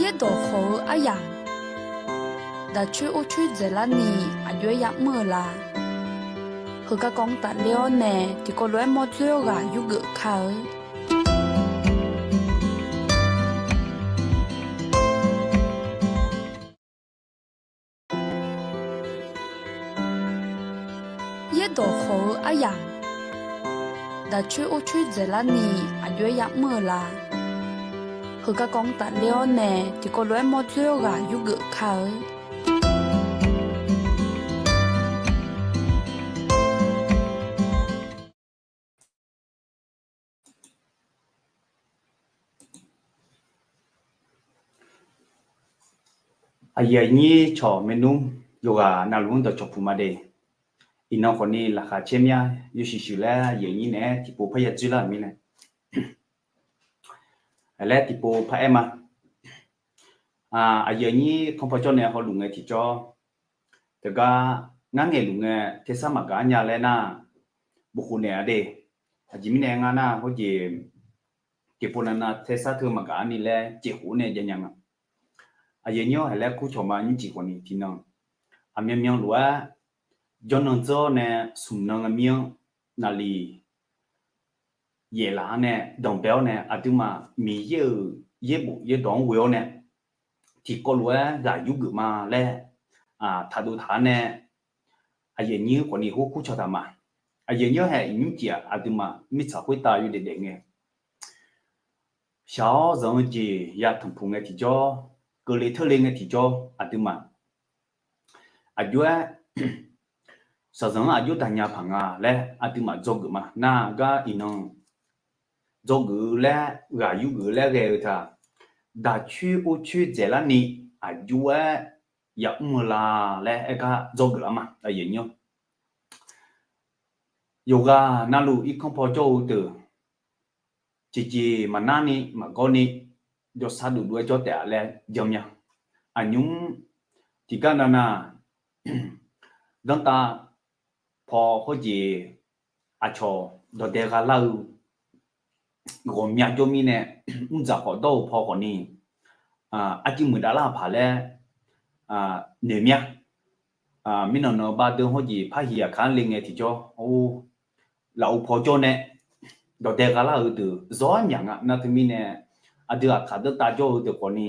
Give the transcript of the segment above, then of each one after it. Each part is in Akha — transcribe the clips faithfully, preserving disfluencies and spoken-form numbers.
Yaerdawq khawq-eu aryamq, daqcoer orcoer dzaeqlarni aqjox-aer yamr-eu la? Heugar kawv-anr tafler-awr nae tiqkawv lof-aer mawrdzoer-awr ghaq yurgeuf kar-eu. Yaerdawq khawq-eu aryamq, daqcoer orcoer dzaeqlarni aqjox-aer yamr-eu la? Heugar kawv-anr tafler-awr nae tiqkawv lof-aer mawrdzoer-awr ghaq yurgeuf kar-eu. Aqyuif aqnyir cawq maernmr yawqghaq navluf-anr dawqcawq puq ma de. Iqnan khawfni laqkhaq caer mya yawshuif shuif laer aqyuif aqnyir naeq-aer tiqpov parya dzoerlar-euq mirnae, laer tiqpov paraer ma. Aqyuif aqnyir kanr paw jawr nae hawluf ngae tiqjawr, teugar ngar ngaeqluf ngae tersar maqgaq-ar nya laer nar, bofkhof naeq-a de. Aqjeq mirnae ngar nar hawjeq tiqpov navnav tersar teu maqgaq-ar ni laer cefkhof nae jav nya nga. Aqyuif aqnyir-awr, haiq laer kurcawq ma nyir cif khawfni tiqnan, aqmyanmyan lof-aer jawrnan dzeur-awr nae smq nan nga mir-anr naqliq yaeflaf-anr nae danqbae-awr nae aqduimaf Miqyaer-euq yaerbof yaerdawq-anr ghoe-awr nae tiqkawv lof-aer ghaq yurgeuf ma laer taqdov taq-ar nae, aqyuif aqnyir khawfni hawr kurcawq taq ma. Aqyuif aqnyir-awr, haiq nymr cif-aq aqduimaf mirtsaq khoertav yawdaef daef ngae, shaq-awr zanq-eu jeq ya tanqpuq ngae tiqjawr, keuvle teurle ngae tiqjawr, aqduimaf aqjox-aer shaqzanq-anr aqjox daqnya paq nga laer aqduimaf dzawgeuf ma. Nar gar iqnan dzawgeuf-eu laer ghaq yurgeuf-eu laer ghae-eu taq, daqcoer orcoer dzaeqlarni aqjox-aer yamr-eu la laer aer gar dzawgeuf lar ma. Yawqghaq navluf irkanr paw jawr-eu deuq, tiqjeq maqnar ni maqgawr ni jawrsar dovdov-aer jawr taef-a laer jan mya. Aqnymr tiqgar navnav danrtav paw hawjeq aqcawq dawqdae gha lar-eu ghawqmya jawr mirnae, mrdzaq khawf dawr-eu paw khawfni, arcuiv muiqdav lar paq laer noeq mya. Mirnan nan bar deuq hawjeq parhiq aqkaq-anr le ngae tiqjawr, lafov paw jawr nae dawqdae gha lar-eu deuq zawr myaq nga. Nar teumirnae aqdui aqkaq danrtav jawr-eu deuq khawfni,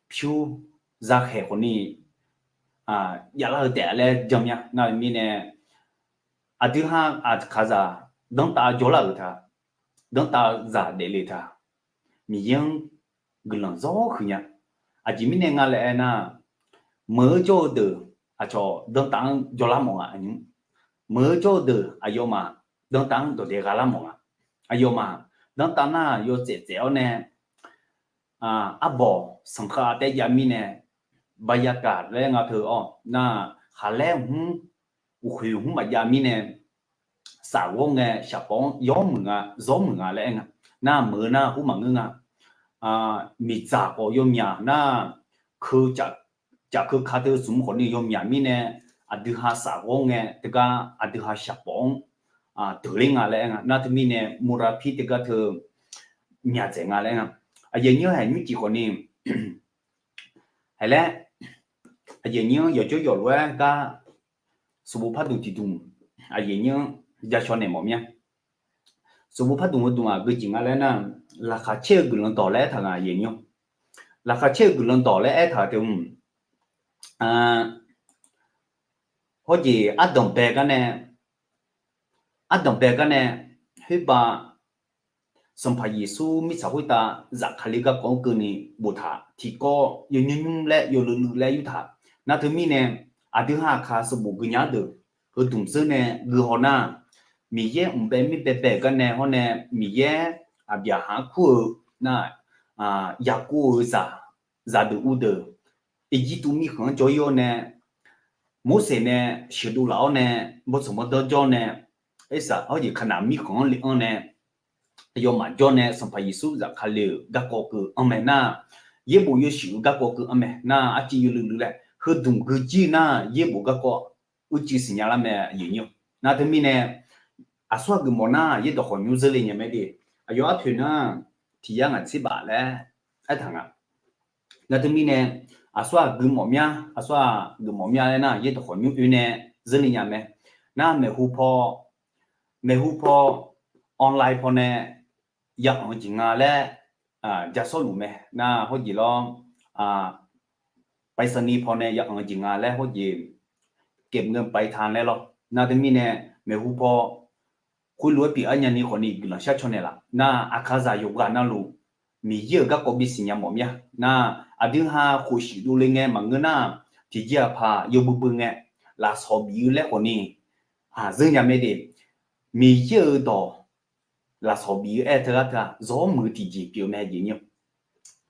pyur zakhaeq khawfni javlar-eu taef laer jan mya. Nar mirnae aqdui ha aqkaqzaq danrtav jawrlar-euq taq, danrtav zaq daefle taq, Miqyaer-anr guiqlanq zawr huiq nya. Aqjeq mirnae nga laer aernar, meuq-eu jawr-eu deuq aqcawq danrtav-anr jawrlar mawf nga. Meuq-eu jawr-eu deuq aqyawfmaf danrtav-anr dawqdae gha lar mawf nga. Aqyawfmaf danrtav nar yawtsaef tsaef-awr nae, arbawq sanqkhav taef jav mirnae, bayaqkaq laer nga teu-awr nar, khaqlaer hmr uqkhoeq hmr maqjav mirnae, safghawr ngae shaqpawf-anr yawr muiq nga, zawr muiq nga laer aer nga. Nar meuq-eu nar hur maqngeur nga. Miqdzaq khawf yawmyaq nar, keu cafkeu ka teu smq khawfni yawmyaq mirnae, aqdui ha safghawr ngae teugar aqdui ha shaqpawf-anr deuqler nga laer aer nga. Nar teumirnae murapir teugar teu myaqdzaeq nga laer aer nga. Aqyuif aqnyir-awr, haiq nymr cif khawfni, haiq laer, aqyuif aqnyir-anr yawqjawr yawqlof-aer gar sanqbof pardmq tiqdmq, aqyuif aqnyir-anr jashaw naeq mawf mya. Sanqbof pardmq heudmq-aq geujeq nga laer nar, laqkhaq caer-eu guiqlanq dawq laer aertaq nga aqyuif aqnyir. Laqkhaq caer-eu guiqlanq dawq laer aertaq-euq teu, hawjeq ardanqbae gar nae, ardanqbae gar nae, khoerbav Sanqpaq Yeqsur mirtsaq khoertav zafkale garkawv-anr keuvni boftaq tiqkawv yawnymr nymr laer yawluiv luiv laer yurtaq. Nar teumirnae aqdui ha aqkaq sanqbof gui nya-ar deuq heudmq zeur nae gui haw nar, Miqyaer mq bae mir baebae-euq gar nae hawr nae, Miqyaer Aqbyaqhaq-anr kur-eu nar, Yaqkov-euq zaq, zaqdeuq uvdeuq, Irjirtuv mirkhanq-anr jawr-ir-awr nae, Morseq nae sheuqdov laf-awr nae, bawrtsanq bawrdanr jawr nae, Ersaq hawjeq Kaqnaq mirkhanq-anr le-anr nae, aqyawfmaf jawr nae Sanqpaq Yeqsur zafkale-euq garkawv keuv anr mae nar, yaerbof yawshuif-eu garkawv keuv anr mae nar, arciv yawluiv luiv laer heudmq gui jir nar, yaerbof garkawv uicuiv siqnya lar mae aqyuif aqnyir-awr. Nar teumirnae aqsur aqgeuf mawf nar, yaerdawq khawf nymr zeur le nya mae de. Aqyawf arpoeq nar, tiq yar ngaq tser baf laer aertaq nga. Nar teumirnae, aqsur-aq geufmawf mya, aqsur-aq geufmawf mya laer nar, yaerdawq khawf nymr oe nae zeurni nya mae. Nar maeqhu paw, maeqhu paw, online paw nae ya anq-eu jeq nga laer ja sawrluf mae. Nar hawjeq lawr, ไปรษณีย์ paw nae ya anq-eu jeq nga laer hawjeq เก็บเงินปลายทาง laer lawr. Nar teumirnae, maeqhu paw khoerlof-aer pyeuf-aer nyani khawfni guiqlanq shar caw naeqlaf. Nar aqkaqzaq yawqghaq navluf Miqyaer-euq garkawv bisiq nya mawf mya. Nar aqdui ha khof shuif dovle ngae maqngeur nar, tiqjeq-aq paq yawbui bui ngae, lafsawq bif-eu laer khawfni zeur nya mae de. Miqyaer-euq dawq lafsawq bif-eu aer teughaq teughaq zawr muiq-eu tiqjeq pyeuf-eu mae jeq nyir.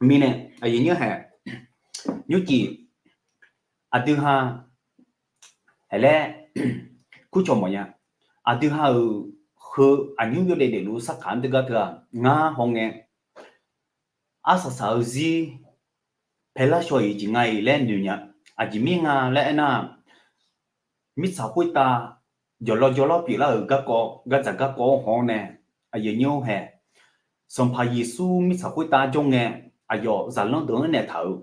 Mirnae, aqyuif nymr haeq, nymrcif, aqdui ha haeq laer kurcawq mawfnya. Aqdui ha-euq heu aqnymr yawdaef daefluf sartaq-anr teugar teughaq ngar hawngae, arsaq saq-eu zir paelar shaw-iq jeq nga-iq laer noeq nya. Aqjeq mir nga laer aernar, mirtsaq khoertav jawqlawr jawrlawr pyeuflar-euq garkawv, gardzaq garkawv-anr haw-awr nae, aqyuif nymr haeq, Sanqpaq Yeqsur mirtsaq khoertav jawr ngae, aqyawf zaqlanr deuq-anr naeq taq-euq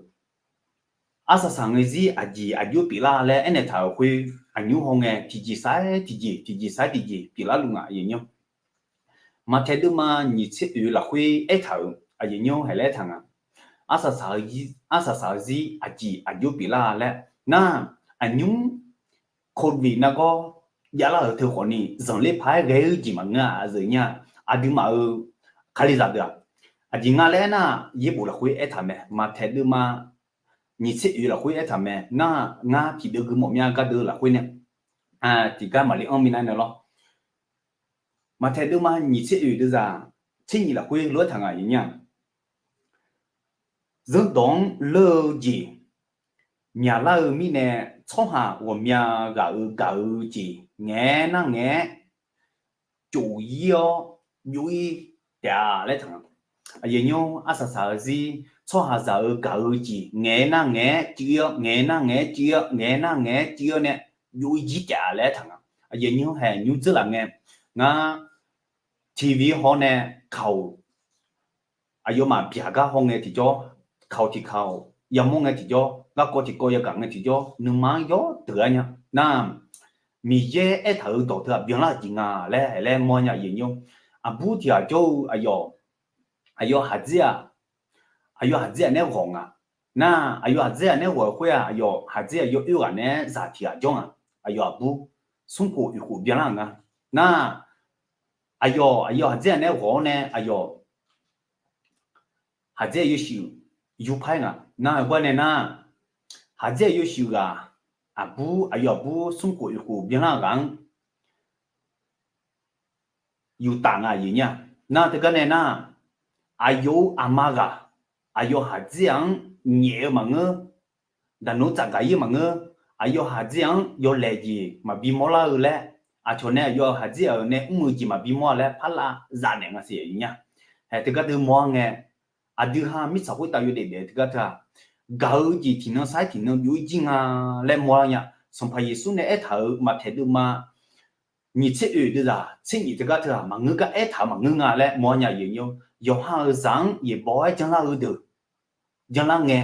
arsaq saq ngae zir aqjeq aqjox pyeuflar laer aernaeq taq-euq khoer, aqnymr hawngae tiqjeq sar-aer tiqjeq, tiqjeq sar-aer tiqjeq pyeuflar luf nga, aqyuif nymr. Maqtaeq deuvma nyiq tser oeq lafkhoer aertaq-euq, aqyuif nymr haeq laer aertaq nga. Arsaq saq-eu zir aqjeq aqjox pyeuflar laer nar, aqnymr Covid nargawr javlar-euq teu khawfni zanqler paq-aer ghae-eu jeq maqngeur-a, aqzeuq nya. Aqduimaf-euq Kalizaq deuq-aq, aqjeq nga laer aernar, yaerbof lafkhoer aertaq mae. Maqtaeq deuvma nyiq tser oeq lafkhoer aertaq mae. Nar ngar tiqdeuv geufmawf mya gardeuv lafkhoer nae tiqgar maqle anr minav nae lawr. Maqtaeq deuvma nyiq tser oeq deuvzaq tser nyiq lafkhoer lof-aer taq nga, aqyuif nymr-aq, zanrdawq-anr leur-eu jeq myaqlar-eu mirnae, tsawrhaq ghawqmya ghaq-euq gaq-eu jeq ngaeq-aer nar ngaeq-aer cof-ir-awr byov-ir taef-a laer taq nga. Aqyuif nymr, arsaq saq-eu zir tsawrhaqzaq-euq gaq-eu jeq ngaeq-aer nar ngaeq-aer cuiv-ir-awr, ngaeq-aer nar ngaeq-aer cuiv-ir-awr, ngaeq-aer nar ngaeq-aer cuiv-ir-awr nae byov-ir jir taef-a laer aertaq nga. Aqyuif nymr haeq nymr dzeur laf ngae, ngar TV haw-awr nae kaq-awq. Aqyawfmaf byaq gar haw ngae tiqjawr, kaq-awq tiqkaq-awq yamawr ngae tiqjawr, garkawv tiqkawv yagaq ngae tiqjawr, nuima-anr yawr deuq-ar nya. Nar, Miqyaer aertaq-euq dawq teu-aq byanlar-eu jeq nga laer haeq-aer mawr nya, aqyuif nymr. Aqbur tiq ghaq jawr-eu aqyawf, aqyawf haqdzer-aq, aqyawf haqdzer-aq nae ghawq nga. Nar, aqyawf haqdzer-aq nae ghawq-eu khoer-aq, aqyawf haqdzer-aq yawoer ghaq nae zaq tiq ghaq jawr nga. Aqyawf aqbur smrkhof oeqkhof byanlar-euq nga. Nar, aqyawf, aqyawf haqdzer-aq nae ghawq-awr nae aqyawf haqdzer-aq yawshuif yurpar-aer nga. Nar, heugar nae nar, haqdzer-aq yawshuif ghaq, aqbur, aqyawf aqbur smrkhof oeqkhof byanlar-eu ghaq-anr yuf taf nga, aqyuif nymr-aq. Nar, teugar nae nar, aqyawf-euq aqma ghaq, aqyawf haqdzer-aq-anr nyaef-eu maqngeur, daqnoeq tsafgaq-ir-eu maqngeur, aqyawf haqdzer-aq-anr yawlaeq jeq maqbi mawrlar-eu laer, aqcawq nae aqyawf haqdzer-aq-euq nae mr-eu jeq maqbi mawr-a laer par lav zaf naeq nga siq, aqyuif nymr-aq. Haeq teugar deuq mawr-ar ngae, aqdui ha mirtsaq khoertav yawdaef daef-eu teugar teu-aq, gaq-eu jeq tiqnan sar-aer tiqnan byov-ir jir nga laer mawr-ar nya. Sanqpaq Yeqsur nae aertaq-euq Maqtaeq deuvma nyiq tser oeq deuvzaq tser nyiq teugar teu-aq maqngeur gar aertaq-eu maqngeur nga laer mawr-ar nya, aqyuif nymr. Yawqha-euq zaq-anr yaeqbawq-aer janrlar-eu deuq janrlar ngae,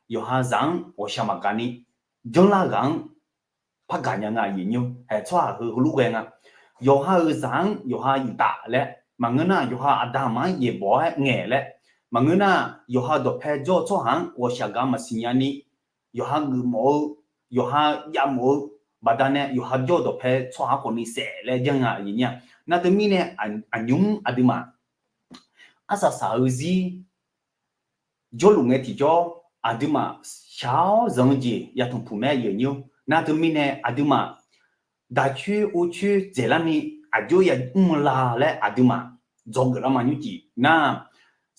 yawqha zaq-anr ghawqshaq maqgaq ni janrlar ghaq-anr par gaq nya nga, aqyuif nymr. Haeq tsawrhaq heu heulof ghae nga. Yawqha-euq zaq-anr yawqha yuftaf laer maqngeur nar, yawqha aqda aqma-anr yaeqbawq-aer ngaeq laer maqngeur nar, yawqha dawqpae jawr-eu tsawrhaq-anr ghawqshaq gaq maqsiq nya ni, yawqha geufmawf-eu, yawqha javmawf-eu baqdanae yawqha jawr-eu dawqpae tsawrhaq khawfni saef laer janr nga, aqyuif nymr-aq. Nar teumirnae, aqnymr aqduimaf arsaq saq-eu zir jawrluf ngae tiqjawr, aqduimaf shaq-awr zanq-eu jeq yatmq puq mae, aqyuif nymr. Nar teumirnae aqduimaf daqcoer orcoer dzaeqlar ni aqjox yamr-eu la laer aqduimaf dzawgeuf lar ma nymrcif nar,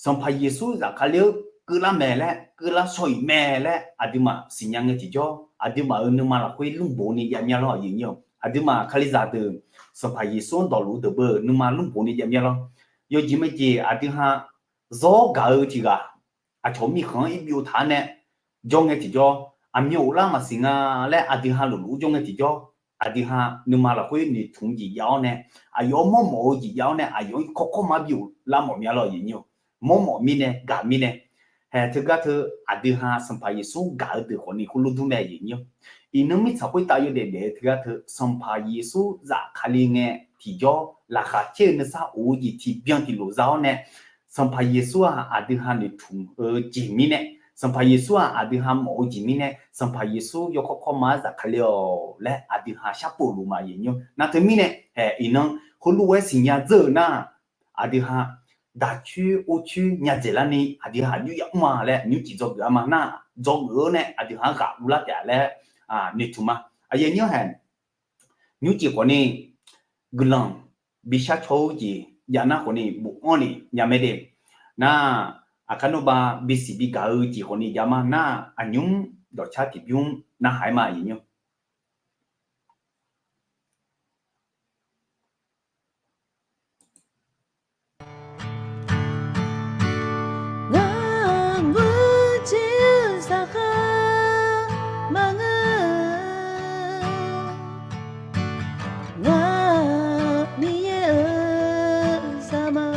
Sanqpaq Yeqsur zafkale-eu keuvlar mae laer, keuvlar shaw-iq mae laer aqduimaf siqnya ngae tiqjawr, aqduimaf-euq nuima lafkhoer lmrboq ni jav mya lawr, aqyuif nymr-aq. Aqduimaf Kalizaq deuq Sanqpaq Yeqsur-anr dawqluf-eu deuq beu nuima lmrboq ni jav mya lawr. Yawjeq maejeq aqdui ha zawr gaq-eu tiq ghaq aqcawq mirkhanq-anr irbyov taq-ar nae jawr ngae tiqjawr, aqmyan ghoflar maqsiq nga laer aqdui ha lofluf-ur jawr ngae tiqjawr, aqdui ha nuima lafkhoer noeqtmq jeq jav-awr nae, aqyawf-anr mawrmawf-eu jeq jav-awr nae aqyawf-anr kawrkawr mar byov lar mawf mya lawr, aqyuif nymr-aq. Mawrmawf mirnae gaq mirnae Hae, teugar teu aqdui ha Sanqpaq Yeqsur gaq-eu deuq khawfni khoerlof dur mae, aqyuif aqnyir. Iqnan mirtsaq khoertav yawdaef daef-eu teugar teu Sanqpaq Yeqsur zafkale ngae tiqjawr laqkhaq caer-eu nuisar of-eu jeq tiqbyan tiqlof za-awr nae, Sanqpaq Yeqsur-aq aqdui ha noeqtmq-eu jeq mirnae, Sanqpaq Yeqsur-aq aqdui ha mawf-eu jeq mirnae, Sanqpaq Yeqsur yawkawr kawrma-anr zafkale-awq laer aqdui ha sharpov luf ma, aqyuif aqnyir. Nar teumirnae, hae, iqnan heulof-aer siqnya dzeur-euq nar, aqdui ha daqcoer orcoer nya dzaeqlarni aqdui ha aqjox yamr-a laer nymrcif dzawgeuf-a ma. Nar dzawgeuf-awr nae aqdui ha-anr ghaq uvlar taef-a laer noeqtmq ma. Aqyuif aqnyir hae, nymrcif khawfni guiqlanq bi shar caw-eu jeq jav nar khawfni bofanr lef nya mae de. Nar, aqkar nawr ba bisiq bigaq-eu jeq khawfni jav ma. Nar, aqnymr dawqcar tiqbymr narhaq-aer ma, aqyuif aqnyir. Ngaq murjir-eu zaqkhav maqngeur, ngaq Miqyaer-euq zaqmar.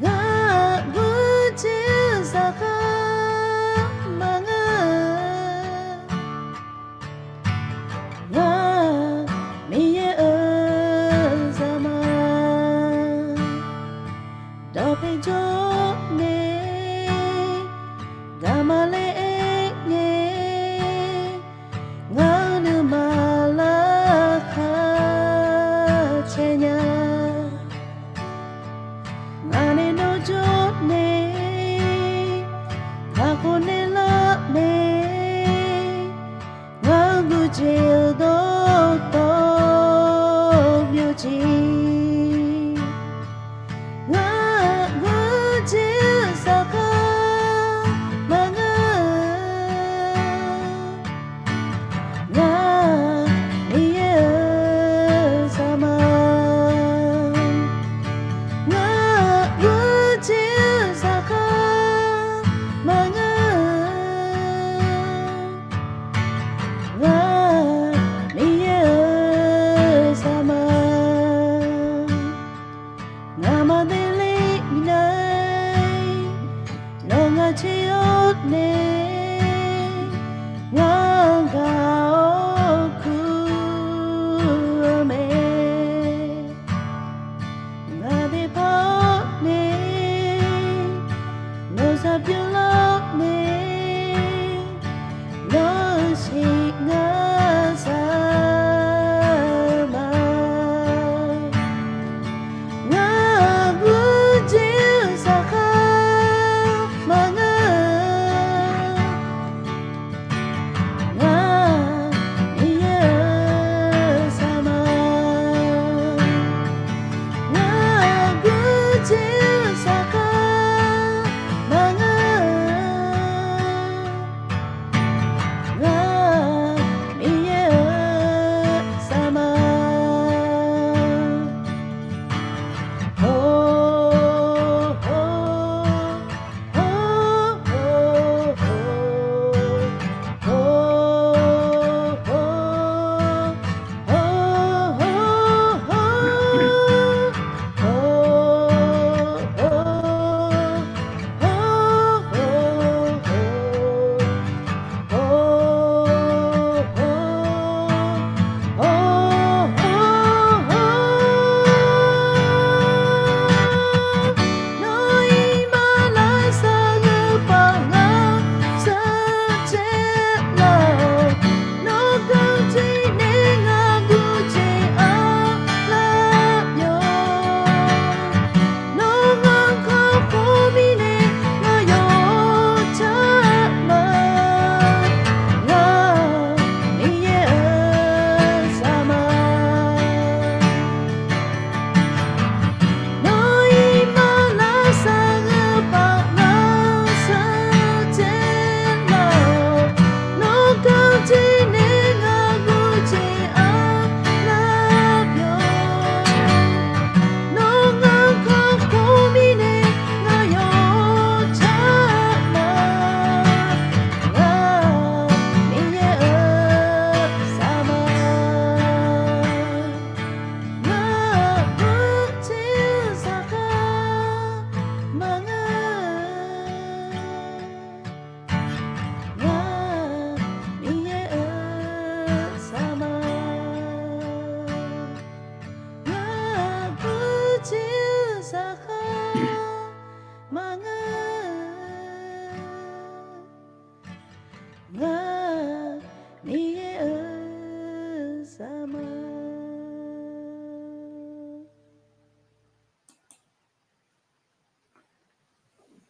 Ngaq murjir-eu zaqkhav maqngeur,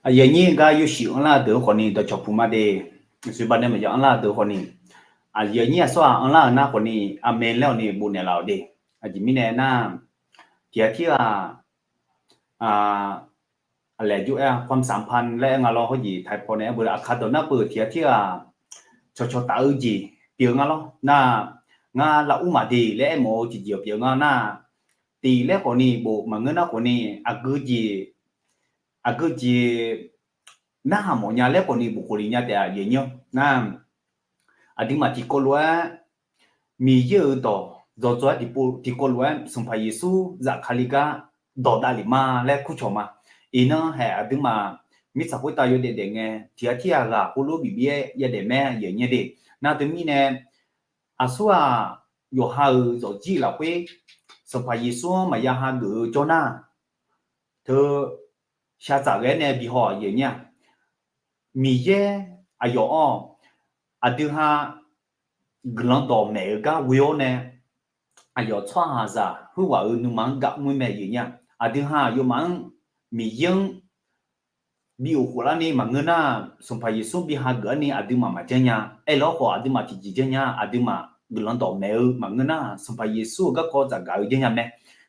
Aqyuif aqnyir gar yawshuif anrlar-eu deuq-eu khawfni dawqcawq puq ma de. Aqsur ba nae maqya anrlar-eu deuq-eu khawfni, aqyuif aqnyir aqsur-aq anrlar-eu nar khawfni, aqmeq laer-awq ni bofnaeq laf-awq de. Aqjeq mirnae nar, tiq ghaq tirghaq, aqlaeq jov-aer ความสัมพันธ์ laer aer nga lawr, hawrjeq taiq paw nae aer beu aqkar dawq nar peuq tiq ghaq tirghaq cawqcawq taf-eu jeq pyeuf nga lawr nar, ngar lavur maqde laer aermawf-eu tiqjeq-awq pyeuf nga nar, tiq laer khawfni bof maqngeur nar khawfni, aqgeu jeq, aqgeu jeq narhaq mawfnya laer khawfni bof khof le nya taef-a aqyuif aqnyir-awr nar, aqduimaf tiqkawv lof-aer Miqyaer-euq dawq dawqdawq-aer tiqkawv lof-aer Sanqpaq Yeqsur zafkale gar dawq davlef ma laer kurcawq ma. Iqnan haeq aqduimaf mirtsaq khoertav yawdaef daef ngae, tiq ghaq tirghaq ghaq khoerlof bif bif-aer yadaef mae aqyuif aqnyir de. Nar teumirnae, aqsur-aq, yawqha-euq zawqjir lafkhoer Sanqpaq Yeqsur-anr maqya hageuf-eu jawr nar, teu shaqtsaf ghae-aer nae bihaw aqyuif aqnyir-aq, Miqyaer aqyawf-awr aqdui ha guiqlanq dawqmaeq-eu gar ghoe-awr nae, aqyawf tsawrhaqzaq khoerghaq-euq nuima-anr gaq mr-eu mae aqyuif aqnyir-aq, aqdui ha aqyawfmaf-anr Miqyaer-anr bi of khoflarni maqngeur nar, Sanqpaq Yeqsur bi hageuf-awr ni aqduimaf maqjanr nya. Aerlawr khawf aqduimaf tiqjeq janr nya, aqduimaf guiqlanq dawqmaeq-eu maqngeur nar, Sanqpaq Yeqsur-euq garkawv dzaqgaq-eu janr nya mae.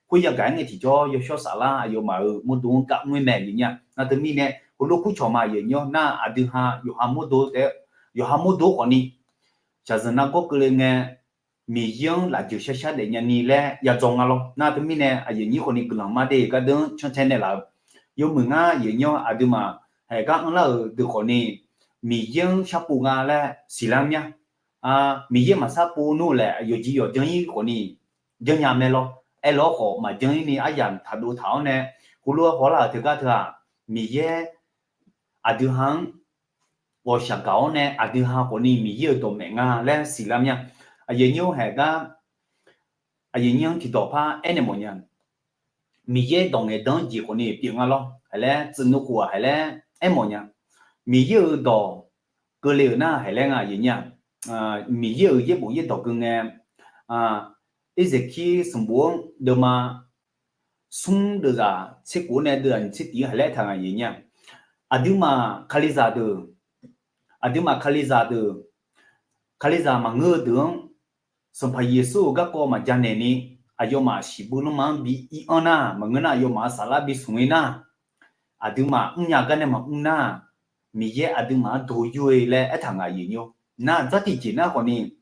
Khoer yagaq-aer ngae tiqjawr yawshawr saflar aqyawfmaf-euq mawrdo-anr gaq mr-eu mae aqyuif aqnyir-aq. Nar teumirnae heulof kurcawq ma aqyuif aqnyir-awr nar, aqdui ha yawqha mawrdo taef-aer, yawqha mawrdo khawfni shaqzanq nargawr keuvle ngae, Miqyaer-anr lafjeuq shar shar daef nyani laer yadzaw nga lawr. Nar teumirnae aqyuif aqnyir khawfni guiqlanq mar de gardeuv-anr cantae naeqlaf-eu yawmuiq ngar aqyuif aqnyir-awr aqduimaf haeq gar anrlar-euq deuq khawfni Miqyaer-anr sharpov nga laer siqlar mya. Miqyaer maqsharpov nmr laer yawqjeq yawqjanr-ir khawfni janrnya mae lawr. Aerlawr khawf maqjanr-ir ni aryamq taqdov taq-awr nae, heulof-aer hawlar-euq teugar teu-aq, Miqyaer aqdui ha-anr ghawqshaq gaq-awr nae aqdui ha khawfni Miqyaer-euq dawqmaeq nga laer siqlar mya. Aqyuif aqnyir-awr haeq gar aqyuif aqnyir-anr tiqdawq par aernaeq mawfnya. Miqyaer dawq ngaeqdan-anr jeq khawfni pyeuf nga lawr. Haeq laer tsuif nmr khof-aq haeq laer aermawf nya. Miqyaer-euq dawq keuvle-euq nar haeq laer nga aqyuif aqnyir-aq, Miqyaer-euq yaerbof yaerdawq geu ngae, Irzaqkir sanqbof-anr deuvma smr deuvzaq tser khof-anr nae deuvzaq nyiq tser tiq-anr haeq laer aertaq nga aqyuif aqnyir-aq, aqduimaf kalizaq deuq, aqduimaf kalizaq deuq, kalizaq maqngeur-eu deuq-anr Sanqpaq Yeqsur-euq garkawv maqja naeq ni, aqyawfmaf siqbuir lanma-anr bi ir-anr nar, maqngeur nar aqyawfmaf-euq saflar bi smq-ir nar, aqduimaf mrnya gar nae maqmr nar, Miqyaer aqduimaf-anr do yur-eu laer aertaq nga aqyuif aqnyir-awr. Nar dzar tiqjeq nar khawfni,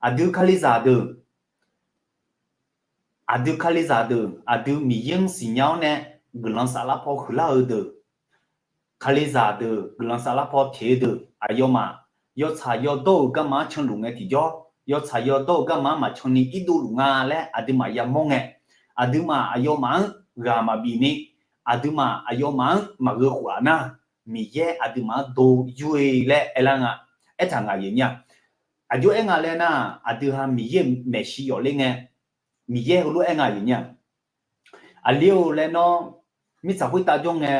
aqdui kalizaq deuq, aqdui kalizaq deuq, aqdui Miqyaer-anr siqnya-awr nae guiqlanq saflar paw huiqlar-eu deuq, kalizaq deuq guiqlanq saflar paw teq-eu deuq aqyawfmaf yawtsaq yawdawr-euq garma-anr canluf ngae tiqjawr, yawtsaq yawdawr-euq garma-anr maqcan ni irdov luf nga laer aqduimaf yamawr ngae, aqduimaf aqyawfmaf-anr ghaq maqbif ni, aqduimaf aqyawfmaf-anr maqgheu khof-aq nar, Miqyaer aqduimaf-anr do yur-eu laer aerlar nga, aertaq nga aqyuif aqnyir-aq. Aqjox aer nga laer nar, aqdui ha Miqyaer-euq maeqshi yawf ler ngae, Miqyaer heulof-aer aer nga aqyuif aqnyir-aq. Aqli-or laer nawr mirtsaq khoertav jawr ngae,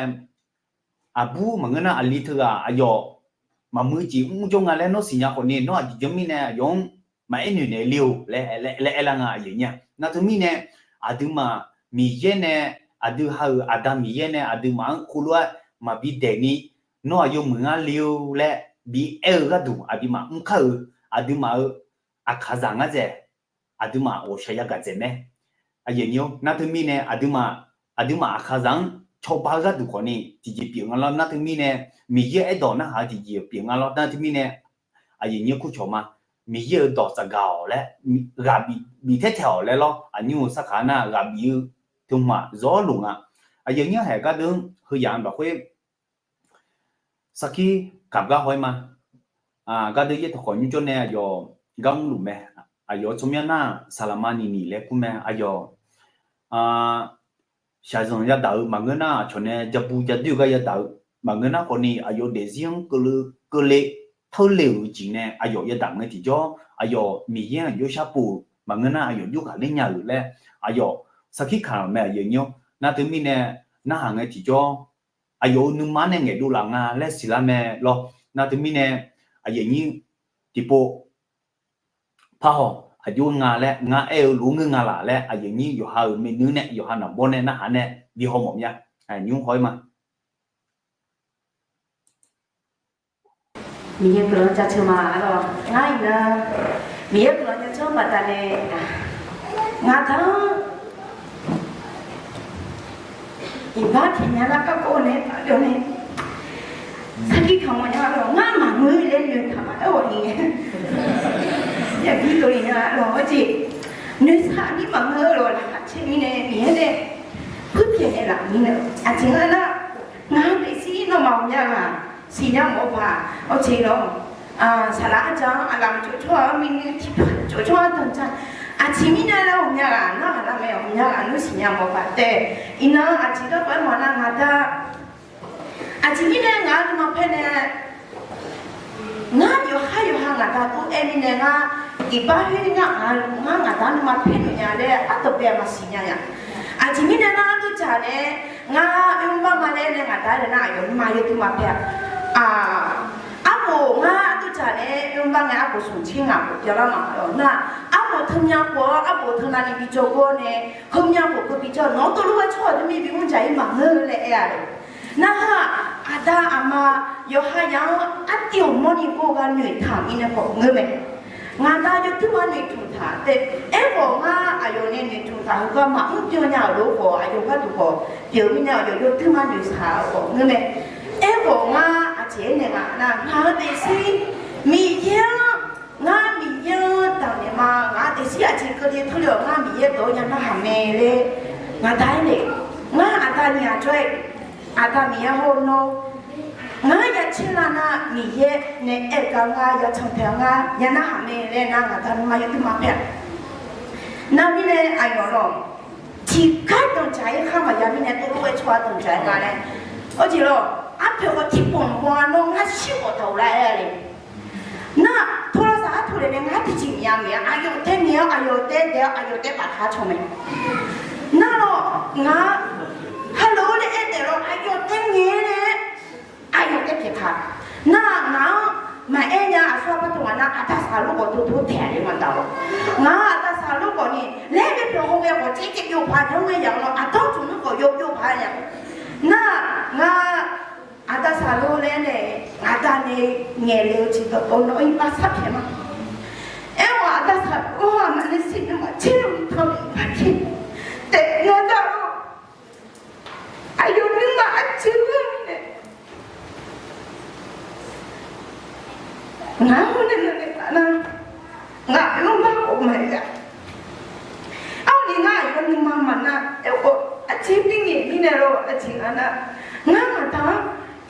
aqbur maqngeur nar aqli teughaq aqyawf maqmuiq jeq mr jawr nga laer nawr siqnya khawfni, nawr aqjeq janr mirnae aqyawf-anr maqaer noeq naeq le-or laer aerlar nga aqyuif aqnyir-aq. Nar teumirnae aqduimaf Miqyaer nae, aqdui ha-euq Aqda Miqyaer nae aqduimaf-anr heulof-aer maqbi daeq ni, nawr aqyawf muiq ngar le-or laer bi aer-eu gharduq aqduimaf mr kar-euq, aqduimaf-euq aqkaqzaq ngar dzaeq, aqduimaf ghawqshaq yagaq dzaeq mae. Aqyuif aqnyir-or, nar teumirnae aqduimaf, aqduimaf aqkaqzaq-anr cawba-eu gharduq khawfni tiqjeq pyeuf nga lawr. Nar teumirnae Miqyaer aerdawq narhaq-eu tiqjeq pyeuf nga lawr. Nar teumirnae aqyuif aqnyir kurcawq ma. Miqyaer-euq dawq tsafgaq-awq laer, ghaq bif taer taeq-awq laer lawr. Aqnyir-euq sarkaq nar ghaq bif-eu teumq-aq zawr loq nga. Aqyuif aqnyir haeq gardeuv-anr heuyaq-anr lafkhoer sarkir kaq gar haw-ir ma. Gardeuv yaer tawqkhawf nymr jawr nae aqyawf gar mrluf mae. Aqyawf-eu tsawrmyanr nar saqlaqma niq niq laer kur mae. Aqyawf shaqzanq yadaq-eu maqngeur nar, aqcawq nae jabu jadoer gar yadaq-eu maqngeur nar khawfni, aqyawf daefzir-anr keuvle, keuvle teurle-euq jeq nae aqyawf yadaq ngae tiqjawr, aqyawf Miqyaer-anr aqjox sharpov-euq maqngeur nar, aqyawf jawrghaq ler nya-euq laer, aqyawf sarkir kaq-euq mae aqyuif aqnyir-or. Nar teumirnae narhaq ngae tiqjawr, aqyawf-euq nuima nae ngaeqdov laf nga laer siqlar mae lawr. Nar teumirnae aqyuif aqnyir tiqpov parhaw aqjox nga laer ngar aer-eu lof-aer ngeur nga laq laer aqyuif aqnyir yawqha-euq maeqnui nae yawqha naqbawr nae narhaq nae bi haw mawf mya. Nymr haw-ir ma. Miqyaer guiqlanq jaceuq ma lawq. Ngar iqnan Miqyaer guiqlanq jaceuq-anr baqdanae, ngar dar iqbax tiqnya nar garkawv nae tafjawr nae sarkir kamq nya lawq. Ngar maqngeur laer noeqtaq ma aer-awq ni. Yaqbir dovle nya lawq-awr jeq noeqtaq ni maqngeur lawq. Laqkhaq caer mirnae Miqyaer nae puirpyaeq naeqlaf mirnae aqjeq nga nar, ngar daefzir nawmaf ghawqmya ghaq siqnya mawf-eu paq awqjeq lawq. Saqlaq arja-anr aqlaf maqcawv tsawrhaq-anr, miqnuiv tiqpov cawv tsawrhaq danqja. Aqjeq mirnae laer ghawqmya ghaq narhaq lar mae, ghawqmya ghaq nmr siqnya mawf-eu paq taef. Iqnan aqjeq garkawv aermawf nar ngaq dar Aqjeq mirnae ngaq-anr nuima paer nae, ngar yawqhar yawqha ngaq da tov-aer mirnae ngar iqbax khoer ngar, ngar ngaq da nuima paer naeq nya laer ardanqbae maqsiq nya-a. Aqjeq mirnae nar arduq dzaq nae ngar oermr bar ma laer nae ngaq da-aer nar aqyawf nuima yawduq ma paer-a. Arbof ngar arduq dzaq nae oermr bar ngae arbof smq tser ngaq khof byanlar ma lawq nar, arbof teumya khof-awr arbof teunav ni bijawr gawr nae, heumya khof keuv bijawr nawq-anr dovlof-aer tsawrhaq dui mir bimr dzaq-ir maqngeur laer aer-a lawq. Narhaq aqda aqma yawqha yaq-anr artiv-awq mawrni gor-eu gar noeqtaq mirnae khawf ngeur mae. Ngaq da yawduq ma noeqtmq taq taef. Aerkhawf ngar aqyawf nae noeqtmq taq heugar maqmr byan nya-euq lof-aer khawf aqyawf gharduq khawf pyeuf-eu mirnae aqyawf yawduq ma noeqtaq-eu khawf ngeur mae. Aerkhawf ngar aqjeq-aer naeq ngaq nar ngaq-eu daefzir Miqyaer-anr, ngar Miqyaer-anr daqnaeq ma, ngaq-eu daefzir aqjeq keuvle tawrle-awq ngar Miqyaer dawq-anr ya narhaq mae laer ngaq da-aer nae, ngar aqda ni aqjawr-aer, aqda Miqyaer hawr-eu nawr, ngar ya caer lar nar Miqyaer nae aer-eu gar ngar ya can tae-a ngar ya narhaq mae laer nar ngaq da nuima yawduq ma paer-a. Nar mirnae aqyawf lawq, tiqgar danqdzaq-ir khar maqya mirnae dovlof-aer tsawrhaq danqdzaq-ir nga laer. Awr jeq lawq, arpoeq khawf tiqpawf maqbaw-a nawr ngar shir khawf taq-euq lar-aer le. Nar, tawlavsaq artoq daef nae ngar tiqjeq miqya ngaeq-a, aqyawf tae ngaeq-awr aqyawf tae daef-awr aqyawf tae paf taq-a caw mae. Nar lawq, ngaq halo laer aer daef lawq, aqyawf tae ngaeq-aer nae aqyawf tae pyaeq taq. Nar ngaq-anr maqaer nya aqsur aqbar tawq ngaq nar aqda saqlor khawf dovdov taeq-a le maqdaq-awq. Ngaq-anr aqda saqlor khawf ni laer bae pyawq haw ghae khawf caev caev byov paq-a, jawr ngae yaq-anr lawq aqdawr tmq nmr khawf yawbyov paq-a nya. Nar, ngar aqda saqlor laer nae ngaq da nae ngaeq le-eu jeq dawqtawvluf-anr iqbax sar pyaeq ma. Aerkhawf aqda saqlor-aq maqnae siq nuima tser luf tanq-eu iqbax pyaeq taef ngar da-awr aqyawf nuima aqjeq ngeur-eu mirnae, ngaq-anr nae nae taf nar, ngaq nuima khof maqya. Arni ngar aqyawf nuima maqnar, aerkhawf aqjeq bi ngaeq mirnae lawr aqjeq nga nar, ngar ngaq da-anr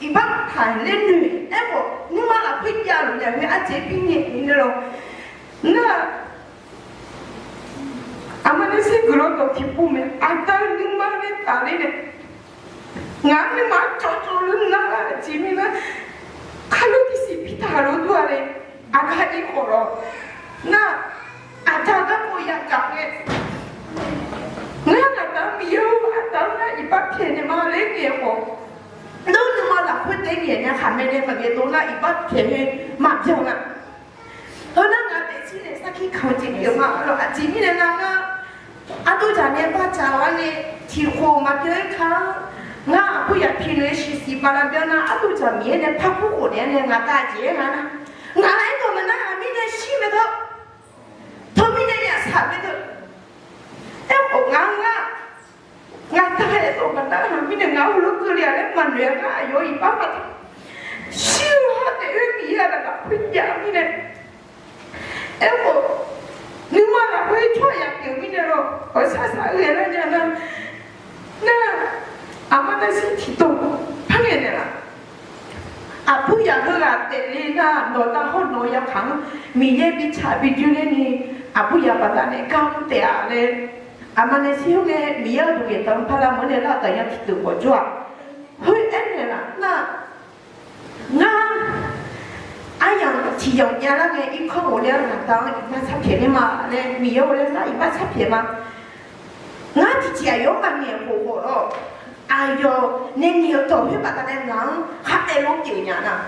iqbax taq laer noeq, aerkhawf nuima lafkhoer javluf nya-eu aqjeq bi ngaeq mirnae lawr. Nar, aqma nae sir guiqlanq dawq tiqpov mae, aqda nuima nae tafler nae ngaq nuima cawv cawv luf nar aqjeq mirnae, kaloer tisiq bi taq lof dur-a le. Aqgar ir khawf lawr nar, aqda garkawv yagaq ngae, ngar ngaq da-anr Miqyaer-or, aqda-anr nar iqbax pyaeq naeq ma laer ngaeq khawf, nawr nuima lafkhoer taef ngaeq nae khaqmae nae maqghae dov nar iqbax pyaeq nae maqbyan nga. Heunar ngaq daefzir nae sarkir kamq-eu jeq pyeuf ma lawr. Aqjeq mirnae nar ngar ardov dzaq nae bar dzaq-awr nae tiqkhof maqbyan-aer ka-anr, ngar aqbur yaq pi lof-aer shiqsiq bala byan nar ardov dzaq Miqyaer nae par kur khof naeq-aer nae ngaq da jeq-aer nga nar, ngaq aerdawq maqnar ghaq mirnae shir mae dawr, tawq mirnae yaqsaq mae dawr. Aerkhawf ngar ngar ngaq da aerdawq maqnar ghaq mirnae ngaq heulof keuvle-a laer maqnoeq-a ngar aqyawf iqbax maqtaq. Shir-eu ha taef-aer Miqyaer-aq lafkhoer jav mirnae, aerkhawf nuima lafkhoer tsawrhaq yaq pyeuf mirnae lawr, ghawqshaq shaq-eu ghae lar nya nar, nar, aqma nae sir tiqdawq par ngaeq naeqlaf. Aqbur yaq heughaq taef le nar, nawq da hawr nawq-eu yaqkaq-anr Miqyaer bi tsaq bi joer ler ni, aqbur yaq baqda nae gar mr taef-a laer, aqma nae sir hawr ngae Miqyaer-euq duqyaeq tanq par lar meuq nae lar-eu taqnya tiqdeuq khawf jawr-aq. Khoer aernaeq laf nar, ngar aryamq tiqyamq javlar ngae irkanr ghofler-awr ngaq da-anr iqbax sar pyaeq nae ma laer Miqyaer-or laer ngar iqbax sar pyaeq ma. Ngar tiqjeq aqyawf-anr maqngaeq khof khawf lawr, aqyawf nae ngaeq-eu dawq khoer baqda nae ngaq-anr khar taev lof pyeuf nya nar,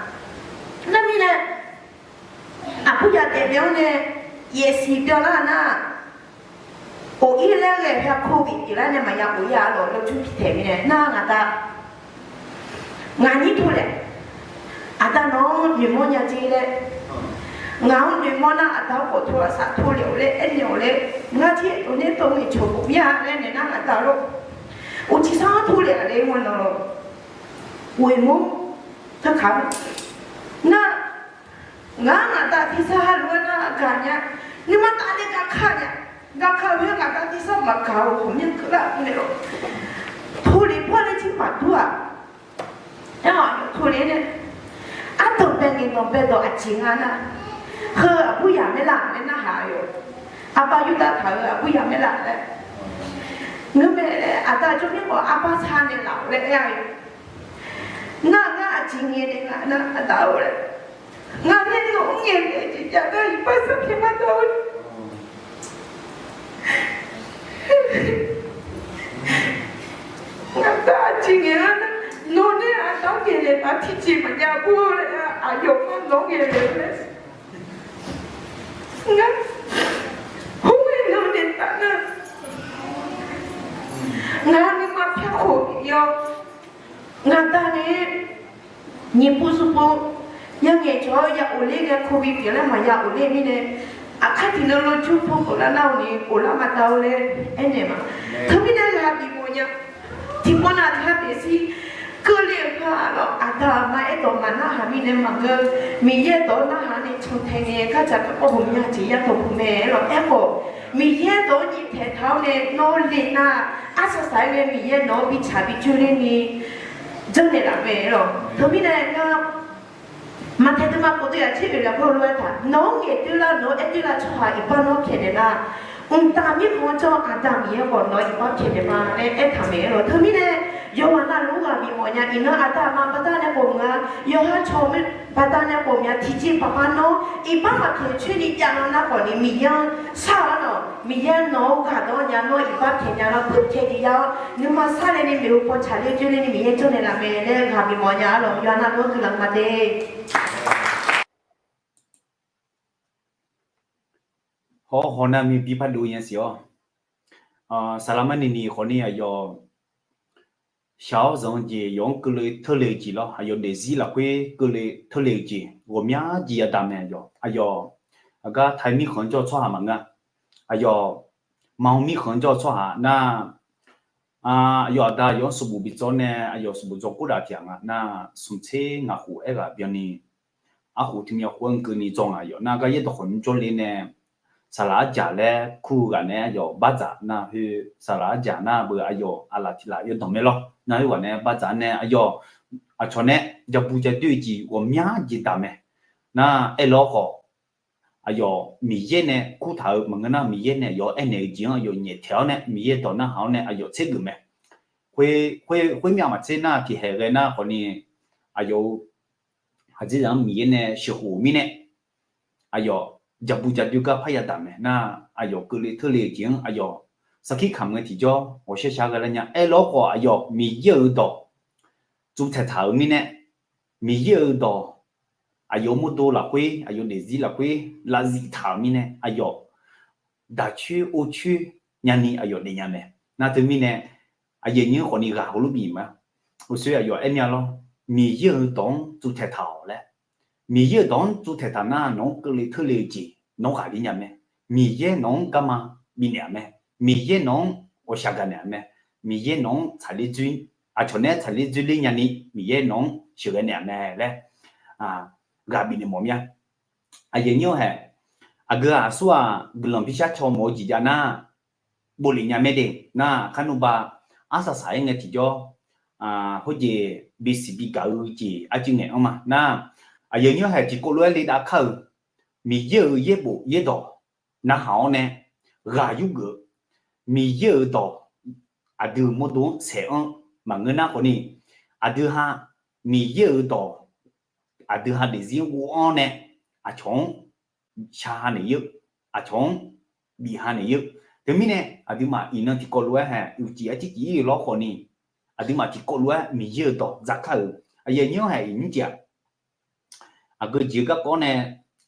nar mirnae aqbur yaq daef byan-anr nae yaefsiq byanlar nar, of ir laer ghae ha covid pyeuflar nae maqya of ir-a lawq, lawjur pitaeq mirnae nar ngaq da, ngaq nyir tov laer, Aqda nawq-anr noeqmawr nya jer laer, ngaq-anr noeqmawr nar aqda-anr khawf tov lavsav tov lef-awq laer aernaeq-awq laer, ngar tir-aer tov nae tov ngaeqcawq khof mir-a laer naeq nar aqda lor. Uqcif sar-anr tov lef-a laer mawr nar lor. Ghoeq mawr, tawrkaq nar, ngar ngaq da tersar ha lof-aer nar gaq nya, nuima taf nae gaq ka nya, gaq ka-eu khoer ngaq da tersar maqgaq-eu ghawqmyanr keuvlar naeq lor. Tov lef pawr nae jir maqdur-aq. Aer-awq, tov lef nae, ardanq bae ngaeqdanq bae dawq aqjeq nga nar, heu aqbur yaq maerlaf laer narhaq-awq. Arbar yurdav taq-euq aqbur yaq maerlaf laer, ngeurmae laer aqda jawr mir khawf arbar sar naeqlaf-awq laer aer-a. Nar ngar aqjeq ngaeq naeq nga nar aqda-or laer, ngaq nae nawq-anr ngaeq naeq jeq jav gar iqbax sar pyaeq ma dawr-eu. Ngaq da aqjeq ngaeq-a nar, nawq nae aqda-anr ngaeq naeq taq tiqjeq maqjav bur-eu laer, aqyawf ma nawq-anr ngaeq naeq laer. Ngar, hawr-eu nawq naeq taf nar, ngaq nuima pyar khof-ir-awr, ngaq da nae nyiq pov smq pov, ya ngaeqcawq-awr ya of ler nae covid pyeuf laer maqya of ler mirnae, aqkar tiqnan lawjur pov khawf lar nar-awq ni of lar maqdav-eu laer aernaeq ma. Teumirnae ghaq bif mawf nya. Tiqpov nav tiqha taef shir keuvle-euq nar lawr, aqda aqma aerdawq maqnarhaq mirnae maqngeur. Miqyaer dawq-anr narhaq nae cantae ngae, gardzaq garkawv ghawqmya jeq yadawq puq mae-aer lawr. Aerkhawf, Miqyaer dawq-anr nyiq taeq taq-awr nae nawr le nar, arsaq saq-aer ngae Miqyaer nawq-anr bi tsaq bi dzoerler ni janrnaeq laf mae-aer lawr. Teumirnae ngar Maqtaeq deuvma kov deuv yaf tser oeq lafkhoer lof-aer taq, nawq-anr ngaeq doerlar nawq-anr aer doerlar tsawrhaq iqbax nawr pyaeqnaeq nar, mqtav mirkhanq-anr jawr aqda Miqyaer khawf nawq-anr iqbax pyaeqnaeq ma laer aertaq mae-aer lawr. Teumirnae yawqghaq navluf-anr ghaq bif mawf nya. Iqnan aqda aqma baqdanae khof maqnga, yawqha cawq baqdanae khof maqnya. Tiqjeq paqpar nawr iqbax maqpyaeq coer ni jav-a nar khawf ni Miqyaer-anr shar-awr nawq, Miqyaer nawq-anr ghaq dawr nya, nawr iqbax pyaeq nya lar, puq pyaeq jeq ya-awr nuima sarle ni maeqhu paw tsaqler dzoerler ni Miqyaer janrnaeq laf mae laer ghaq bif mawf nya-a lawq. Yawqha navluf-anr guiqlanq ma de. Hawr hawnar mir bir pardov nya siq-awr, saqlaq marni ni khawf ni aqyawf shaq-awr zanq-eu jeq yawf-anr keuvle teurle-eu jeq lawr, aqyawf daefzir lafkhoer keuvle teurle-eu jeq ghawqmya jeq yadaq mae. Aqyawf, aqyawf aqgar taq-eu mirkhanq-anr jawr-eu tsawrhaq maqngeur. Aqyawf maqanr mirkhanq-anr jawr-eu tsawrhaq nar, aqyawf aqda yawf-anr sanqbof bi dzawr nae aqyawf sanqbof dzaw kor daf tiq ghaq nga nar, smq tser ngaq khof aerghaq byanni arkhof tiq myav khof-aer keuvni dzaw ngaq yawf nar, gar yaerdawq khawf nymr jawrle nae saqlaq arjaq laer kur-eu ghaq nae aqyawf bardzaq nar, khoer saqlaq arjaq nar beu aqyawf aqlaf tiq laf yawdanq mae lawr nar, khoerghaq nae bardzaq nae aqyawf aqcawq nae jabu jadoer-eu jeq ghawqmya jeq daq mae. Nar aerlawr khawf, aqyawf Miqyaer nae kurtaq-eu maqngeur nar, Miqyaer nae aqyawf aernaeq-eu jeq-anr aqyawf nyaeftaeq-awr nae Miqyaer dawq narhaq-awr nae aqyawf tsergeuf mae. Khoer, khoer myav maqtser nar tiqhaeq ghae nar khawf ni aqyawf-euq haqdzerzaq-anr Miqyaer nae sheuqkhof-eu mirnae aqyawf jabu jadoer gar parya daq mae nar, aqyawf keuvle teurle-eu jeq-anr aqyawf sarkir kamq ngae tiqjawr ghawqshar shar ghae lar nya. Aerlawr khawf aqyawf Miqyaer-euq dawq tsuvtaeq taq-euq mirnae, Miqyaer-euq dawq aqyawf mawrdo lafkhoer aqyawf daefzir lafkhoer lavzif taq-euq mirnae aqyawf daq coer or coer nyani aqyawf daefnya mae. Nar teumirnae aqyawf nymr khawf ni ghaq heulof bif ma. Uqshoe aqyawf aer myav lawr, Miqyaer-euq dawq-anr tsuvtaeq taq-awq laer. Miqyaer-euq dawq-anr tsuvtaeq taq nar nawq-anr keuvle teurle-eu jeq nawq-anr ghaqler nya mae. Miqyaer nawq-anr garma bifnaeq-aq mae. Miqyaer nawq-anr ghawqshaq gaqnaeq-aq mae. Miqyaer nawq-anr tsaqler dzoer, aqcawq nae tsaqler dzoerler nyani Miqyaer nawq-anr sheuqghae naeq-aq mae laer ghaq bifnaeq mawf mya. Aqyawf nymr-awr hae, aqgeu-aq aqsur-aq guiqlanq bishar caw mawf-eu jeq jav nar, boflef nya mae de. Nar kharnuvba arsaq saq-aer ngae tiqjawr, khoerjeq bisiq bigaq-eu jeq arjir ngaeq-anr ma. Nar aqyawf nymr-awr hae tiqkawv lof-aer le dav kar-euq Miqyaer-euq yaerbof yaerdawq narhaq-awr nae ghaq yurgeuf-eu Miqyaer-euq dawq aqdui-euq mawrdo-anr saeq-anr maqngeur nar khawf ni, aqdui ha Miqyaer-euq dawq aqdui ha daefzir-anr ghov-anr nae aqcawq-anr shaq ha naeq-eu, aqcawq-anr bif ha naeq-eu. Teumirnae aqduimaf iqnan tiqkawv lof-aer hae uqcif arcir cif ir-eu lawr khawf ni, aqduimaf tiqkawv lof-aer Miqyaer-euq dawq dzaqkar-euq aqyawf nymr-awr hae iqnymr jeq-aq, aqgeu jeq-eu garkawv nae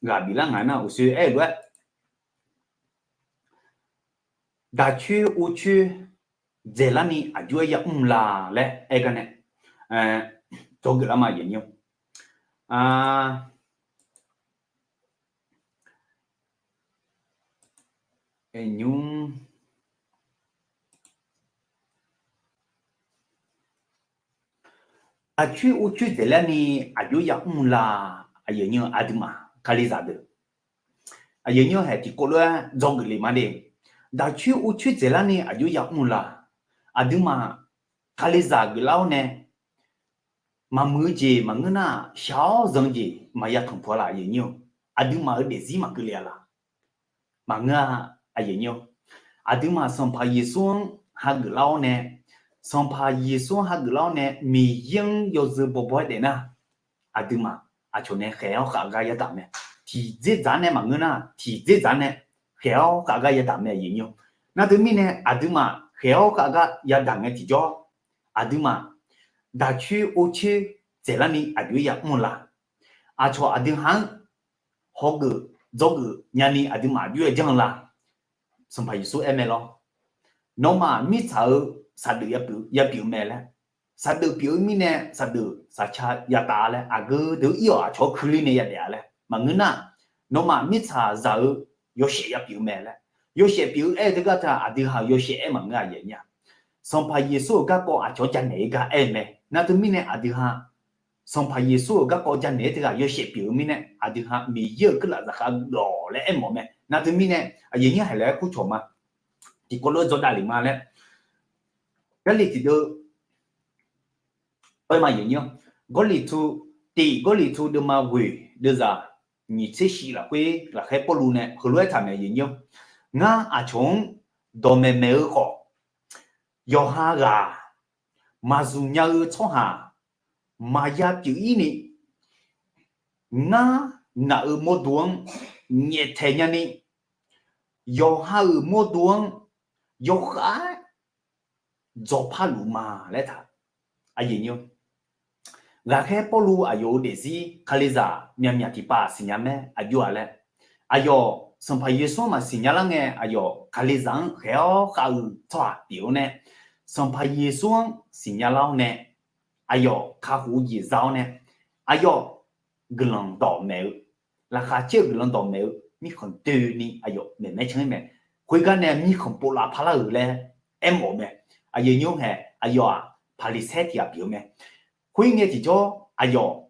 ghaq biflar ngaq nar uqshoe aer-eu lof-aer daq coer or coer dzaeqlarni aqjox-aer yamr la laer aer gar nae, dzawgeuf lar ma aqyawf nymr-awr. A, nymr, daqcoer or coer dzaeqlar ni aqjox yamr la? Aqyuif aqnyir aqduimaf kalizaq deuq, aqyuif aqnyir haeq tiqkawv lof-aer dzawgeuf le ma de. Daqcoer or coer dzaeqlar ni aqjox yamr la? Aqduimaf kalizaq geuflar-awr nae maqmuiq-eu jeq maqngeur nar, shaq-awr zanq-eu jeq maqya tanqpuq-a laf? Aqyuif aqnyir-or, aqduimaf-euq daefzir maqkeuv le-a laf? Maqngeur-a. Aqyuif aqnyir-or, aqduimaf Sanqpaq Yeqsur-anr hageuf lar-awr nae, Sanqpaq Yeqsur-anr hageuf lar-awr nae Miqyaer-anr yawzeu bawbaw-aer daef nar, aqduimaf aqcawq nae khaeq-awr khav gar yadaq mae. Tiqdzerdzaq nae maqngeur nar, tiqdzerdzaq nae khaeq-awr khav gar yadaq mae, aqyuif aqnyir-or. Nar teumirnae aqduimaf khaeq-awr khav gar yadaq ngae tiqjawr, aqduimaf daqcoer or coer dzaeqlar ni aqjox-aer yamr la? Aqcawq aqdui ha-anr hawgeuf dzawgeuf nyani aqduimaf aqjox-aer janr-eu la? Sanqpaq Yeqsur aer mae lawr. Nawmaf mirtsaq-euq saqdeuf yapyeuf-eu mae laer, saqdeuf pyeuf-eu mirnae saqdeuf saqca yataf-a laer, aqgeu deuq-eu ir-awq aqcawq-anr kuiler nae yadaef-a laer maqngeur nar, nawmaf mirtsaqzaq-euq yawshaef yapyeuf-eu mae laer, yawshaef pyeuf-eu aer-eu teugar teu-aq, aqdui ha-euq yawshaef aer maqngeur-a, aqyuif aqnyir-a. Sanqpaq Yeqsur-euq garkawv aqcawq-anr janaeq-eu gar aer-eu mae. Nar teumirnae aqdui ha Sanqpaq Yeqsur-euq garkawv janaeq-aer teughaq yawshaef pyeuf-eu mirnae, aqdui ha Miqyaer-euq keuvlaf zaqkhav dawq laer aermawf mae. Nar teumirnae aqyuif aqnyir haeq laer kur cawq ma. Tiqkawv lof-aer dzawrdav le ma laer, Gawrliqtu tiq, Gawrliqtu deuvma ghoeq deuvzaq nyiq tser shif lafkhoer lafkhaer Pawrluv nae heulof-aer taq mae, aqyuif aqnyir-or. Ngar aqcawq-anr dawqmaeq maeq-eu khawf, yawqha ghaq maqzmq nya-eu tsawrhaq maqya pyeuf-ir ni, ngar ngaq-euq mawrdo-anr nyaeftaeq nyani, yawqha-euq mawrdo-anr yawkhav-aer dzawqpar luf ma laer taq. Aqyuif aqnyir-or, ghaqkhaer Pawrluv aqyawf-euq daefzir kalizaq myaqmyaq tiqpav siqnya mae, aqjox-a laer. Aqyawf Sanqpaq Yeqsur-anr maqsiq nya lar ngae, aqyawf kalizaq-anr khaeq-awr khav-eu tsawrhaq pyeuf-awr nae, Sanqpaq Yeqsur-anr siqnya lar-awr nae, aqyawf kakhof-eu jeq za-awr nae, aqyawf guiqlanq dawqmaeq-eu, laqkhaq caer-eu guiqlanq dawqmaeq-eu mirkhanq doeni aqyawf maeqmaer can-ir mae. Khoergar nae mirkhanq pov laf parlar-euq laer aermawf-eu mae. Aqyuif aqnyir-or haeq, aqyawf-aq Paqliqsaer tiq ghaq pyeuf-eu mae. Khoerngae tiqjawr aqyawf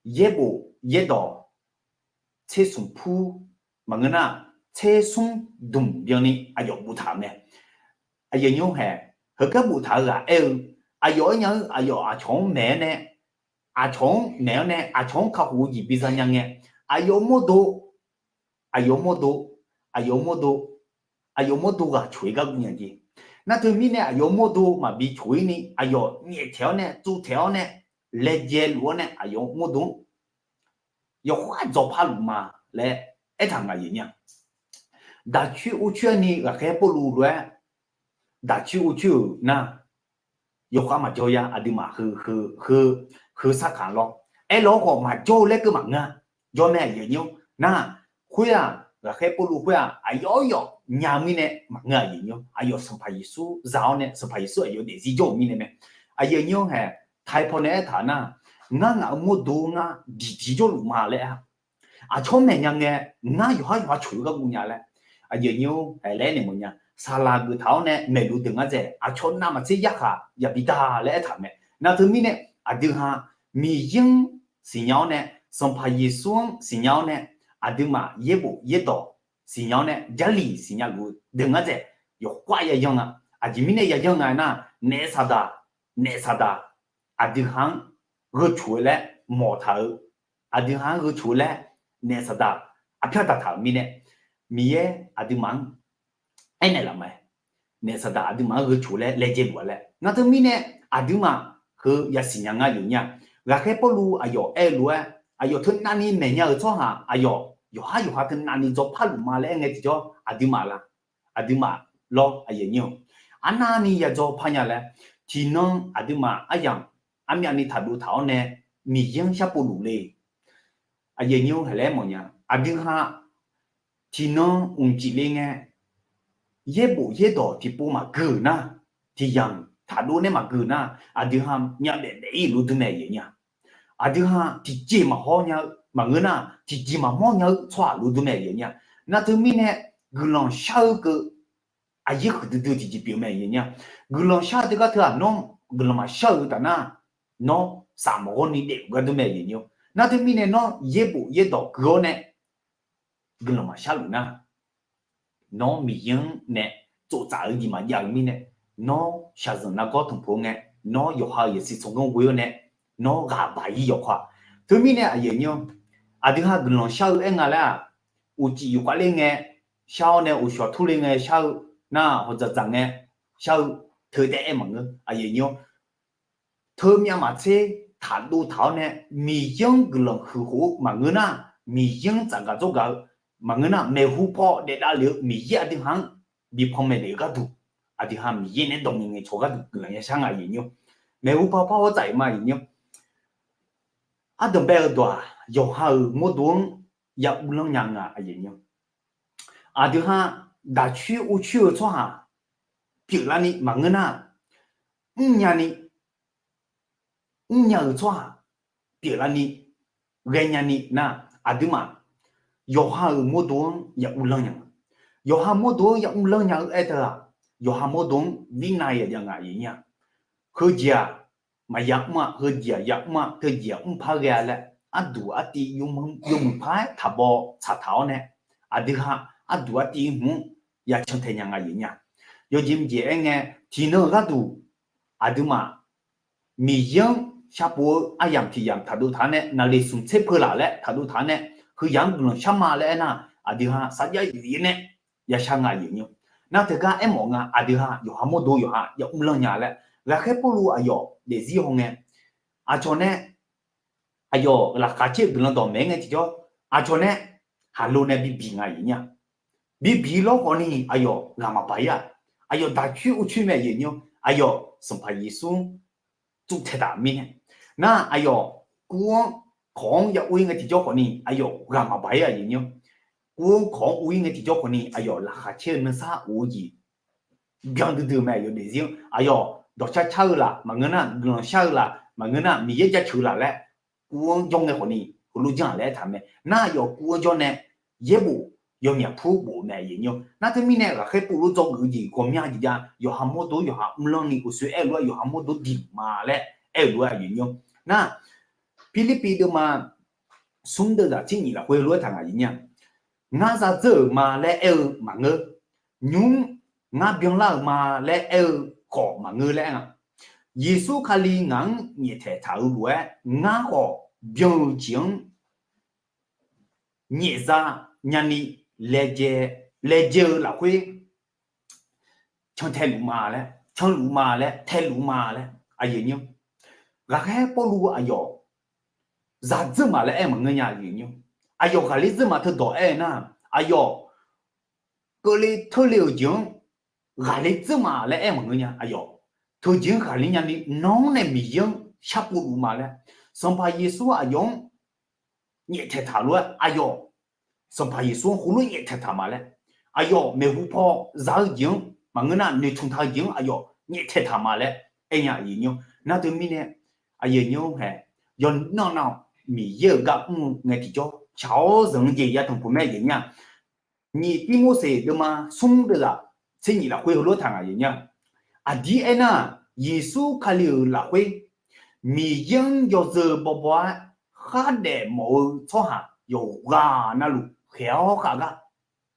yaerbof yaerdawq tser smq pur maqngeur nar, tser smr dmq byanni aqyawf boftaq-euq mae. Aqyuif aqnyir-or haeq, heugar boftaq-eu ghaq aer-eu, aqyawf aernya-eu aqyawf aqcawq-anr maeq-aer nae, aqcawq-anr maeq-awr nae aqcawq-anr kakhof-eu jeq biza nya ngae, aqyawf mawrdo, aqyawf mawrdo, aqyawf mawrdo, aqyawf mawrdo ghaq coq-ir gar guv nya jeq. Nar teumirnae aqyawf mawrdo maqbi coq-ir ni aqyawf nyaeftaeq-awr nae tsuvtaeq-awr nae laejae luf-awr nae aqyawf mawrdo-anr yawkhav dzawqpar luf ma laer aertaq ngaq yif nya. Daqcoer or coer-aer ni ghaqkhaer Pawrluv lof-aer daqcoer or coer-euq nar, yawkhav maqjawr ya, aqduimaf heu, heu, heu sarkaq lawr. Aerlawr khawf maqjawr-eu laer keuv maqngeur-a. Jawr mae, aqyuif aqnyir-or. Nar, khoer-aq, ghaqkhaer Pawrluv khoer-aq, aqyawf yawf nya mirnae maqngeur, aqyuif aqnyir-or. Aqyawf Sanqpaq Yeqsur za-awr nae, Sanqpaq Yeqsur aqyawf daefzir jawr-euq mirnae mae. Aqyuif aqnyir-or haeq, taipaw nae aertaq nar, ngar ngaq-euq mawrdo ngar diqdiq jawrluf ma laer-a. Aqcawq-anr maeq nya ngae, ngar yawqhar yawqha coq-ir gar guv nya laer. Aqyuif aqnyir-or, haeq laer naeq mawf nya. Saqlaq geuf taq-awr nae maeqluf deuq ngar dzaeq, aqcawq navmaqtser yarkhaq yabi dar laer aertaq mae. Nar teumirnae, aqdui ha Miqyaer-anr siqnya-awr nae, Sanqpaq Yeqsur-anr siqnya-awr nae, aqduimaf yaerbof yaerdawq siqnya-awr nae, Jarlif siqnya luf-eu deuq ngar dzaeq, yawqkhav yayanr nga. Aqjeq mirnae yayanr nga nar, naef saqdaq, naef saqdaq, aqdui ha-anr gheu coq-eu laer mawf taq-eu, aqdui ha-anr gheu coq-eu laer naef saqdaq arpyar daqtaq-euq mirnae, Miqyaer aqduimaf-anr aernaeq laf mae. Naef saqdaq aqduimaf-anr gheu coq laer laejae luf-a laer. Nar teumirnae, aqduimaf heu yasiq nya ngar yawq nya. Ghaqkhaer Pawrluv aqyawf aer-eu lof-aer, aqyawf teunavni maeq nya-euq tsawrhaq aqyawf yawqhar yawqha teunavni dzawpar luf ma laer aer ngae tiqjawr, aqduimaf la? Aqduimaf lawr, aqyuif aqnyir-or. Arnavni ya dzawpar nya laer, tiqnan aqduimaf aryamq armyavni taqdov taq-awr nae Miqyaer-anr sharpov luf le. Aqyuif aqnyir-or, haeq laer mawf nya. Aqdui ha tiqnan mqcif le ngae, yaerbof yaerdawq tiqpov maqgeu-euq nar, tiqyamq taqdov nae maqgeu-euq nar, aqdui ha myavbaef daef-ir luf dm mae, aqyuif aqnyir-a. aqdui ha tiqjeq maqhawr nya-eu maqngeur nar, tiqjeq maqmawr nya-eu tsawrhaq lof dur mae aqyuif aqnyir-aq. Nar teumirnae guiqlanq shar-eu keuv aqyaer huiqdui dui tiqjeq pyeuf-eu mae aqyuif aqnyir-aq. Guiqlanq shar-eu teugar teu-aq, nawr guiqlanq maqshar-eu taf nar, nawr saf maqghawr ni daef-euq gar dur mae aqyuif aqnyir-or. Nar teumirnae nawr yaerbof yaerdawq gui-awr nae guiqlanq maqshar luf nar, nawr Miqyaer-anr nae tsoftsaf-eu jeq maqjav-eu mirnae, nawr shaqzanq nargawr tanqpuq-eu ngae, nawr yawqha-euq yasiq tsawrganr ghoe-awr nae, nawr ghaq baq-ir yawkawr-aq. Teumirnae aqyuif aqnyir-or, aqdui ha guiqlanq shar-eu aer nga laer-aq, uqcif yufkhav ler ngae shar-awr nae, uqshawq turler ngae shar-eu nar, hawdzaq dzaq ngae shar-eu teu taef-aer maqngeur aqyuif aqnyir-or. Teumyav maqtser taqdov taq-awr nae Miqyaer-anr guiqlanq huiq khof-eu maqngeur nar, Miqyaer-anr tsafgaq dzawrgaq-eu maqngeur nar, maeqhu paw daef davlef-eu Miqyaer aqdui ha-anr bi panmaeq lef-eu gharduq, aqdui ha Miqyaer nae dawq ngaeq ngaeq cawq gharduq guiqlanq yashar nga aqyuif aqnyir-or. Maeqhu paw par-awr tsaf-iq ma aqyuif aqnyir-or. Ardanqbae-eu dawq-aq, yawqha-euq mawrdo-anr ya uvlanr nya nga aqyuif aqnyir-or. Aqdui ha daqcoer uvcoer-eu tsawrhaq pyeuflar ni maqngeur nar, mrnya ni, mrnya-euq tsawrhaq pyeuflar ni ghaenya ni nar, aqduimaf yawqha-euq mawrdo-anr ya uvlanr nya nga. Yawqha mawrdo-anr ya uvlanr nya-eu aertaq-aq, yawqha mawrdo-anr virnav ya jav nga aqyuif aqnyir-aq. Heujeq-aq maqya mr-a, heujeq-aq ya mr-a, teujeq-aq mrpar ghae-a laer, arduq artiv yawmuiq par-aer taqbaw tsaqtaq-awr nae, aqdui ha arduq artiv hmq-anr ya cantae nya nga aqyuif aqnyir-aq. Yawjeq mqjeq aer ngae, tiqnan-euq gharduq aqduimaf Miqyaer-anr sharpov-eu aryamq tiq yamq taqdov taq-awr nae, naqliq smq tser peu laf laer taqdov taq-awr nae, heuyaq-anr guiqlanq shar ma laer aernar, aqdui ha sarjax yoeq-ir nae yashar nga aqyuif aqnyir-or. Nar teugar aermawf nga, aqdui ha yawqha mawrdo yawqha ya uvlanr nya laer, ghaqkhaer Pawrluv aqyawf daefzir hawngae, aqcawq nae aqyawf laqkhaq caer-eu guiqlanq dawqmaeq-aer ngae tiqjawr, aqcawq nae haqlo nae bibiq nga aqyuif aqnyir-aq. Bibiq lawr khawf ni aqyawf ghaq maqbaq-ir-aq. Aqyawf daqcoer uvcoer mae aqyuif aqnyir-or, aqyawf Sanqpaq Yeqsur-anr tsuvtaeq taq mirnae, nar aqyawf kuv-anr kawq-anr ya ur-ir ngae tiqjawr khawf ni aqyawf ghaq maqbaq-ir aqyuif aqnyir-or. Kuv-anr kawq-anr ur-ir ngae tiqjawr khawf ni aqyawf laqkhaq caer-eu nuisar of-eu jeq byan duidui-eu mae aqyawf daefzir-anr. Aqyawf dawqcar car-eu laf maqngeur nar, guiqlanq shar-eu laf maqngeur nar, Miqyaer jaceuq-eu laf laer kuv-anr jawr ngae khawf ni heulof janr-aq laer aertaq mae. Nar aqyawf kuv-anr jawr nae yaerbof yawnyaf pur bof-eu mae aqyuif aqnyir-or. Nar teumirnae ghaqkhaer Pawrluv dzawgeuf-eu jeq ghawqmya jeq ja, yawqha mawrdo yawqha mrlanr ni uqshoe aer-eu lof-aer yawqha mawrdo diq ma laer aer-eu lof-aer aqyuif aqnyir-or. Nar Pirlirpiv deuvma smr deuvzaq tser nyif lafkhoer heulof-aer taq nga aqyuif aqnyir-aq. Ngar zadzeur-euq ma laer aer-eu maqngeur. Nymr ngar byanlar-euq ma laer aer-eu khawf maqngeur laer aer nga. Yeqsur Kali ngaq-anr nyaeftaeq taq-eu lof-aer ngar khawf byan-eu jeq-anr nyaefza nyani laejae, laejae-eu lafkhoer cantae luf ma laer, canluf ma laer, taeluf ma laer aqyuif aqnyir-or. Ghaqkhaer Pawrluv aqyawf zadzeur ma laer aer maqngeur nya aqyuif aqnyir-or. Aqyawf ghaqler dzeur ma teudawq aer-eu nar, aqyawf keuvle teule-euq jeq-anr ghaqler dzeur ma laer aer maqngeur nya aqyawf. Teujeq-anr ghaqler nyani nawr-anr nae Miqyaer-anr sharpov luf ma laer, Sanqpaq Yeqsur aqyawf-anr nyaeftaeq taq lof-aer aqyawf Sanqpaq Yeqsur-anr heulof nyaeftaeq taq ma laer, aqyawf maeqhu paw za-eu jeq-anr maqngeur nar, noeqtmq taq-eu jeq-anr aqyawf nyaeftaeq taq ma laer aer nya aqyuif aqnyir-or. Nar teumirnae aqyuif aqnyir-or hae, yawqnan nav-awq Miqyaer-euq gar mr-eu ngae tiqjawr shaq-awr zanq-eu jeq ya tanqpuq mae aqyuif aqnyir-aq. Nyiq Tirmorseq deuvma smr deuvzaq tser nyif lafkhoer heulof-aer taq nga aqyuif aqnyir-aq. Aqdir aernar, Yeqsur Kali-euq lafkhoer Miqyaer-anr yawzeu bawbaw-aer khardaef mawf-eu tsawrhaq yawqghaq navluf khaeq-awr khav gar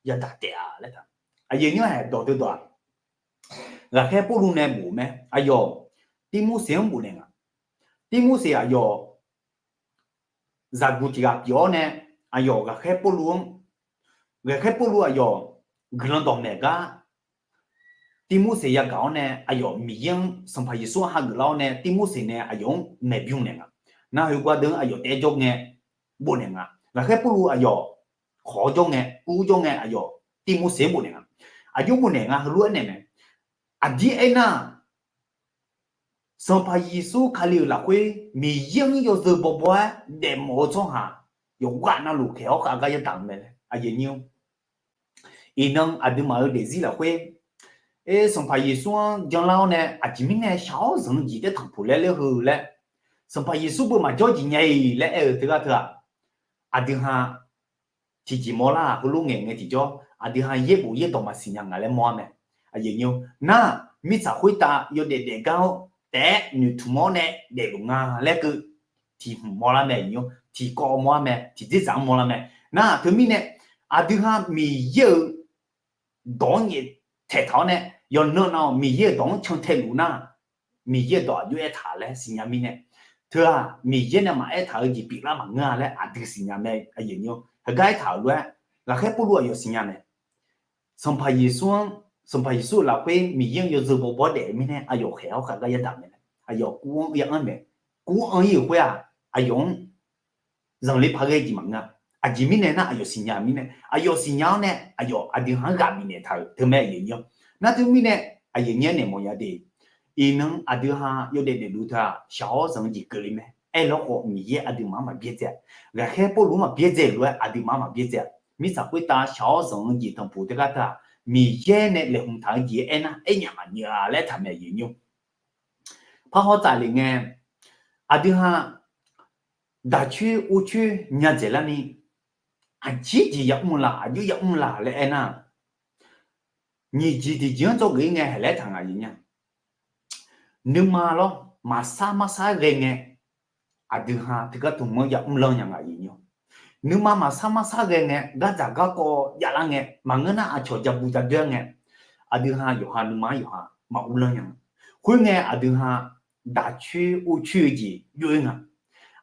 yadaq taef-a laer taq. Aqyuif aqnyir-aq, dawq deuq dawq-aq, ghaqkhaer Pawrluv nae bof mae. Aqyawf Tirmorseq-anr bofnaeq nga. Tirmorseq aqyawf zaqguq tiq ghaq pyeuf-awr nae, aqyawf ghaqkhaer Pawrluv-anr, ghaqkhaer Pawrluv aqyawf guiqlanq dawqmaeq gar Tirmorseq yagaq-awr nae, aqyawf Miqyaer-anr Sanqpaq Yeqsur-anr hageuf lar-awr nae, Tirmorseq nae aqyawf-anr maeqbymr naeq nga. Nar khoergar deuq-anr aqyawf taef-aer jawr ngae bofnaeq nga. Ghaqkhaer Pawrluv aqyawf khawq-awr jawr ngae, ur jawr ngae, aqyawf Tirmorseq-anr bofnaeq nga. Aqjox bofnaeq nga heulof-aer naeq mae. Aqdir aernar, Sanqpaq Yeqsur Kali-euq lafkhoer Miqyaer-anr yawzeu bawbaw-aer daefmawf-eu tsawrhaq yawqghaq navluf khaeq-awr khav gar yadaq-eu mae laer aqyuif aqnyir-or. Iqnan aqduimaf-euq daefzir lafkhoer, er, Sanqpaq Yeqsur-anr janlar-awr nae aqjeq mirnae shaq-awr zanq-eu jeq taer tanqpuq laer ler heu laer, Sanqpaq Yeqsur beu maqjawr jeq nya-iq laer aer-eu teugar teu-aq, aqdui ha tiqjeq mawrlar-aq, heulof ngaeq ngae tiqjawr aqdui ha yaerbof yaerdawq maqsiq nya nga laer mawr-ar mae. Nar, mirtsaq khoertav yawdaef daefgar-awr taef-aer noeqtmq-awr nae daefluf nga laer keuv tiq hmq mawrlar mae. Tiqkawv mawr-ar mae, tiqdzerdzaq-anr mawrlar mae. Nar teumirnae aqdui ha Miqyaer-euq dawq-anr nyaeftaeq taq-awr nae yawqnan nav-awq Miqyaer-euq dawq-anr cantae luf nar, Miqyaer-euq dawq aqjox aertaq laer siqnya mirnae, teu-aq Miqyaer nae maqaer taq-eu jeq pyeuflar maqngeur-a laer aqdui siqnya mae. Heugar aertaq-euq lof-aer, ghaqkhaer Pawrluv aqyawf siqnya nae, Sanqpaq Yeqsur-anr, Sanqpaq Yeqsur-euq lafkhoer Miqyaer-anr yawzeu bawbaw daef-eu mirnae aqyawf khaeq-awr khaeq gar yadaq mae. Aqyawf kuv-anr ya anr mae. Kuv-anr ir-euq khoer-aq, aqyawf-anr zanqler paq ghae jeq maqngeur-a. Aqjeq mirnae nar aqyawf siqnya mirnae, aqyawf siqnya-awr nae aqyawf aqdui ha-anr ghaq bifnaeq taq-euq teumae aqyuif nyi-awr. Nar teumirnae aqyuif nyi-aer naeq mawf nya de. Iqnan aqdui ha yawdaef daefluf teu-aq shaq-awr zanq-eu jeq keuvle mae. Aerlawr khawf Miqyaer aqduimaf-anr maqbyaerdzae-a. Ghaqkhaer Pawrluv-anr maqbyaerdzae-euq lof-aer aqduimaf-anr maqbyaerdzae-a. Mirtsaq khoertav shaq-awr zanq-eu jeq tanqpuq teugar teu-aq, Miqyaer nae laeqhmq taq-eu jeq-aer aernar aernyaf maqnyaf-a laer taqmaeq aqyuif nyi-awr. Parhaw tsafle ngae, aqdui ha daqcoer orcoer nya dzaeqlarni, aqjeq jeq yamr la, aqjox yamr la laer aernar, nyiq jeq tiqjeq-anr dzawgeuf-ir ngae haeq laer taq ngaq aqyuif nyi-a. Nuima lawr, maqsar marsar ghae ngae, aqdui ha teugar tmq-anr yamr lan nya ngaq aqyuif nyi-awr. Nuima maqsar marsar ghae ngae, gardzaq garkawv javlar ngae, maqngeur nar aqcawq jabu jadoer-ar ngae, aqdui ha yawqha nuima-anr yawqha maqur lanr nya. Khoerngae aqdui ha daqcoer orcoer-eu jeq byov-ir nga.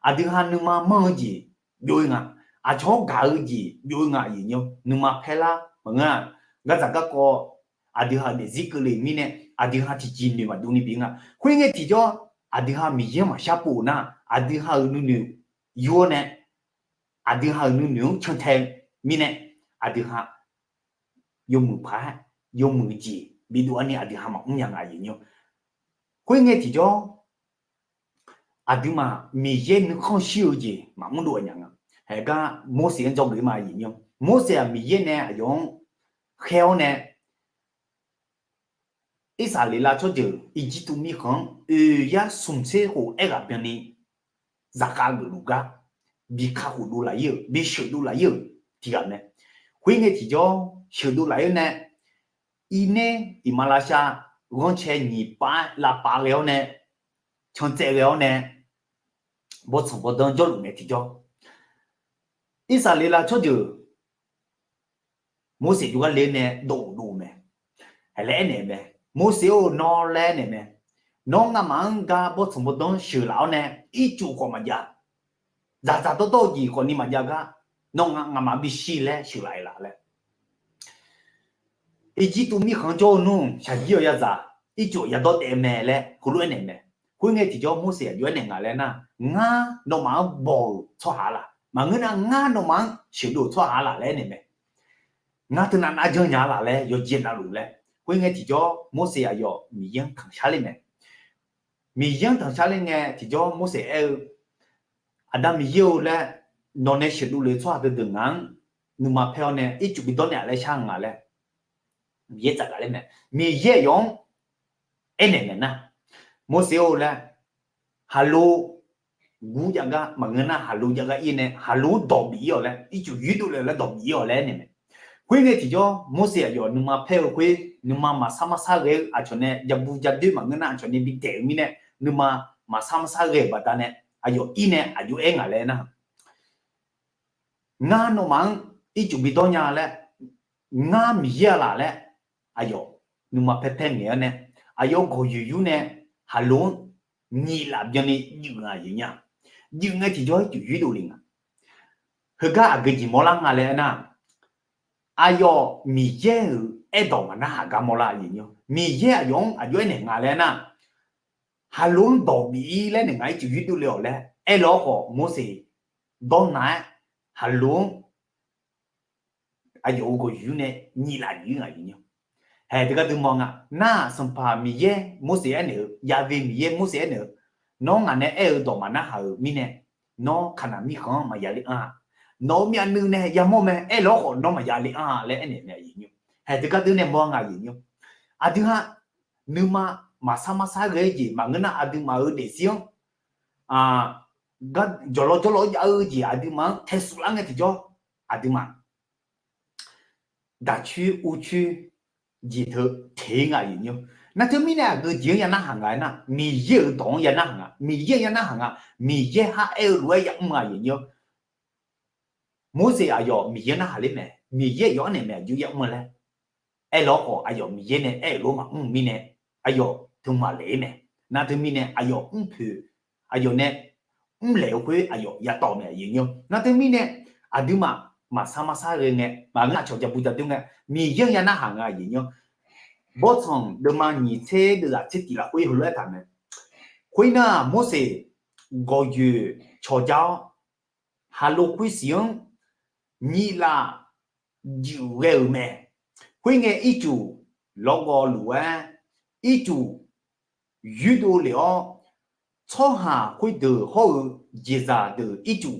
Aqdui ha nuima manr-eu jeq byov-ir nga. Aqcawq-anr gaq-eu jeq byov-ir nga aqyuif nyi-awr. Nuima paerlar maqngeur-aq, gardzaq garkawv aqdui ha-euq daefzir keuvle mirnae, aqdui ha tiqjeq noeq maqdov ni bi nga. Khoerngae tiqjawr, aqdui ha Miqyaer-anr maqshar pov-euq nar, aqdui ha-euq nuinoeq yur-awr nae, aqdui ha-euq nuinoeq-anr cantae mirnae, aqdui ha yawmuiq paq-aer yawmuiq jeq bidov-ar ni aqdui ha maqmr nya nga aqyuif nyi-awr. Khoerngae tiqjawr, aqduimaf Miqyaer nuikhanr shir-eu jeq maqmr dov-a nya nga. Haeq gar Morseq-anr dzawgeuf ma aqyuif nyi-awr. Morseq-aq Miqyaer nae aqyawf-anr khaer-awr nae, Irsaqleqlav tsawrjeuq Irjirtuv mirkhanq-anr oeq yar smq tser khof aerghaq byanni zaqkhav geufluf gar bi kakhof dov laf-ir-euq, bi sheuqdov laf-ir-euq tiqghaq mae. Khoerngae tiqjawr sheuqdov laf-ir nae, irner iqmalavshav ghanrcae nyiq pav lavpav ghae-awr nae, cantsaev ghae-awr nae, bawrtsanq bawrdanr jawrluf ngae tiqjawr, Irsaqleqlav tsawrjeuq Morseq jawrgar le nae dov-euq dov-eu mae. Haeq laer aernaeq-eu mae. Morseq-or, nawr laer aernaeq mae. Nawr ngamaf-anr gar bawrtsanq bawrdanr sheuqlaf-awr nae ircuf khawf maqjav, dzaqdzaq dawrdawr-eu jeq khawfni maqjav gar, nawr ngamaf-anr bishir laer sheuqlaf-aer laf laer. Irjirtuv mirkhanq-anr jawr-eu nmr shaqzir-awq yazaq, ircuf yadawr daef mae laer heulof-aer naeq mae. Khoerngae tiqjawr Morseq aqjox-aer naeq nga laer nar, ngar nawmaf-anr bawq-euq tsawrhaq-a laq, maqngeur nar ngar nawmaf-anr sheuqdov-euq tsawrhaq-a laq laer aernaeq mae. Ngar teunav nav janrnya-a laq laer yawqjeq navluf laer. Khoerngae tiqjawr Morseq aqyawf Miqyaer-anr tanqshar ler mae. Miqyaer-anr tanqshar ler ngae tiqjawr Morseq aer-eu, Aqda Miqyaer-or laer, nawq nae sheuqdov le-eu tsawrhaq deuq deuq ngaq-anr nuima paer-awr nae ircuf bidawr naeq-a laer shar nga laer Miqyaer tsafgaq ler mae. Miqyaer aqyawf-anr aernaeq naeq nar, Morseq-or laer, haqlo gur jav gar maqngeur nar haqlo jav gar ir nae haqlo-anr dawq bif-ir-awq laer, ircuf yoerdov le-awq laer dawq bif-ir-awq laer aernaeq mae. Khoerngae tiqjawr Morseq aqyawf nuima paer-eu khoer, nuima maqsar marsar ghae-eu aqcawq nae jabu jadoer maqngeur nar aqcawq nae bidzaeq-eu mirnae, nuima maqsar marsar ghae-euq baqdanae aqyawf ir nae aqjox aer nga laer nar, ngar nawmaf-anr ircuf bidawr nya laer, ngar Miqyaer-a laq laer, aqyawf nuima paer paer ngaeq-awr nae, aqyawf gawqyoeq yur nae haqlo-anr nyiq laf byanni juif nga aqyuif nya. Juif ngae tiqjawr ircuf yoerdov le nga. Heugar aqgeu jeq mawrlar nga laer aernar, aqyawf Miqyaer-euq aerdawq maqnarhaq gar mawrlar aqyuif nya. Miqyaer aqyawf-anr aqjox aernaeq nga laer aernar, haqlo-anr dawq bif-ir laer naeq nga ircuf yoerdov le-awq laer aerlawr khawf Morseq dawrnav-aer haqlo-anr aqyawf-euq gawqyoeq yur nae nyiq laf juif nga aqyuif nya. Haeq teugar dui mawr nga. Nar-aq Sanqpaq Miqyaer Morseq aernaeq-eu, Yaqve Miqyaer Morseq aernaeq-eu, nawr ngaq nae aer-eu dawq maqnarhaq-euq mirnae, nawr Kaqnaq mirkhanq-anr maqya le anr-a. Nawq-euq myavnuiv nae yamawr mae, aerlawr khawf nawr maqya le anr-a laer aernaeq mae aqyuif nya. Haeq teugar dui nae mawr nga aqyuif nya. Aqdui ha nuima maqsar marsar ghae-eu jeq maqngeur nar aqduimaf-euq daefzir-anr jawqlawv jawrlawv jav-eu jeq aqduimaf-anr taesuf lar ngae tiqjawr, aqduimaf daqcoer urcoer jeq teu teq-ir nga aqyuif nyir-awr. Nar teumirnae aqgeu jeq-anr ya narhaq nga aernar, Miqyaer-euq dawq-anr ya narhaq nga. Miqyaer-anr ya narhaq nga. Miqyaer har aer-eu lof-aer yamr nga aqyuif nyir-awr. Morseq aqyawf Miqyaer narhaq ler mae. Miqyaer yawf-anr naeq mae aqjox yamr-eu laer aerlawr khawf, aqyawf Miqyaer nae aer-euq lof maqmr-eu mirnae, aqyawf teu maqle-ir mae. Nar teumirnae aqyawf mrpoeq, aqyawf nae mrlaeq-eu khoer aqyawf yatawf mae aqyuif nyir-awr. Nar teumirnae aqduimaf maqsar marsar ghae ngae, maqngeur aqcawq jabu jadoer ngae, Miqyaer-anr ya narhaq nga aqyuif nyir-awr. Bawrtsanq deuvma nyiq tser deuvzaq tser tif lafkhoer heulof-aer taq mae. Khoernar, Morseq gawqyoeq cawqja-awr, haqlo khoersiq-anr nyiq laf juif ghae-euq mae. Khoerngae, ircuf lawrgawv luf-aer, ircuf yoerdov lef-awr, tsawrhaq khoerdeuq hawr-eu jeqzaq deuq ircuf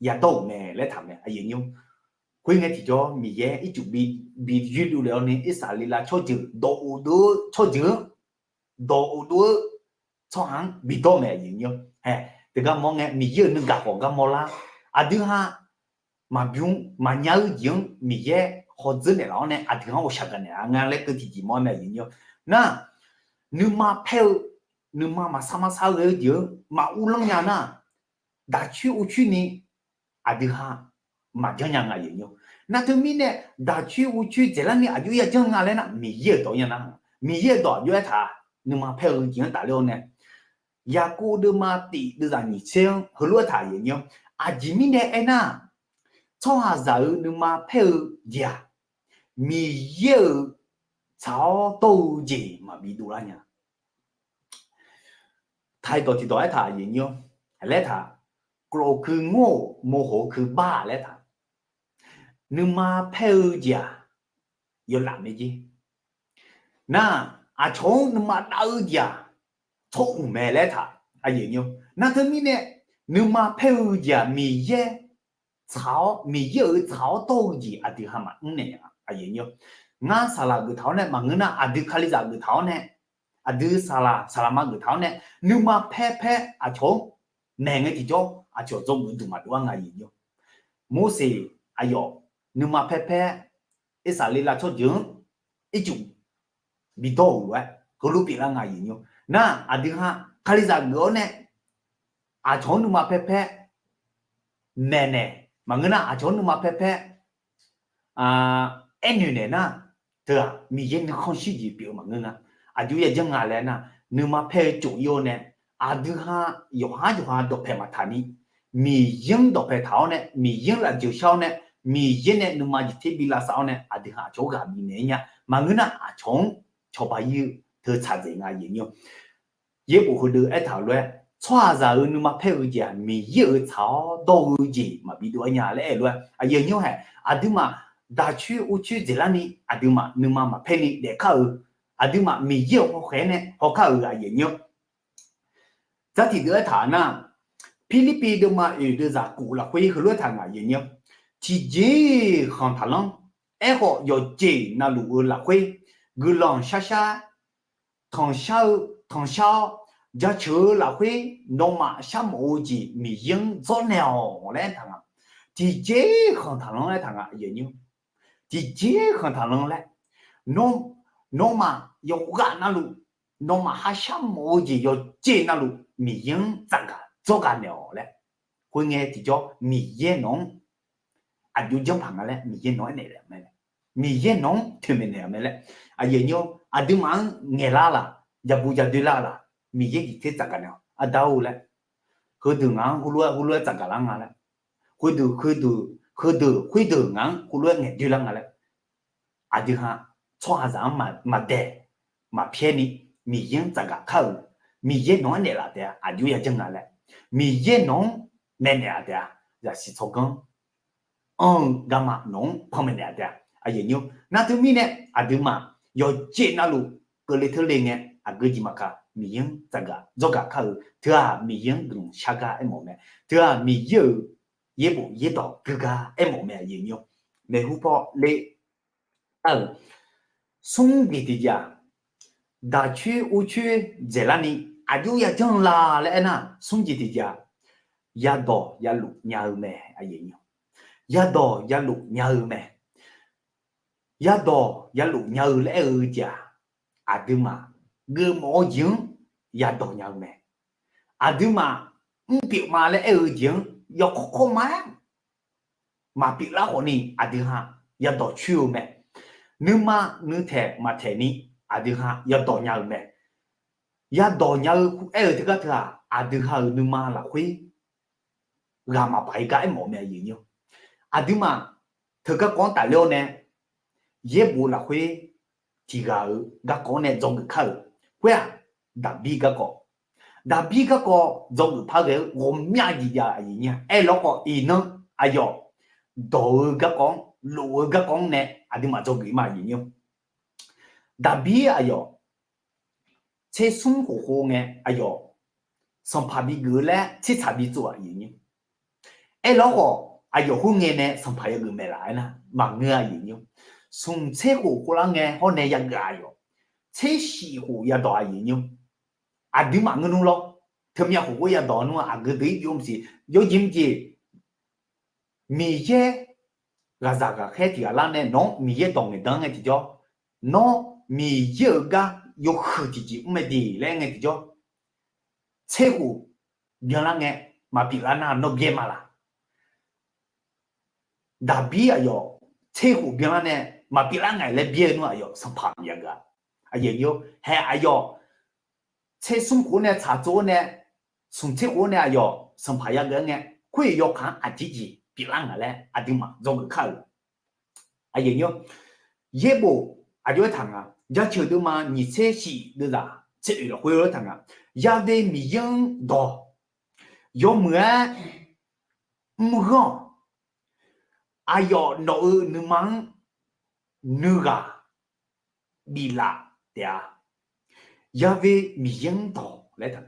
yadawr-euq mae laer taq mae. Khoerngae tiqjawr Miqyaer ircuf bi yoerdov lef-awr ni, Irsaqleqlav tsawrjeuq dawq-eu dov-eu tsawrjeuq-anr, dawq-eu dov-eu tsawrhaq-anr bidawr mae aqyuif nyir-awr. Hae, teugar mawr ngae Miqyaer-euq nuigaq khawf gar mawrlar. Aqdui ha maqbymr maqnya-eu jeq-anr Miqyaer hawdzeur naeqlaf-awr nae aqdui ha-anr ghawqshaq gaq naeq-a nga laer keuv tiqjeq mawr mae aqyuif nyir-awr. Nar, nuima paer-eu, nuima maqsar marsar ghae-eu jeq-anr maquvlanr nya nar, daqcoer uvcoer ni aqdui ha maqjanr nya nga aqyuif nyir-awr. Nar teumirnae daqcoer uvcoer dzaeqlar ni aqjox yajanr nga laer nar, Miqyaer-euq dawq-anr ya narhaq, Miqyaer-euq dawq aqjox aertaq, nuima paer-eu jeq-anr tafler-awr nae, Yaqkov deuvma tif deuvzaq nyiq tser-anr heulof-aer taq aqyuif nyir-awr. Aqjeq mirnae aernar, tsawrhaqzaq-euq nuima paer-eu jeq-aq, Miqyaer-euq tsaq-awr dawr-eu jeq maqbi dovlar nya. Taq-iq dawq tiqdawq aertaq aqyuif nyir-awr, laer taq, klof keuv ngor-euq mohoq keuv bar laer taq, nuima paer-eu jeq-aq, yawlaf mae jer. Nar, aqcawq-anr nuima dav-eu jeq-aq, tsawr uq mae laer taq aqyuif nyir-awr. Nar teumirnae nuima paer-eu jeq-aq, Miqyaer tsaq-awr, Miqyaer-euq tsaq-awr dawr-eu jeq aqdui ha maqmr naeq nya aqyuif nyir-awr. Ngar saqlaq geuf taq-awr nae maqngeur nar, aqdui Kalizaq geuf taq-awr nae, aqdui saqlaq saqlaqma geuf taq-awr nae, nuima paer paer aqcawq-anr maeq ngae tiqjawr aqcawq dzawgeuf duq maqdov-ar nga aqyuif nyir-awr. Morseq aqyawf nuima paer paer Irsaqleqlav tsawrjeuq-anr ircuf bidawr-euq lof-aer heulof pyeuflar nga aqyuif nyir-awr. Nar, aqdui ha Kalizaq geuf-awr nae aqcawq-anr nuima paer paer maeqnaeq, maqngeur nar aqcawq-anr nuima paer paer aernoeq naeq nar, teu-aq Miqyaer nuikhanr shir jeq pyeuf-eu maqngeur nga. Aqjox yajanr nga laer nar, nuima paer-eu cof-ir-awr nae, aqdui ha yawqhar yawqha dawqpae maqtaq ni, Miqyaer-anr dawqpae taq-awr nae, Miqyaer-anr lafjeuq shar-awr nae, Miqyaer nae nuima jeq ter bi lavsav-awr nae, aqdui ha aqcawq-anr ghaq bifnaeq-ir nya. Maqngeur nar aqcawq-anr cawba ir-eu teu tsaq dzaeq nga aqyuif nyir-awr. Yaerbof heudeuq aertaq-euq lof-aer, tsawrhaqzaq-euq nuima paer-eu jeq-aq, Miqyaer-euq tsaq-awr dawr-eu jeq maqbi dov-aer nya laer aer-eu lof-aer, aqyuif nyir-awr hae, aqduimaf daqcoer uvcoer dzaeqlar ni, aqduimaf nuima maqpaer ni daefkar-euq, aqduimaf Miqyaer-euq hawkhaeq-aer nae hawkar-euq aqyuif nyir-awr. Dzartiq deuq aertaq nar, Pirlirpiv deuvma oeq deuvzaq kof lafkhoer heulof-aer taq nga aqyuif nyir-awr. Tiqjeq-iq khanq taqlanr. Aerkhawf yawqjeq navluf-eu lafkhoer guiqlanq sharshar tanqshar-eu, tanqshar-awr, jaceuq-eu lafkhoer nawmaf sharmawf-eu jeq Miqyaer-anr dzawrnaeq-awq laer aertaq nga. Tiqjeq-iq khanq taqlanr laer taq nga aqyuif nyir-awr. Tiqjeq-iq khanq taqlanr laer, nawmaf yawqghaq navluf, nawmaf ha sharmawf-eu jeq yawqjeq navluf Miqyaer-anr tsafgaq dzawrgaq naeq-awq laer. Khoerngae tiqjawr Miqyaer nawq-anr aqjox janrpaq nga laer Miqyaer nawq-anr aernaeq-eu mae. Miqyaer nawq-anr toeqmaeq naeq-euq mae laer. Aqyuif nyir-awr, aqduimaf-anr ngaeqlar laf, jabu jadoer lar laf, Miqyaer jeq ter tsafgaq naeq-awq aqda-or laer. Heudeuq ngaq-anr heulof-aer heulof-aer tsafgaq lar nga laer. Khoerdeuq khoerdeuq, heudeuq khoerdeuq ngaq-anr heulof-aer ngaeqdoer lar nga laer. Aqdui ha tsawrhaqzaq-anr maqdaeq maqpyaer ni, Miqyaer-anr tsafgaq kar-euq, Miqyaer nawq-anr naeqlaf taef-a aqjox yajanr nga laer, Miqyaer nawq-anr maeqnaeq-a taef-a, zaqsiq tsawrganr anr-eu garma nawq-anr panmaeq naeq-a taef-a. Nar teumirnae aqduimaf yawqjeq navluf keuvle teurle ngae, aqgeu jeq maqkaq Miqyaer-anr tsafgaq dzawrgaq kar-euq teu-aq, Miqyaer-anr guiqlanq shar gar aermawf mae. Teu-aq, Miqyaer-euq yaerbof yaerdawq geugar aermawf mae aqyuif nyir-awr. Maeqhu paw le-a-euq smr geq tiqjeq-aq, daqcoer uvcoer dzaeqlar ni aqjox yajanr la laer aernar, smr jeq tiqjeq-aq, yadawq yaluf nya-eu mae. Yadawq yaluf nya-eu mae. Yadawq yaluf nya-eu laer aer-eu jeq-aq, aqduimaf geufmawf-eu jeq-anr yadawq nya-eu mae. Aqduimaf mrpyeuf ma laer aer-eu jeq-anr yawkawr kawr ma-aer maqpyeuf lar khawfni aqdui ha yadawq coer-eu mae. Nuima nuitaeq maqtaeq ni aqdui ha yadawq nya-eu mae. Yadawq nya-eu aer-eu teugar teu-aq, aqdui ha-euq nuima lafkhoer ghaq maqpaq-ir gar aermawf-eu mae, aqyuif nymr. Aqduimaf teugar kawv-anr tafler-awr nae, yaerbof lafkhoer tiqghaq-euq garkawv-anr nae dzawgeuf kar-euq. Khoer-aq, Daqbir garkawv. Daqbir garkawv dzawgeuf par ghae-eu ghawqmya jeq jav-eu, aqyuif nymr-a. Aerlawr khawf iqnan aqyawf dawq-eu garkawv-anr, lof-eu garkawv-anr nae aqduimaf dzawgeuf-ir ma, aqyuif nymr. Daqbir aqyawf tser smr khof khof ngae aqyawf sanqpaq bigeuf-eu laer tsertsaq bitsov-aq, aqyuif nymr. Aerlawr khawf, aqyawf khoerngae nae sanqpaq yageuf maeqlaf aernar, maqngeur-a, aqyuif nymr. Smq tser khof khof lar ngae hawr nae yageuf-aq, aqyawf tser shif khof yadawq, aqyuif nymr. Aqduimaf ngeur nmr lawr. Teumyav khof khof yadawq nmr-aq, aqgeu deuq-ir byov maqsiq, yawjeq mrjeq Miqyaer ghaqzaq ghaqkhaer tiq ghaq lar nae nawq-anr Miqyaer dawq ngaeqdan ngae tiqjawr, nawr Miqyaer-euq gar yawhuiq tiqjeq mr mae de laer ngae tiqjawr, tser khof byanlar ngae maqpyeuf lar nar nawr byaer ma laq? Daqbir aqyawf tser khof byanlar nae maqpyeuf lar ngae laer byaer nmr aqyawf sanqpaq maqya geuf-a. Aqyawf, hae aqyawf tser smr khof-anr nae tsaqtsov-awr nae, smq tser khof-anr nae aqyawf sanqpaq yageuf-aer ngae, khoer-euq yawkaq-anr aqjeq jeq pyeuflar nga laer aqduimaf dzawgeuf kar-euq. Yaerbof aqjox-aer taq nga, Jaceuq deuvma nyiq tser shif deuvzaq tser oeq lafkhoer-aer taq nga, Ya've Miqyaer-anr dawq yawmuiq-aer mr ghanr-awq. Aqyawf nawq-euq nuima-anr nuighaq biflaf taef-a. Ya've Miqyaer-anr dawq laer taq,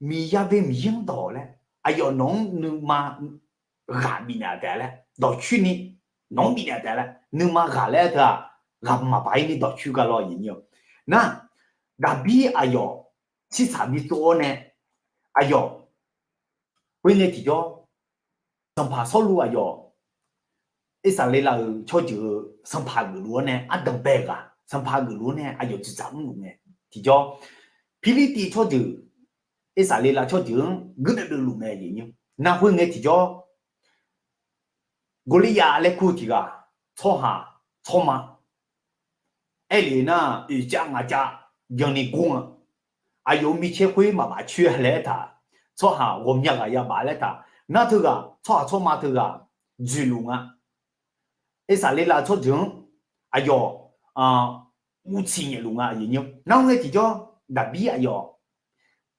Miq Ya've Miqyaer-anr dawq laer, aqyawf nawq-anr nuima ghaq bifnaeq taef laer dawqcoer ni, nawq-anr bifnaeq taef laer nuima ghaq laer teu-aq, ghaq maqbaq-ir ni dawqcoer gar lawr, aqyuif nymr-a. Nar, Daqbir aqyawf tsertsaq bitsov-awr nae, aqyawf khoerngae tiqjawr, sanqpaq Sawrluv aqyawf Irsaqleqlav-euq tsawrjeuq-eu sanqpaq geufluf-awr nae ardanq bae ghaq, sanqpaq geufluf-awr nae aqyawf dzoeqdzaq mrluf mae. Tiqjawr, Pirlirtiv tsawrjeuq, Irsaqleqlav tsawrjeuq-anr guirdeuv deuvluf mae, aqyuif nymr. Nar khoerngae tiqjawr, Gawrliryav laer kur tiq ghaq, tsawrhaq tsawrma, aerlef nar oeqcav ngaqcav byanni gor-a. Aqyawf-euq micaer khoer maqbaf coer-a laer aertaq, tsawrhaq ghawqmya ghaq yabaf laer taq. Nar teughaq tsawrhaq tsawrma teughaq dzoeqluf nga. Irsaqleqlav tsawrjeuq-anr aqyawf uvtsiq nyaefluf nga, aqyuif nymr. Nar khoerngae tiqjawr, Daqbir aqyawf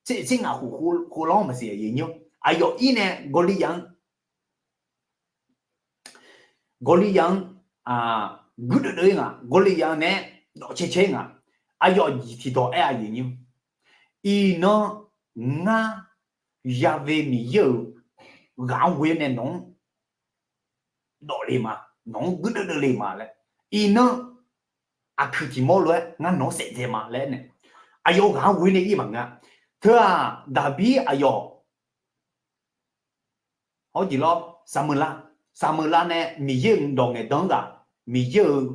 tser ngaq khof khof lanr maqsiq, aqyuif nymr, aqyawf ir nae Gawrliryav-anr Gawrliryav-anr guirdeuv deuv-ir nga. Gawrliryav nae-aer dawqcae cae-ir nga. Aqyawf tiqdawq aer-a, aqyuif nymr, iqnan ngar Ya've Miqyaer-euq ghaq-anr ghoe-awr nae nawq-anr dawf le ma, nawq-anr guirdeuv deuv le ma laer, iqnan aqkuiq tiq mawr lof-aer ngar nawq-anr saef dzae ma laer nae, aqyawf ghaq-anr ghoe nae ir maqngeur-a. Teu-aq, Daqbir aqyawf hawr jeq lawr, Saqmeuqlav, Saqmeuqlav nae Miqyaer-euq dawq ngaeqdan-anr ghaq, Miqyaer-euq,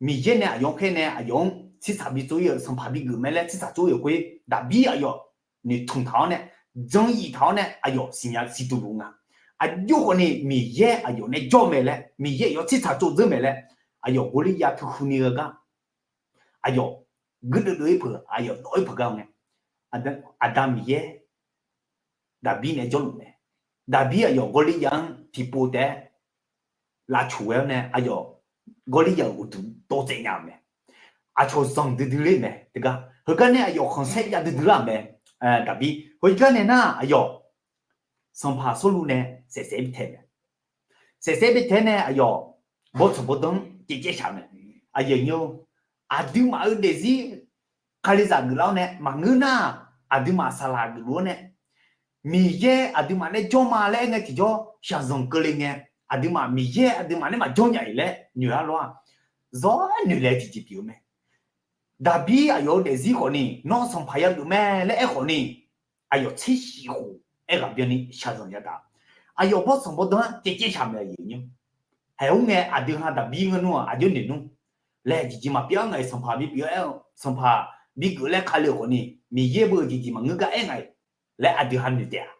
Miqyaer nae aqyawf-anr khaer nae aqyawf-anr tsertsaq bitsov-ir-euq, sanqpaq bigeuf mae laer tsertsaq tsov-ir-euq khoer, Daqbir aqyawf noeqtmq taq-awr nae, jan yif taq-awr nae aqyawf siqnya siqduq luf nga. Aqjox khawfni Miqyaer aqyawf nae jawr mae laer, Miqyaer aqyawf tsertsaq tsov dzeur mae laer, aqyawf Gawrliryav teu huini ghae gar aqyawf guirdeuv deuv-ir peuq, aqyawf dawf-ir peuq gar ngae, Aqda Miqyaer Daqbir nae jawrluf mae. Daqbir aqyawf Gawrliryav-anr tiqpov taef-aer lavcoq ghae-awr nae aqyawf Gawrliryav-euq uqduq dawqtsaev nya-euq mae. Aqcawq zanq duidui ler mae teugar. Heugar nae aqyawf khanqsaer jav duidui lar-euq mae. Daqbir heugar nae nar aqyawf sanqpaq Sawrluv nae saefsaef bitae mae. Saefsaef bitae nae aqyawf bawrtsanq bawrdanr-anr caevcaev shaq mae. Aqyuif nymr, aqduimaf-euq daefzir Kalizaq geuflar-awr nae maqngeur nar, aqduimaf saqlaq geufluf-awr nae, Miqyaer aqduimaf nae jawr ma laer aer ngae tiqjawr shaqzanq keuvle ngae, aqduimaf Miqyaer aqduimaf nae maqjawr nya-iq laer noeq-ar lawr-aq, zawr-aer noeqlaeq tiqjeq pyeuf-eu mae. Daqbir aqyawf-euq daefzir khawfni, nawr sanqpaq yageuf mae laer aerkhawfni, aqyawf tser shif khof aerghaq byanni shaqzanq yadaq. Aqyawf bawrtsanq bawrdanr-anr caevcaev shaq mae, aqyuif aqnyir. Haeq-awr ngae, aqdui ha Daqbir ngeur nmr-aq, aqjox noeq nmr laer, jeqjeq maqpyeuf-aer ngaq-iq sanqpaq bipyeuf-aer-eu, sanqpaq bigeuf laer kale-euq khawfni, Miqyaer beu-eu jeqjeq maqngeur gar aer ngaq-iq laer aqdui ha noeq taef-a.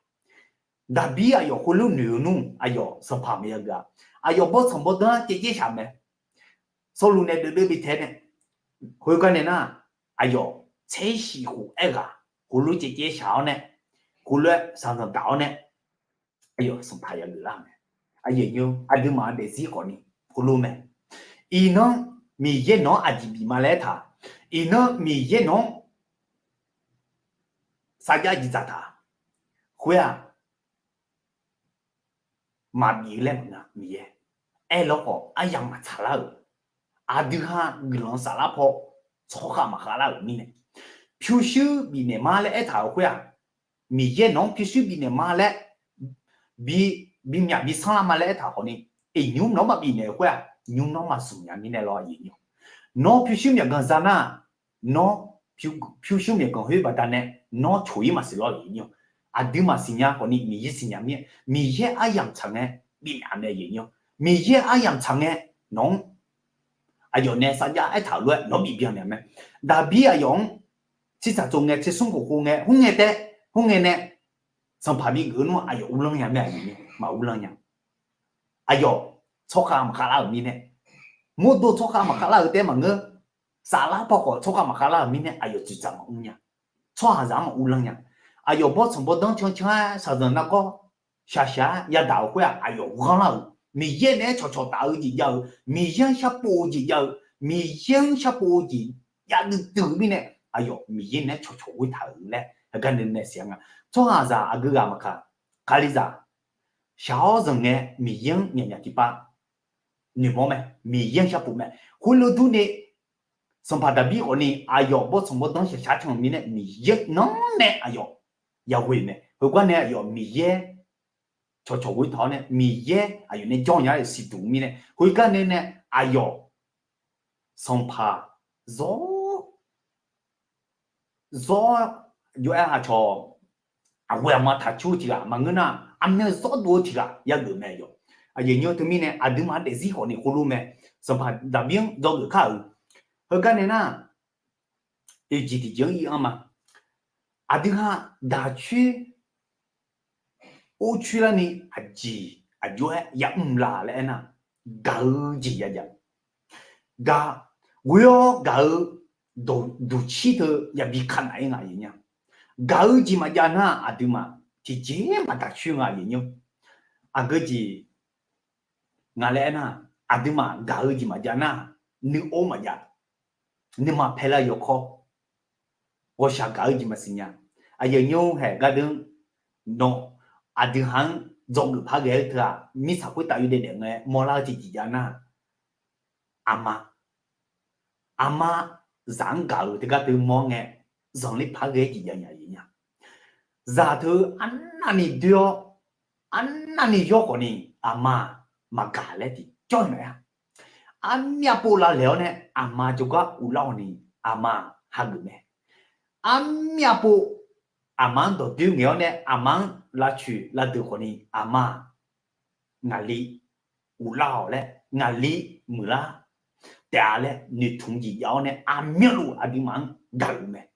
Daqbir aqyawf khoerlof noeq-eu nmr, aqyawf sanqpaq maqya geuf-a. Aqyawf bawrtsanq bawrdanr-anr caevcaev shaq mae. Sawrluv nae deuvdeuv bi tae nae, khoergar nae nar, aqyawf tser shif khof aerghaq khoerlof caevcaev shaq-awr nae, khoerlof-aer shaqzanq daq-awr nae, aqyawf sanqpaq yageuf lar-eu mae. Aqyuif aqnyir, aqduimaf-euq daefzir khawfni khoerlof mae. Iqnan Miqyaer nawq-anr aqjeq bif ma laer aertaq, iqnan Miqyaer nawq-anr sarjax jeq dzaqtaq, khoer-aq, maqbif-eu laer maqnga Miqyaer. Aerlawr khawf aryamq maqtsaq lar-euq, aqdui ha guiqlanq saflar paw tsawrkhav maqkhav lar-euq mirnae, pyurshuir bifnaeq ma laer aertaq-euq khoer-aq, Miqyaer nawq-anr pyurshuir bifnaeq ma laer, bi, bimyaq bi sanrlar ma laer aertaq khawfni, iqnymr nawr maqbifnaeq-eu khoer-aq, nymr nawr maqzmq nya mirnae lawr, aqyuif aqnyir. Nawr pyurshuir myawqganq za nar, nawr pyurshuir myawqganq khoer baqdanae nawr coq-ir maqsiq lawr, aqyuif aqnyir. Aqduimaf siqnya khawfni Miqyaer siqnya mir-aer, Miqyaer aryamq tsaq ngae bifnaeq mae, aqyuif aqnyir. Miqyaer aryamq tsaq ngae nawq-anr aqyawf nae sarjax aertaq-euq lof-aer nawq-anr bif byan naeq mae. Daqbir aqyawf-anr tsirtsaq tsov ngae tser smr khof khof ngae, khoerngae tae, khoerngae nae sanqpaq bigeuf-eu nmr aqyawf uvlanr nya mae, aqyawf ni maquvlanr nya. Aqyawf tsawrkhav maqkhav lar-euq mirnae, mawrdo tsawrkhav maqkhav lar-euq taef maqngeur, saflar paw khawf tsawrkhav maqkhav lar-euq mirnae aqyawf tsuiftsaq maqmr nya. Tsawrhaqzaq-anr maquvlanr nya. Aqyawf bawrtsanq bawrdanr cancan-aer shaqzanq nargawr shaqshaq-aer yadaq-euq khoer-aq, aqyawf ghanrlar-euq, Miqyaer naeq-aer cawqcawq taf-eu jeq jav-eu, Miqyaer-anr sharpov-eu jeq jav-eu, Miqyaer-anr sharpov-eu jeq jav duidui-eu mirnae, aqyawf Miqyaer naeq-aer cawqcawq ghoer taq-euq laer heugar nae nae siq-a nga. Tsawrhaqzaq aqgeu ghaq maqkaq, kalizaq shaq-awr zanq ngae Miqyaer-anr myaqmyaq tiqpav noeqmawr mae, Miqyaer-anr sharpov mae. Khoerlof durni, sanqpaq Daqbir khawfni aqyawf bawrtsanq bawrdanr shaqshaq can-eu mirnae Miqyaer nanr nae aqyawf yaghoe mae. Khoergar nae aqyawf Miqyaer cawqcawq ghoer taq-awr nae Miqyaer aqyawf nae jawr nya-aer siqduq mirnae, khoergar nae nae aqyawf sanqpaq zawr zawr, jov-aer aqcawq aqghoe aqma taqcur-eu tiq ghaq maqngeur nar, aqmyan zawr dov-eu tiq ghaq yageuf mae yawq. Aqyawf nymr teumirnae aqduimaf-anr daefzir khawfni khoerlof mae. Sanqpaq Daqbir-anr dzawgeuf kar-euq heugar nae nar, oeq jeq tiqjeq-anr ir-anr ma. Aqdui ha daqcoer or coer larni aqjeq aqjox-aer yamr la laer aernar, gaq-eu jeq yajav-eu, gaq, ghoe-awr gaq-eu duqcir teu yabi kaq naf-ir nga, aqyawf nymr. Gaq-eu jeq maqjav nar aqduimaf tiqjeq-iq maqdaq coer nga, aqyawf nymr. Aqgeu jeq nga laer aernar, aqduimaf gaq-eu jeq maqjav nar, nuior maqjav, nuima paelar yawkawr, ghawqshaq gaq-eu jeq maqsiq nya. Aqyawf nymr haeq gardeur, nawr aqdui ha-anr dzawgeuf par ghae-eu teu-aq, mirtsaq khoertav yawdaef daef ngae mawrlar-eu tiqjeq jav nar, aqma, aqma zaq-anr gaq-euq teugar teu mawr ngae, zanqler par ghae-eu jeq jav nya, aqyawf nymr. Zaq teu arnavni doer-awr, arnavni yawr khawfni, aqma-aq maqgaq laer tiqjawr-iq mae-a. Armyav pov lavlaeq-awr nae aqma jawrgar uvlar-awq ni, aqma hageuf mae. Armyav pov aqma-anr dawqdoer ngaeq-awr nae aqma-anr lavcoeq lavdeuq khawfni, aqma-aq ngaqli uvlar-awq laer, ngaqli muiqlar taef-a laer noeqtmq jeq jav-awr nae, aqmyanluf aqduimaf-anr gaq-euq mae.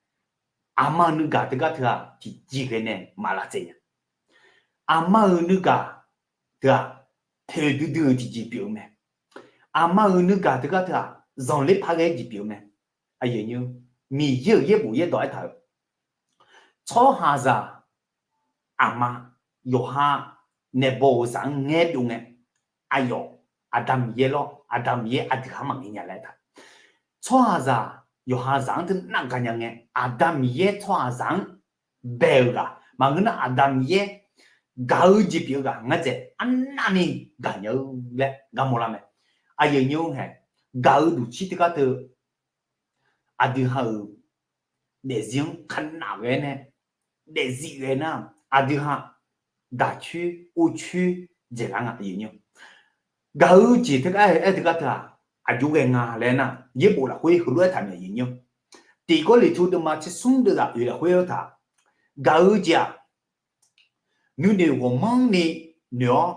Aqma-euq nuigaq teugar teu-aq tiqjeq ghae nae maq lavtsaev nya. Aqma-euq nuigaq teu-aq, teq duidui-euq tiqjeq pyeuf-eu mae. Aqma-euq nuigaq teugar teu-aq, zanqler par ghae-eu jeq pyeuf-eu mae. Aqyawf nymr, Miqyaer-euq yaerbof yaerdawq aertaq-euq, tsawrhaqzaq aqma yawqha naeqbawq-euq zaq-anr ngaer byov ngae, aqyawf Aqda Miqyaer lawr, Aqda Miqyaer aqdui ha-anr maqngeur nya laer aertaq. Tsawrhaqzaq yawqha zaq-anr teunav gaqnya ngae, Aqda Miqyaer tsawrhaqzaq-anr bae-eu ghaq maqngeur nar, Aqda Miqyaer gaq-eu jeq pyeuf-eu ghaq ngar dzaeq arnavni gaqnya-eu laer gar mawrlar mae. Aqyawf nymr haeq, gaq-eu duqcir teugar teu aqdui ha-euq daefzir-anr kharnaq ghae nae, daefzir ghae nar, aqdui ha daqcoer orcoer dzaeqlar nga, aqyawf nymr. Gaq-eu jeq teugar aer teugar teu-aq, aqjox ghae nga laer nar, yaerbof lafkhoer heulof-aer taqmaeq, aqyawf nymr. Tiq Gawrliqtu deuvma tsersmr deuvzaq oeq lafkhoer aertaq, gaq-eu jeq-aq, nuinoeq ghawqmanrni noeq-awr,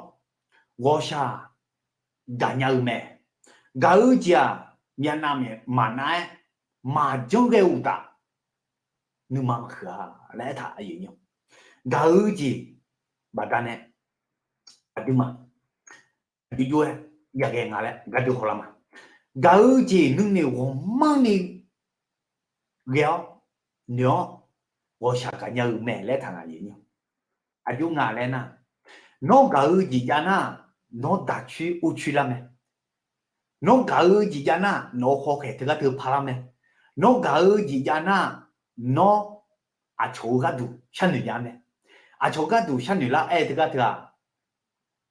ghawqshaq gaqnya-eu mae. Gaq-eu jeq-aq, myavnav maqnav-aer maqjanr ghae-eu uqtaf, nuima maqhuiq-a laer aertaq, gaq-eu jeq baqdanae aqduimaf aqjox jov-aer yaghae nga laer gardeuv hawlar ma. Gaq-eu jeq nuinoeq ghawqmanrni ghae-awr noeq-awr ghawqshaq gaqnya-eu mae laer aertaq nga. Aqjox nga laer nar, nawr gaq-eu jeq jav nar, nawr daqcoer urcoer lar mae. Nawr gaq-eu jeq jav nar, nawq-euq khawkhaeq teugar teu parlar mae. Nawr gaq-eu jeq jav nar, nawr aqcawq-eu gharduq sharnoeq nya mae. Aqcawq gharduq sharnoeq lar aer teugar teu-aq,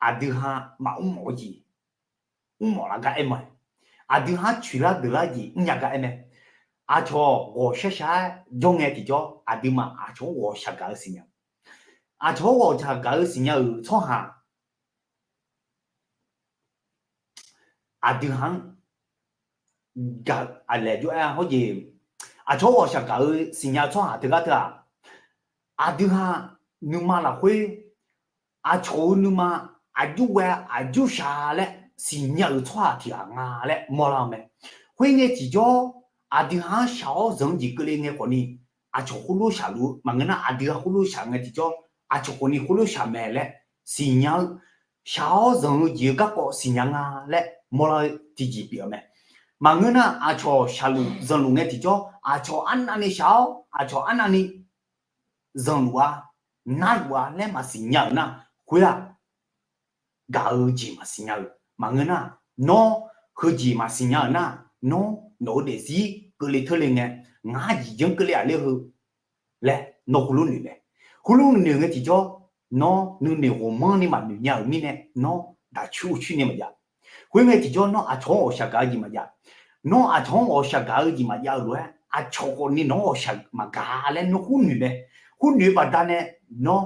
aqdui ha maqmr mawf-eu jeq mrmawf lar gar aer mae. Aqdui ha coeqlar deuqlar jeq mrnya gar aer mae. Aqcawq ghawqshar shar-aer jawr ngae tiqjawr, aqduimaf aqcawq-anr ghawqshaq gaq-eu siqnya. Aqcawq-anr ghawqshaq gaq-eu siqnya-euq tsawrhaq aqdui ha-anr gaq-eu aqlaeq jov-aer hawr jeq, aqcawq-anr ghawqshaq gaq-eu siqnya-eu tsawrhaq teugar teu-aq, aqdui ha nuima lafkhoer aqcawq-eu nuima aqjox ghae aqjox shaq laer siqnya-euq tsawrhaq tiq ghaq nga laer mawrlar-eu mae. Khoerngae tiqjawr, aqdui ha-anr shaq-awr zanq-eu jeq keuvle ngae khawfni, aqcawq khoerlof shaqluf-eu maqngeur nar, aqdui ha khoerlof shaq ngae tiqjawr, aqcawq khawfni khoerlof shaq mae laer siqnya-eu, shaq-awr zanq-eu jeq-eu garkawv siqnya nga laer mawrlar-eu tiqjeq pyeuf-eu mae. Maqngeur nar, aqcawq shaqluf zanqluf ngae tiqjawr, aqcawq arnavni shaq-awr aqcawq arnavni zanqluf-a, narluf-a laer maqsiqnya-euq nar, khoer-aq, gaq-eu jeq maqsiqnya-euq maqngeur nar, nawr heujeq maqsiqnya-euq nar, nawr nawq-eu daefzir keuvle teurle ngae, ngar jeq janr keuvle-aq ler heu laer nawr heulof noeq mae. Heulof noeq ngae tiqjawr, nawr nuinoeq ghawqmanrni maqnoeq nya-euq mirnae, nawr daqcoer urcoer ni maqjav. Khoerngae tiqjawr, nawr aqcawq-anr ghawqshaq gaq-eu jeq maqjav. Nawr aqcawq-anr ghawqshaq gaq-eu jeq maqjav-eu lof-aer, aqcawq khawfni nawq-anr ghawqshaq maqgaq laer nawr khoer noeq mae. Khoer noeq-eu baqdanae, nawr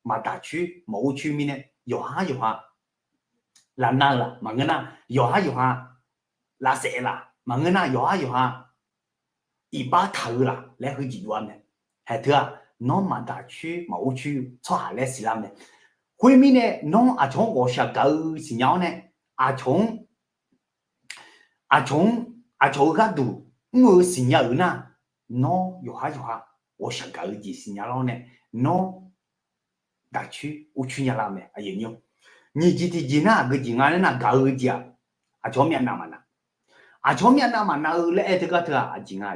maqdaq coer maqor coer mirnae, yawqhar yawqha lavnar-eu laf maqngeur nar, yawqhar yawqha lavsaef laf maqngeur nar, yawqhar yawqha iqbax taq-eu laf laer heujeq dov-a mae. Haeq teu-aq, nawr maqdaq coer maqor coer tsawrhaq laer siqlar mae. Khoermirnae, nawr aqcawq-anr ghawqshaq gaq-eu siqnya-awr nae, aqcawq-anr aqcawq-anr, aqcawq-eu gharduq mr-eu siqnya-euq nar, nawr yawqhar yawqha ghawqshaq gaq-eu jeq siqnya lar-awr nae, nawr daqcoer urcoer nya lar-eu mae. Nyiq jeq tiqjeq nar, aqgeu jeq nga laer nar, gaq-eu jeq-aq, aqcawq-anr myavnav maqnav. Aqcawq-anr myavnav maqnav-eu laer aer teugar teu-aq, aqjeq nga.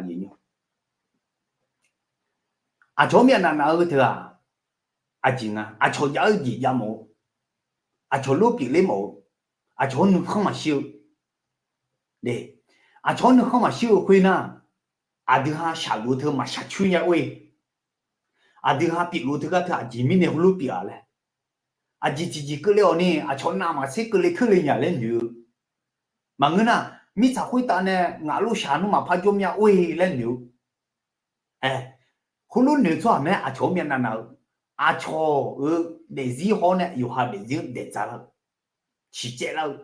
Aqcawq-anr myavnav nav-eu teu-aq, aqjeq nga. Aqcawq jav-eu jeq jav mawf-eu, aqcawq lof pyeufler mawf-eu, aqcawq-anr nuikhanr maqshir-eu, aqcawq-anr nuikhanr maqshir-eu khoer nar, aqdui ha shaqluf-eu teu maqshaq coer nya or-e. Aqdui ha pyeufluf-eu teugar teu aqjeq mirnae heulof pyeuf-a laer, aqjeq tiqjeq keuvle-awq ni aqcawq navmaqtser keuvle keurle nya laer noeq-eu. Maqngeur nar, mirtsaq khoertav nae ngaq lof shaq nmr maqpar jawr mya or-e laer noeq-eu. Ae, heulof noeq tsawrhaq mae, aqcawq-anr myavnav nav-eu, aqcawq-euq daefzir haw-awr nae yawqha daefzir-anr daeq dzaq lar-eu, ciqcaev lar-eu,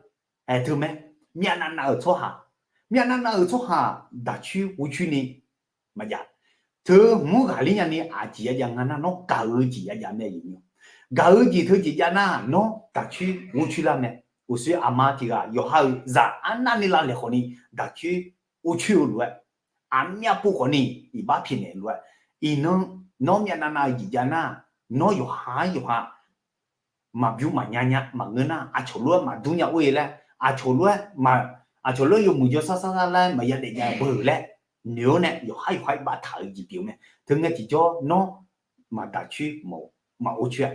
ae, teu mae. Myavnav nav-euq tsawrhaq, myavnav nav-euq tsawrhaq daqcoer urcoer ni maqjav. Teu hmq-anr ghaqler nyani aqjeq yajav nga nar, nawr gaq-eu jeq yajav mae. Gaq-eu jeq teu jeq jav nar, nawr daqcoer urcoer lar mae. Uqshoe aqma tiq ghaq yawqha-euq zaq arnavni lavlaeq khawfni daqcoer urcoer-eu lof-aer, aqmyav pov khawfni iqbax pyaeqnaeq lof-aer, iqnan nawr myavnav nav-eu jeq jav nar, nawr yawqha yawqha maqbymr maqnya nya maqngeur nar, aqcawq lof-aer maqdur nya or-e laer, aqcawq lof-aer, aqcawq lof-aer yawmuiq jawrsar sar sar laer maqya daef nya beu laer noeq-awr nae, yawqhar yawqha iqbax taq-eu jeq pyeuf mae. Teu ngae tiqjawr nawr maqdaq coer maqor coer-a.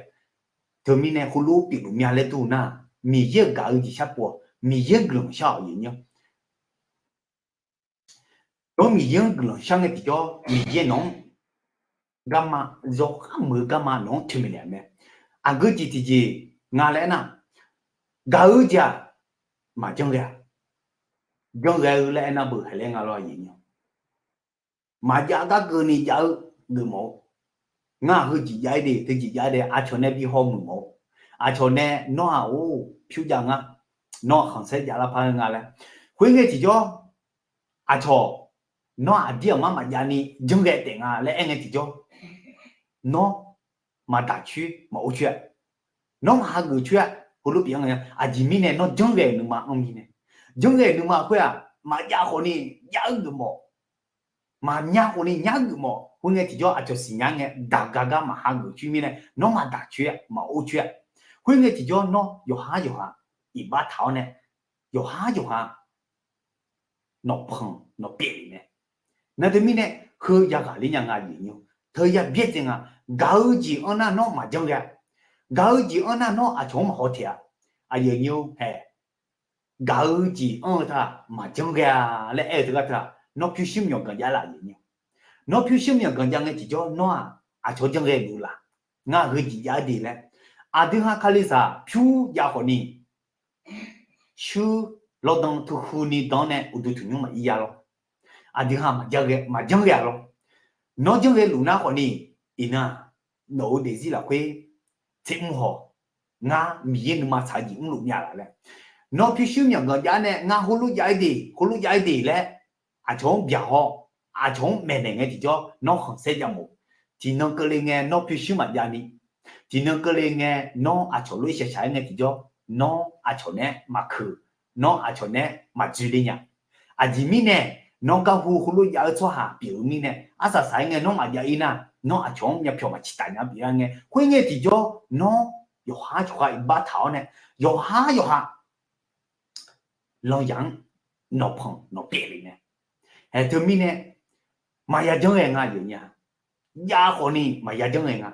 Teumirnae heulof pyeufluf mya laer dur nar, Miqyaer-euq gaq-eu jeq sharpov-awq. Miqyaer-anr guiqlanq shar-awq. Aqyuif aqnyir, nawr Miqyaer-anr guiqlanq shar ngae tiqjawr, Miqyaer nawq-anr garma, yawkhav meuq-eu garma nawq-anr toeqmaeq naeq-euq mae. Aqgeu jeq tiqjeq nga laer aernar, gaq-eu jeq-aq maqjanr ghae-a. Janr ghae-eu laer aernar beuq haeq laer nga lawr. Aqyuif aqnyir, maqjav gar keuvni jav-eu geufmawf-eu, ngar heujeq jav-ir de, teujeq jav-ir de, aqcawq nae bi hawmuiq mawf-eu, aqcawq nae nawr-aq or pyur jav ngar, nawr-aq khanqsaer jav lar par-eu nga laer. Khoerngae tiqjawr, aqcawq Nawr aqdir aqmar maqjav ni janrghae taef nga laer aer ngae tiqjawr, nawr maqdaq coer maqor coer-a. Nawr maqhageuf coer-a. Heulof pyeuf-anr ngae, aqjeq mirnae nawr janrghae-euq nuima anr mirnae, janrghae-euq nuima khoer-aq, maqjav khawfni jav-eu geufmawf, maqnya khawfni nya-eu geufmawf. Khoerngae tiqjawr aqcawq siqnya ngae, daqga gar maqhageuf coer mirnae, nawr maqdaq coer-a, maqor coer-a. Khoerngae tiqjawr nawr yawqhar yawqha iqbax taq-awr nae, yawqhar yawqha nawqpanq nawqpyeuf lef mae. Nar teumirnae, heu yaghaq ler nya nga, aqyuif aqnyir-or. Teu ya byaerdzae nga. Gaq-eu jeq anr nar nawr maqjanr ghae-a. Gaq-eu jeq anr nar nawr aqcawq-anr maqhaw taeq-a. Aqyuif aqnyir-or hae, gaq-eu jeq anr-eu teu-aq maqjanr ghae-a laer aer-eu teugar teu-aq, nawr pyurshuir myawqganq jav laf, aqyuif aqnyir-or. Nawr pyurshuir myawqganq jav ngae tiqjawr nawr-aq, aqcawq janrghae luf laf. Ngar heu jeq jav-aer de laer, aqdui ha Kalizaq pyur jav khawfni, shuir lawrdan teuhuini dan-anr nae uqduq tanqnymr maqir ya lawr. Aqdui ha maqjanr ghae-a lawr. Nawr janrghae luf nar khawfni, iqnan nawq-euq daefzir lafkhoer tser mr haw, ngar Miqyaer nuima tsaq-eu jeq mrluf myav laf laer, nawr pyurshuir myawqganq jav nae ngar heulof jav-aer de, heulof jav-aer de laer aqcawq-anr byaqhaw, aqcawq-anr maeqnaeq ngae tiqjawr nawr khanqsaer jav mawf. Tiqnan keuvle ngae nawr pyurshuir maqjav ni, tiqnan keuvle ngae nawr aqcawq lof-aer shaqshaq-aer ngae tiqjawr, nawr aqcawq naeq-aer maqkeuq, nawr aqcawq naeq-aer maqdzoeq le nya. Aqjeq mirnae, nawr garhu heulof jav-eu tsawrhaq pyeuf-eu mirnae, arsaq saq-aer ngae nawr maqjav ir nar, nawr aqcawq-anr myavpyawq maqciq taf nya pyeuf-a ngae, khoerngae tiqjawr nawr yawqhar yawqha iqbax taq-awr nae, yawqhar yawqha lanyaq-anr nawqpanq nawqpyeuf lef mae. Hae teumirnae, maqya janr ghae nga, aqyuif aqnyir-a. Jav khawfni maqya janr ghae nga.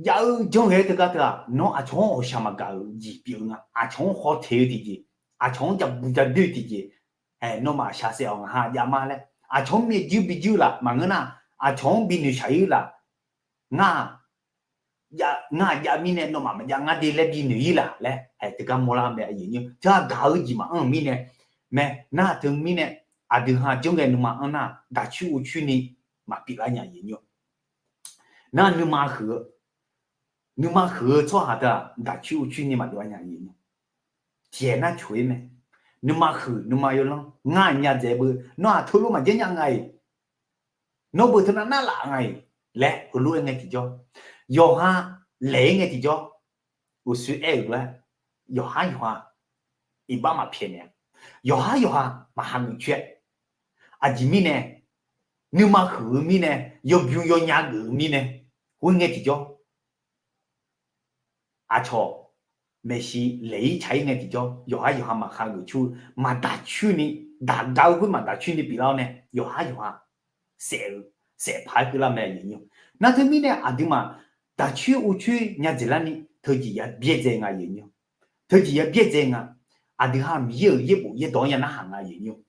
Jav-eu janr ghae-aer teugar teu-aq, nawr aqcawq-anr ghawqshaq maqgaq-euq jeq pyeuf-eu nga. Aqcawq-anr haw teq-eu tiqjeq, aqcawq-anr jav bu jav doer-eu tiqjeq, nawmaf shaqsaef-awq, ngaq ha jav ma laer, aqcawq-anr myavjuir bijuir laf maqngeur nar, aqcawq-anr binoeq shaq-ir laf, ngar ngar jav mirnae nawmaf maqjav ngar de laer binoeq-ir laf laer, hae teugar mawrlar mae, aqyuif aqnyir-or. Teu-aq gaq-eu jeq maqanr-euq mirnae mae. Nar teumirnae, aqdui ha janr ghae nuima anr nar, daq coer ur coer ni maqpyeuf lar nya, aqyuif aqnyir-or. Nar nuima huiq-eu, nuima huiq-eu tsawrhaq teu-aq daq coer ur coer ni maqdov-a nya, aqyuif aqnyir-or. Tiqaer nar coq-ir mae. Nuima huiq nuima yawlanr ngar nya dzaeq beu, nawr-aq teulof maqjanr nya nga-iq, nawr beu teunav nar laf nga-iq laer heulof-aer ngae tiqjawr, yawqha laeq-ir ngae tiqjawr, uqshoe aer-euq lof-aer, yawqhar yawqha iqbax maqpyaeq naeq-a. Yawqhar yawqha maqhageuf coer-a. Aqjeq mirnae, nuima huiq-eu mirnae, yawbymr yawnya geuf-eu mirnae, khoerngae tiqjawr aqcawq maeqshi laeq-ir tsaq-ir ngae tiqjawr, yawqhar yawqha maqhageuf coer-eu, maqdaq coer ni, daq gaq-eu khoer maqdaq coer ni pyeuflar-awr nae, yawqhar yawqha saef-eu, saef paq-aer keuvlar mae, aqyuif aqnyir-or. Nar teumirnae aqduimaf daq coer ur coer nya dzaeqlar ni teujeq ya byaerdzae nga, aqyuif aqnyir-or. Teujeq ya byaerdzae nga. Aqdui ha Miqyaer-euq yaerbof yaerdawq-anr ya narhaq nga, aqyuif aqnyir-or.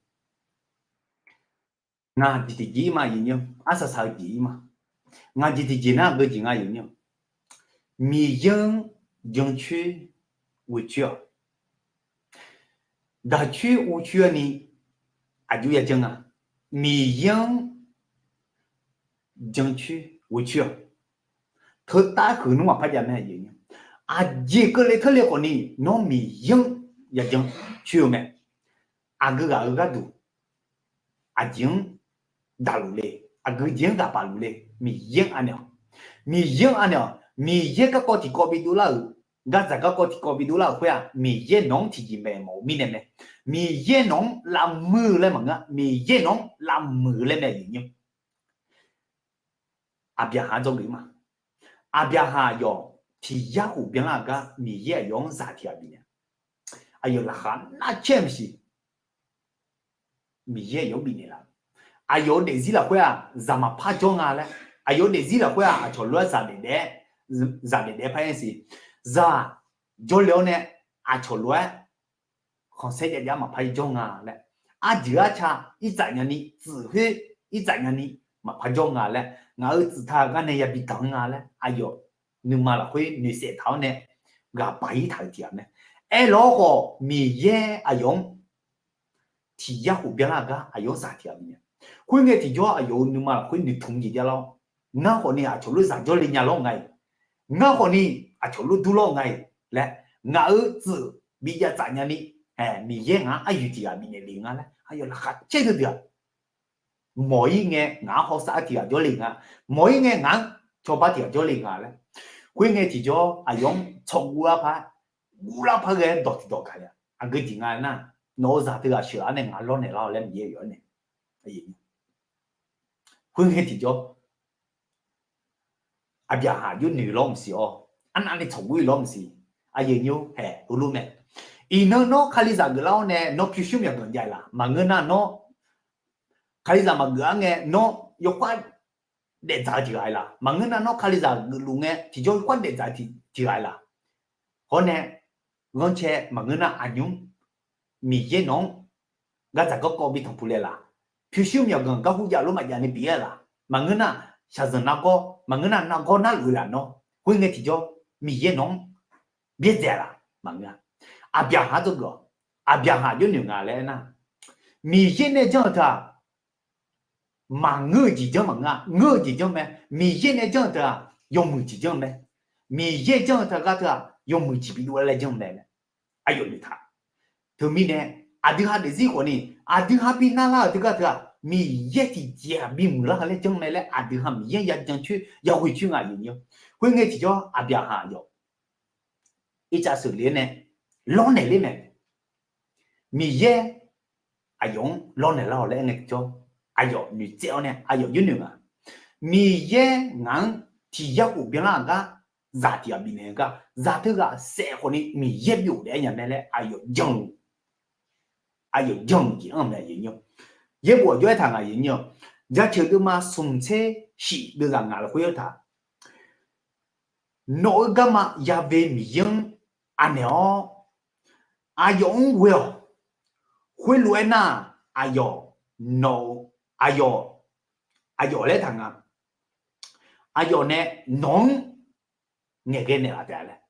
Ngaq jeq tiqjeq-ir ma, aqyuif aqnyir-or. Arsaq saq-eu jeq-ir ma. Ngaq jeq tiqjeq nar geujeq nga, aqyuif aqnyir-or. Miqyaer-anr jancoer ghoecoer-awq. Daq coer ur coer-awr ni aqjox ya janr nga. Miqyaer-anr jancoer ghoecoer-awq. Teutar huiq nmr maqpar jav mae, aqyuif aqnyir-or. Aqjeq keuvle keuvle khawfni nawr Miqyaer-anr ya jancoer-eu mae. Aqgeu ghaq-eu gharduq aqjeq-anr daqluf le, aqgeu jeq-anr ghaq baqluf le, Miqyaer-anr anaeq-awq. Miqyaer-anr anaeq-awq. Miqyaer garkawv tiqkawv bidov lar-euq, gardzaq garkawv tiqkawv bidov lar-euq khoer-aq, Miqyaer nawq-anr tiqjeq maeq mawf-eu mirnae mae. Miqyaer nawq-anr lavmuiq-eu laer maqngeur-a, Miqyaer nawq-anr lavmuiq-eu laer mae, aqyuif aqnyir-or. Aqbyaqhaq dzawgeuf ma. Aqbyaqhaq aqyawf tiq yar khof byanlar-euq gar Miqyaer aqyawf-anr zaq tiq ghaq bifnaeq. Aqyawf laqkhaq nar caer maqsiq. Miqyaer aqyawf-anr bifnaeq laf. Aqyawf-euq daefzir lafkhoer-aq zaq maqpar jawr nga laer, aqyawf-euq daefzir lafkhoer-aq aqcawq lof-aer zaq daefdaef-aer, zaq daefdaef-aer par-aer siq. Zaq jawrle-awr nae aqcawq lof-aer khanqsaer jav jav maqpar jawr nga laer, arjeuq arca irtsaf nyani, tsuif khoer irtsaf nyani maqpar jawr nga laer, ngaq-euq tsuif taq gar nae yabi danq nga laer, aqyawf nuima lafkhoer noeqsaef taq-awr nae ghaq baq-ir taq-euq tiq ghaq mae. Aerlawr khawf Miqyaer aqyawf-anr tiq yar khof byanlar-euq gar aqyawf-anr zaq tiq ghaq bifnaeq. Khoerngae tiqjawr aqyawf-euq nuima lafkhoer noeqtmq jeq javlar-awr, ngar khawfni aqcawq lof zaq jawrle nya lawr nga-iq, ngar khawfni aqcawq lof dur lawr nga-iq laer, ngaq-euq tsuif bi jav tsaf nyani, Miqyaer ngaq-anr aryoeq tiq ghaq bifnaeq le nga laer aqyawf laqkhaq caer deuq deuq-aq, Mawq-ir ngae ngaq-anr hawsav-eu tiq ghaq jawrle nga. Mawq-ir ngae ngaq-anr cawba tiq ghaq jawrle nga laer. Khoerngae tiqjawr aqyawf-anr tsawqguv lar par, guv lar par ghae-aer dawq tiq dawq gaq-a. Aqgeu jeq nga nar, nawq-eu zaq teughaq sheuqlar nae ngaq lawrnaeq lar-awq laer Miqyaer yawf-aer nae. Khoerngae tiqjawr Aqbyaqhaq jawrnoeq lawr maqsiq-awr, arnavni tsawqguv-ir lawr maqsiq. Aqyuif aqnyir haeq heulof mae. Iqnan nawr Kalizaq geuflar-awr nae nawr pyurshuir myawqganq jav-ir laf. Maqngeur nar nawr Kalizaq maqgeuf-ar ngae nawr yawkhav daefdzaq-eu tiq ghaq-ir laf. Maqngeur nar nawr Kalizaq geufluf ngae tiqjawr yawkhav daefdzaq-eu tiq ghaq-ir laf. Hawr nae ghanrcae maqngeur nar aqnymr Miqyaer nawq-anr gardzaq garkawv bi tanqpuq le laf. Pyurshuir myawqganq garhu jav lof maqjav ni pyeuf-ir laf. Maqngeur nar shaqzanq nargawr, maqngeur nar nargawr narluf-eu laf nawr. Khoerngae tiqjawr Miqyaer nawq-anr byaerdzae laf maqngeur-a. Aqbyaqhaq dzawgeuf-awq. Aqbyaqhaq jawrnoeq nga laer aernar, Miqyaer nae janr-eu teu-aq, maqngeur-eu jeq janr maqngeur-a. Ngeur-eu jeq janr mae. Miqyaer nae janr-eu teu-aq, yawmuiq jeq janr mae. Miqyaer janr-eu teu gar teu-aq, yawmuiq jeq bidov-a laer janr mae laer aqyawf noeqtaq. Teumirnae aqdui ha daefzir khawfni, aqdui ha bi narlar-euq teugar teu-aq, Miqyaer tiqjeq-aq bimuiq lar-eu laer janr mae laer aqdui ha Miqyaer yajan coer yaghoe coer nga aqyuif aqnyir. Khoerngae tiqjawr Aqbyaqhaq aqyawf irtsav sheuqle-aer nae lawrnaeq ler mae. Miqyaer aqyawf-anr lawrnaeq lar-awq laer aer ngae tiqjawr, aqyawf noeqtsaev-awr nae aqyawf jawrnoeq nga. Miqyaer ngaq-anr tiq yar khof byanlar-euq gar zaq tiq ghaq bifnaeq-eu gar, zaq teughaq saef khawfni Miqyaer bi ghofdaef-aer nya mae laer aqyawf jan-eu, aqyawf jan-eu jeq anr mae aqyuif aqnyir. Yaerbof aqjox aertaq nga aqyuif aqnyir-awq. Jaceuq deuvma smq tser shif deuvzaq ngaq lafkhoer aertaq, nawq-eu garma yave Miqyaer-anr anaeq-awr, aqyawf-anr ghoe-awq. Khoerlof-aer nar, aqyawf nawq-eu, aqyawf, aqyawf laer taq nga. Aqyawf nae nawq-anr ngaeqghae naeqlaf taef-a laer.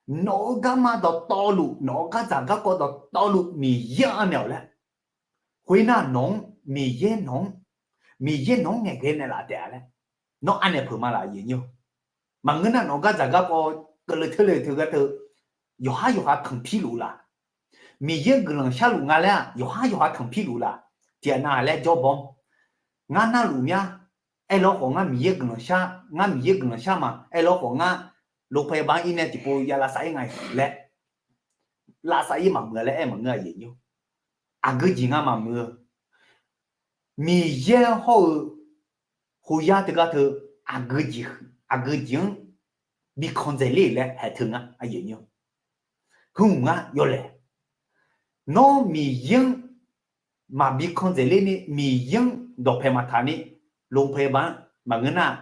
Nawq-eu garma dawqtawvluf, nawq-eu gardzaq garkawv dawqtawvluf Miqyaer-anr anaeq-awq laer. Khoernar nawq-anr Miqyaer nawq-anr, Miqyaer nawq-anr ngaeqghae naeqlaf taef-a laer. Nawr anaeq peuq ma laf aqyuif aqnyir-awq. Maqngeur nar nawq-eu gardzaq garkawv keuvle teurle teugar teu yawqhar yawqha tanqpir luf laf. Miqyaer guiqlanq sharluf nga laer-aq yawqhar yawqha tanqpir luf laf. Tiqghaq nav laer jawr bawr, ngar narluf mya, aerlawr khawf ngar Miqyaer guiqlanq shar, ngar Miqyaer guiqlanq shar ma, aerlawr khawf ngar โรงพยาบาล ir nae tiqpov ya lavsav-ir nga laer lavsav-ir maqmuiq-a laer aer maqngeur aqyuif aqnyir-awq. Aqgeu jeq nga maqmuiq-eu, Miqyaer hawr-eu hoyar teugar teu aqgeu jeq, aqgeu jeq-anr bi kan dzaeqler laer haeq teu nga aqyuif aqnyir-awq. Hmq ngar yawlaeq, nawr Miqyaer-anr maqbi kan dzaeqler ni Miqyaer-anr dawqpae maqtaq ni โรงพยาบาล maqngeur nar,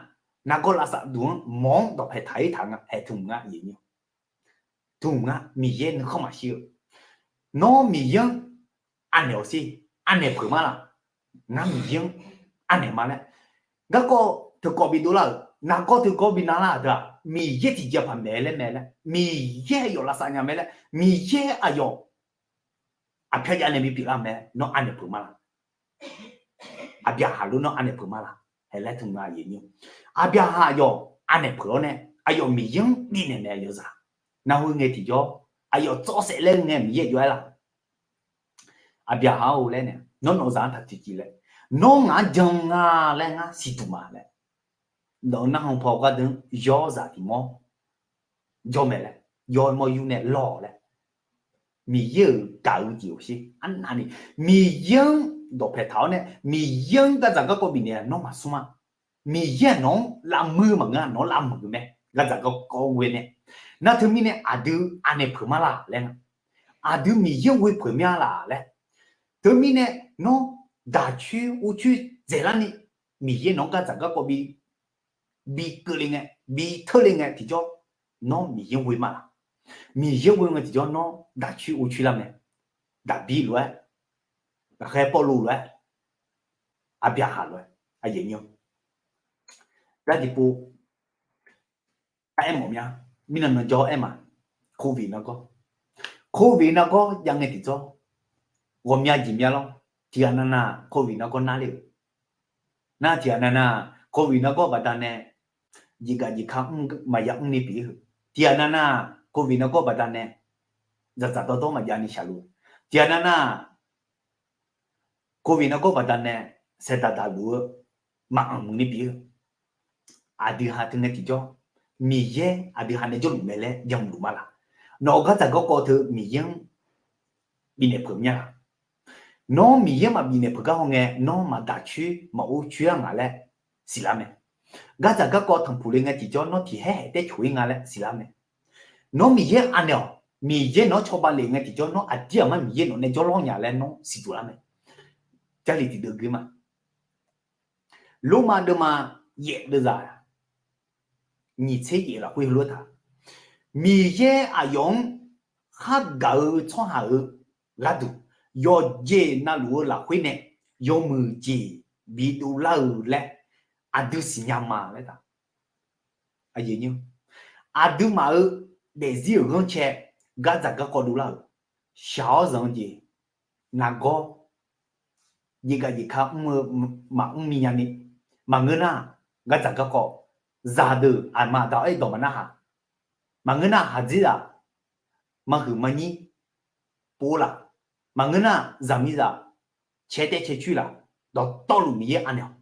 nargawr lavsav duq-anr mawq-anr dawqpae taq-ir taq nga haeq teu ngar aqyuif aqnyir-awq. Teu ngar Miqyaer nuikhanr maqshir-eu, nawr Miqyaer-anr anaeq-awq sher, anaeq peuq ma laf. Ngar Miqyaer-anr anaeq ma laer. Garkawv teukawv bi dovlar-euq, nargawr teukawv bi narlar-euq deuq-aq Miqyaer tiqjeq paq maeq laer mae laer, Miqyaer aqyawf lavsav nya mae laer, Miqyaer aqyawf aqpyar jav nae bi pyeuflar mae, nawr anaeq peuq ma laf. Aqbyaqhaq lof nawr anaeq peuq ma laf. Haeq laer teu nga aqyuif aqnyir-awq. Aqbyaqhaq aqyawf anaeq peuq-awr nae aqyawf Miqyaer-anr bifnaeq mae yawzaq. Nar khoerngae tiqjawr aqyawf tsawrsaef laer ngae Miqyaer jov-aer laf. Aqbyaqhaq-or laer nae, nawr nawq-eu zaq-anr taq tiqciv laer, nawr ngaq-anr jan nga laer ngar siqduq ma laer, nawq-eu narhaq paw gardeuq-anr yawr zaq tiq mawr jawr mae laer, yawr mawr yur nae lawr-awq laer, Miqyaer-euq gaq-eu jeq-awq sher. Arnavni Miqyaer-anr dawqpae taq-awr nae Miqyaer-anr gardzaq garkawv bifnaeq-a nawr maqsmr-a. Miqyaer-aq nawq-anr lavmuir maqngeur-a, nawq-anr lavmuiq-eu mae. Gardzaq garkawv ghoe nae, nar teumirnae aqdui anaeq peuq ma laf laer nga. Aqdui Miqyaer-anr ghoe peuq mya laf laer. Teumirnae nawr daqcoer uvcoer dzaeqlarni Miqyaer nawq-anr gardzaq garkawv bi bi keuvle ngae, bi teurle ngae tiqjawr nawr Miqyaer ghoe ma laf. Miqyaer ghoe ngae tiqjawr nawr daqcoer uvcoer lar mae. Daqbir lof-aer, ghaqkhaer Pawrluv lof-aer, Aqbyaqhaq lof-aer, aqyuif aqnyir-awq. Gar tiqpov tar aer mawf mya, mirnan nan jawr aer ma. Covid nargawr, Covid nargawr jav ngae tiqjawr ghawqmya jeq mya lawr. Tiqghaq navnav Covid nargawr nar ler-euq. Nar tiqghaq navnav Covid nargawr baqdanae jeqgaq jeqka mr maqya mrni pyeuf-ir heu. Tiqghaq navnav Covid nargawr baqdanae dzaqdzaq dawrdawr maqjav ni shaqluf. Tiqghaq navnav Covid nargawr baqdanae saeqdaq daqluf-eu maqanr muiq ni pyeuf-eu. Aqdui ha teu ngae tiqjawr, Miqyaer aqdui ha nae jawrluf mae laer jan luf ma laq. Nawq-euq gardzaq garkawv teu Miqyaer-anr bifnaeq peuq mya laq. Nawr Miqyaer maqbifnaeq peuq gar hawngae, nawr maqdaq coer maqor coer-a ngaq laer siqlar mae. Gardzaq garkawv tanqpuq le ngae tiqjawr, nawr tiqhaer haeq taer coq-ir nga laer siqlar mae. Nawr Miqyaer anaeq-awq, Miqyaer nawq-anr cawba lef ngae tiqjawr, nawr aqdir aqmar Miqyaer nawq nae jawrlawr nya laer nawr siqduq lar mae. Jarlif tiqdeuv gui ma. Lormav deuvma yaef deuvzaq nyiq tser yaef lafkhoer heulof-aer taq, Miqyaer aqyawf-anr khargaq-eu tsawrhaq-euq gharduq, yawqjeq navluf-eu lafkhoer nae yawmuiq jeq bidov lar-eu laer aqdui siqnya ma laer taq. Aqduimaf-euq daefzir-euq ghanrcae gardzaq garkawv dovlar-euq, shaq-awr zanq-eu jeq, nargawr jeqgaf jeqka mr-eu maqmr minya ni, maqngeur nar gardzaq garkawv, zaqdeuq aqma aqda-awr aerdawq maqnarhaq, maqngeur nar haqdzerzaq maqhuiq maqnyir pov laf, maqngeur nar zaqmiqzaq caer taer caer coer laf, dawqtawvluf Miqyaer anaeq-awq.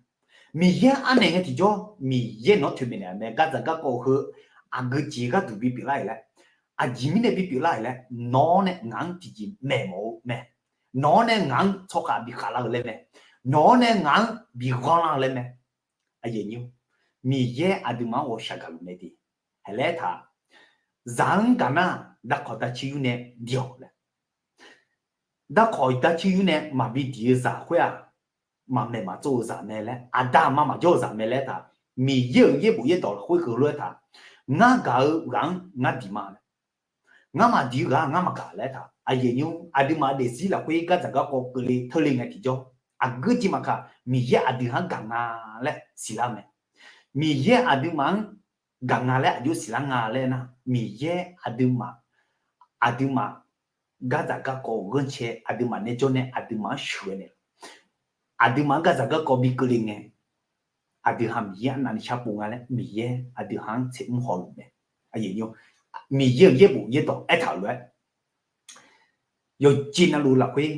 Miqyaer anaeq ngae tiqjawr, Miqyaer nawq-anr toeqmaeq naeq-a mae. Gardzaq garkawv heu aqgeu jeq gharduq bipyeuf lar-iq laer, aqjeq mirnae bipyeuf lar-iq laer, nawr nae ngaq-anr tiqjeq maeqmawf-eu mae. Nawr nae ngaq-anr tsawrkhav bikhaq lar-eu laer mae. Nawr nae ngaq-anr bighanr lar-eu laer mae. Miqyaer aqduimaf-anr ghawqshaq gaqluf mae de. Haeq laer taq, zaq-anr gaq nar, darkawq darcir yur nae diq-awq laer. Darkawq darcir yur nae maqbi diq-eu zaq khoer-aq, maqmaeq maqtsov-eu zaq mae laer, aqda aqma maqjawr-eu zaq mae laer taq, Miqyaer-euq yaerbof yaerdawq lafkhoer heulof-aer taq, ngar gaq-eu ghaq-anr ngar diq ma laer, ngar maqdiq-eu ghaq-anr ngar maqgaq laer taq, aqyuif aqnyir aqduimaf daefzir lafkhoer gardzaq garkawv keuvle teurle ngae tiqjawr, aqgeu jeq maqkaq Miqyaer aqdui-anr gaq nga laer siqlar-eu mae. Miqyaer aqduimaf-anr gaq nga laer aqjox siqlar nga laer nar, Miqyaer aqduimaf, aqduimaf gardzaq garkawv-euq ghanrcae aqduimaf nae jawr nae aqduimaf-anr sheuqghae naeq, aqduimaf-anr gardzaq garkawv bi keuvle ngae, aqdui ha Miqyaer arnavni sharpov nga laer Miqyaer aqdui ha-anr tsaev mr hawluf mae. Miqyaer-euq yaerbof yaerdawq aertaq-euq lof-aer, yawqjeq navluf lafkhoer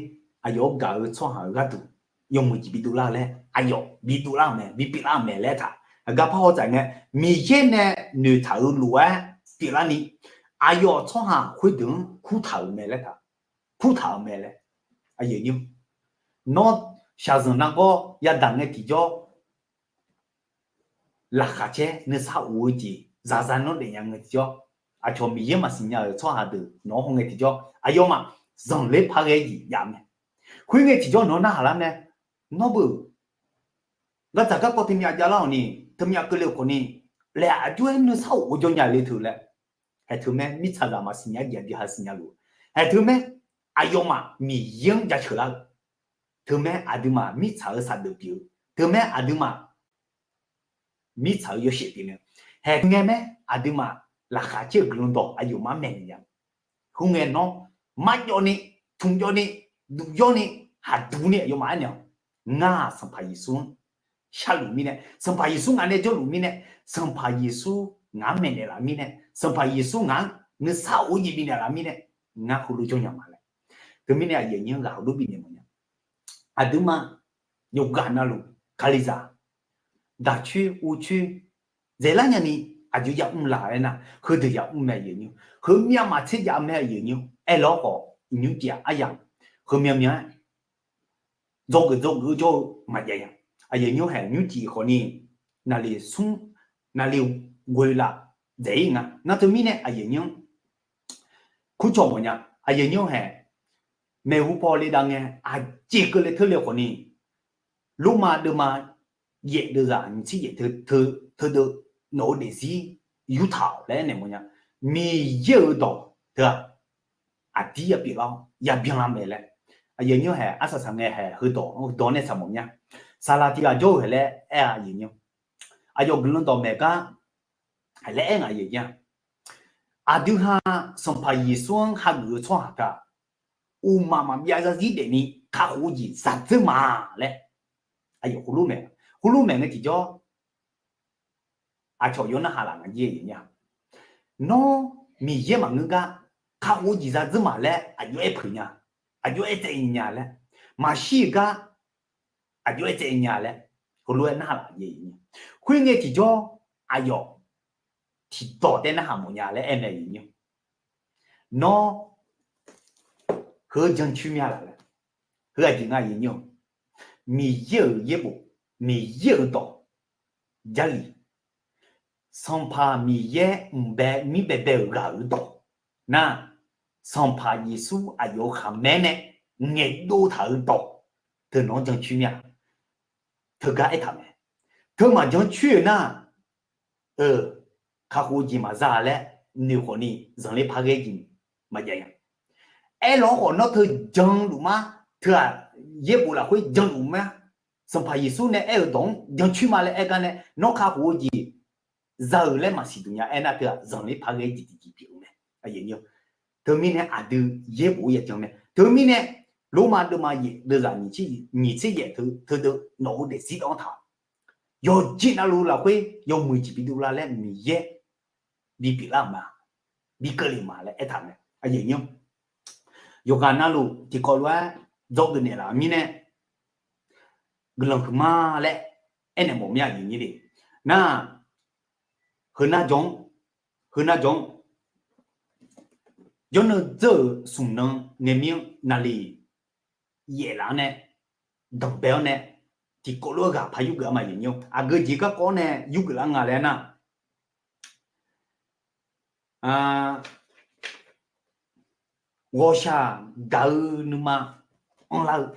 aqyawf-anr gaq-eu tsawrhaq-euq gharduq yawmuiq jeq bidov lar-eu laer aqyawf bidov lar-euq mae, bipyeuf lar-euq mae laer taq, aqgar parhaw tsaf ngae, Miqyaer nae noeqtaq-euq lof-aer pyeuflarni, aqyawf tsawrhaq khoerdeuq-anr kurtaq-euq mae laer taq, kurtaq-euq mae laer. Nawr shaqzanq nargawr yadaq ngae tiqjawr, laqkhaq caer nuisar of-eu jeq zaqza nawr daefnya ngae tiqjawr, aqcawq Miqyaer maqsiq nya-euq tsawrhaq deuq nawq-anr hawngae tiqjawr, aqyawfmaf zanqler paq ghae jeq jav mae. Khoerngae tiqjawr nawq-anr narhaq lar mae. Nawr beu gardzaq garkawv teumyav javlar-awq ni, teumyav keuvle-eu khawf ni, laeq aqjox-aer nuisar of-eu jawr nya le teu laer. Haeq teumae mirtsaqzaq maqsiq nya jeq aqdui ha siqnya luf. Haeq teumae aqyawfmaf Miqyaer-anr jaceuq lar-eu, teumae aqduimaf mirtsaq-eu saqdeuf pyeuf-eu, teumae aqduimaf mirtsaq-eu yawshaef pyeuf nae, haeq teu ngae mae aqduimaf laqkhaq caer-eu guiqlanq dawq aqyawfmaf maeqnaeq nya. Khoerngae nawr marjawv ni, tmqjawv ni, duqyawr ni, haqduq ni aqyawfmaf aernaeq-awq. Ngar-aq Sanqpaq Yeqsur-anr sharluf mirnae, Sanqpaq Yeqsur ngaq nae jawrluf mirnae, Sanqpaq Yeqsur ngaq-anr maeqnaeq laf mirnae, Sanqpaq Yeqsur ngaq-anr nuisar of-eu jeq bifnaeq laf mirnae, ngar heulof jawr nya ma laer. Teumirnae aqyuif aqnyir-anr ghaq heulof bifnaeq mawf nya. Aqduimaf yawqghaq navluf kalizaq daqcoer uvcoer dzaeqlar nyani aqjox yamr laf-aer nar, heudeuq yamr mae aqyuif aqnyir. Heumyav maqtser jav mae aqyuif aqnyir. Aerlawr khawf nymr tiq-aq aryamq heumyav myav-aer dzawgeuf dzawgeuf-eu jawr-eu maqjav ya. Aqyuif aqnyir haeq nymr tiq khawf ni naqliq smr naqliq ghoeq laf dzaeq-ir nga. Nar teumirnae aqyuif aqnyir-anr kurcawq mawf nya. Aqyuif aqnyir haeq maeqhu paw le dav ngae aqjeq keuvle teurle khawf ni, Lormav deuvma yaef deuvzaq nyiq tser yaef teu, teudeuv nawq-eu daefzir yurtaq-awq laer aernaeq mawf nya. Miqyaer-euq dawq teu-aq aqdir yapyeuf lar-awr yabyan lar mae laer. Aqyuif aqnyir haeq arsaq saq ngae haeq heudawq-anr heudawq nae saq mawf mya. Saqlaq tiq ghaq jawr-eu haeq laer aer-a aqyuif aqnyir. Aqyawf guiqlanq dawqmaeq gar haeq laer aer ngaq yaeq nya. Aqdui ha Sanqpaq Yeqsur-anr hageuf-eu tsawrhaq teu-aq, uqmaq maqbyav zarzir daefni kakhof-eu jeq zadzeur ma laer. Aqyawf heulof mae, heulof mae ngae tiqjawr aqcawq yawf narhaq laf ngaq jir nya. Nawr Miqyaer maqngeur gar kakhof-eu jeq zadzeur ma laer aqjox aer peuq nya, aqjox aer tsaev nya laer. Maqshir-euq gar aqjox-aer tsaev nya laer heulof-aer narhaq laf-a. Khoerngae tiqjawr aqyawf tiqdawq taef narhaq mawf nya laer aer mae, aqyuif nyir-awr. Nawr heu jancoer mya laf laer, heu aqjeq nga, aqyuif nyir-awr. Miqyaer-euq yaerbof, Miqyaer-euq dawq, Jarlif, Sanqpaq Miqyaer mqbae mir baebae-euq ghaq-euq dawq nar, Sanqpaq Yeqsur aqyawf-euq khaqmae nae ngaeqdov taq-euq dawq teu nawq-anr jancoer mya. Teugar aertaq mae. Teu maqjan coer-euq nar, kakhof-eu jeq maqza laer noeq khawfni zanqler par ghae jeq maqjav nya. Aerlawr khawf nawr teu janluf ma, teu-aq yaerbof lafkhoer janluf ma, Sanqpaq Yeqsur nae aer-euq dawq-anr jancoer ma laer aer gar nae nawr kakhof-eu jeq za-euq laer maqsiq duq nya aernar teu-aq zanqler par ghae jeq tiqjeq pyeuf-eu mae. Teumirnae aqdui yaerbof-aer yajan mae. Teumirnae Lormav deuvma yaef deuvzaq nyiq tser yaef teu, teudeuv nawq-eu daefzir dawv-anr taq-awq. Yawqjeq navluf lafkhoer yawmuiq jeq bidov la laer Miqyaer bipyeuf lar-euq ma, bi keuvle ma laer aertaq mae. Yawqghaq navluf tiqkawv lof-aer dzawgeuf naeqlaf-eu mirnae guiqlanq huiqma laer aernaeq mawf mir-a, aqyuif nyir le. Nar, heu nar jawr-anr, heu nar jawr-anr, jawrnan dzeur-euq smq nan ngae mir-anr naqliq yaeflaf-anr nae, danqbae-awr nae, tiqkawv lof-aer ghaq par yurgeuf-a ma, aqyuif nyir-awr. Aqgeu jeq garkawv-awr nae yurgeuf lar nga laer nar, ghawqshaq gaq-eu nuima anrlar-eu,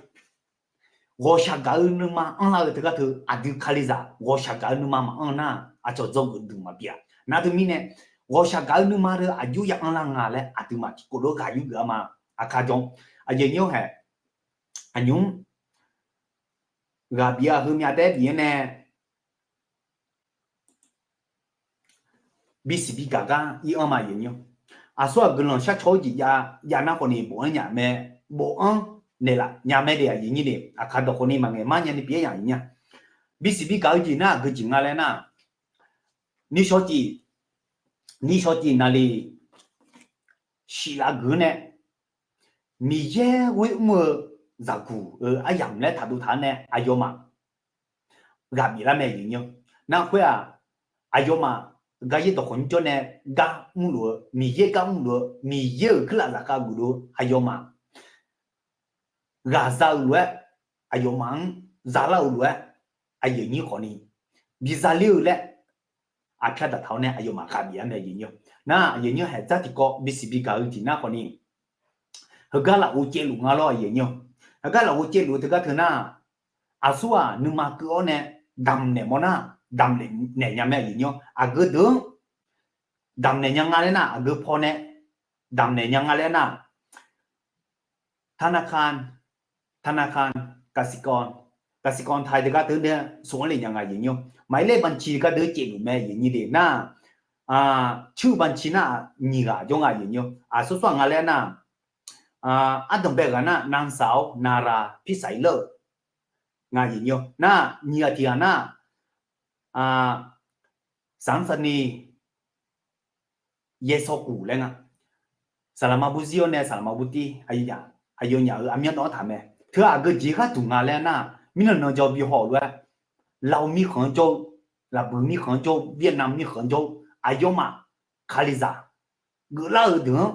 ghawqshaq gaq-eu nuima anrlar-eu teugar teu aqdui kalizaq ghawqshaq gaq-eu nuima maqanr nar, aqcawq dzawgeuf duq maqbi-a. Nar teumirnae ghawqshaq gaq-eu nuima teu aqjox ya anrlar nga laer aqduimaf tiqkawv lof-aer ghaq yurgeuf-a ma. Aqkar jawr-anr, aqyuif nyir-awr hae, aqnymr ghaq bif-a heumyav taef-aer bif-anr nae bisiq bigaq gar ir-anr ma, aqyuif nyir-awr. Aqsur-aq guiqlanq sharcaw-eu jeq jav nar khawfni bof-anr nya mae, bof-anr naeqlaf nya mae de, aqyuif nyir de. Aqkar dawq khawfni maqngaeq mar nyani pyeuf-aer nya aqyuif nyir-a. Bisiq bigaq-eu jeq nar aqgeu jeq nga laer nar, nishawr cif, nishawr cif naqliq shif laf geuf-anr nae, Miqyaer ghoer mr-eu zaqguq-euq aryamq laer taqdov taq-anr nae aqyawfmaf ghaq bif lar mae, aqyuif nyir-awr. Nar khoer-aq, aqyawfmaf gar yaer dawq khawf nymr jawr nae gar mrluf-eu, Miqyaer gar mrluf-eu, Miqyaer-euq kuirlaf zafkhav geufluf-eu aqyawfmaf ghaq za-eu lof-aer, aqyawfmaf-anr zalar-eu lof-aer, aqyuif nyir khawfni bizaler-eu laer aqpyar daqtaq-awr nae aqyawfmaf ghaq bif-a mae, aqyuif nyir-awr. Nar aqyuif nyir-awr hae dzar tiqkawv bisiq bigaq-eu jeq nar khawfni, heugar lafov caevluf nga lawr, aqyuif nyir-awr. Heugar lafov caevluf-eu teugar teu nar, aqsur-aq nuima keuv-awr nae damqnaeq mawf nar, damqnaeq naeq nya mae, aqyuif nyir-awr. Aqgeu deuq-anr damqnaeq nya nga laer nar, aqgeu paw nae damqnaeq nya nga laer nar, ธนาคาร, ธนาคารกสิกร, กสิกรไทย teugar deuq nae smq-anr le nya nga, aqyuif nyir-awr. หมายเลขบัญชี teugar deuq caevluf mae, aqyuif nyir de nar, ชื่อบัญชี nar nyiq ghaq jawr nga, aqyuif nyir-awr. Aqsur sar nga laer nar, ardanqbae ghaq nar นางสาว นารา พิสัยเลิศ nga, aqyuif nyir-awr. Nar nyiq ghaq tiq ghaq nar, สามสนี Yaersawq Kuq laer nga. Saqlaqma bur zir-awr nae saqlaqma bur tir, aqyawfnyaf-euq aqmyanluf-anr taq mae. Teu aqgeu jeq gharduq nga laer nar, mirnan nan jaw bi haw-euq lof-aer, Lav mirkhanq-anr jawr-eu, Laqbuiq mirkhanq-anr jawr-eu, Vietnam mirkhanq-anr jawr-eu aqyawfmaf, kalizaq geuflar-eu deuq-anr,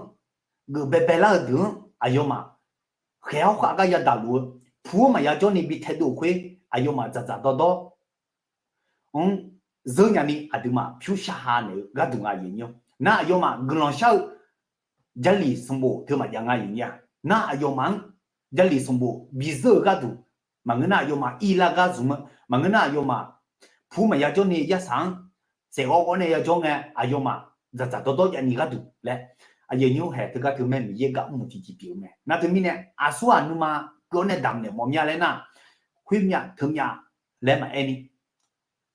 geuf baebae lar-eu deuq-anr aqyawfmaf khaeq-awr khav gar yadaq luf-eu, pu-anr maqya jawrni bi taedov-euq khoer aqyawfmaf dzaqdzaq dawrdawr-anr zeur nyani aqduimaf pyur shar ha naeq-eu gharduq nga, aqyuif nyir-awr. Nar aqyawfmaf guiqlanq shar-eu Jarlif sanqbof teu maqjav nga, aqyuif nyir-a. Nar aqyawfmaf-anr Jarlif sanqbof bi zeur-eu gharduq, maqngeur nar aqyawfmaf irlar gar zmq-eu, maqngeur nar aqyawfmaf pu maqya jawrni yarsaq-anr saeqghawv ghawv nae yajawr ngae, aqyawfmaf dzaqdzaq dawrdawr javni gharduq laer, aqyuif nyir-awr hae teugar teu mae, Miqyaer gar mr-eu tiqjeq pyeuf-eu mae. Nar teumirnae aqsur-aq nuima keuv-awr nae damqnaeq mawf mya laer nar, khoermyav teumyav laer maqaer ni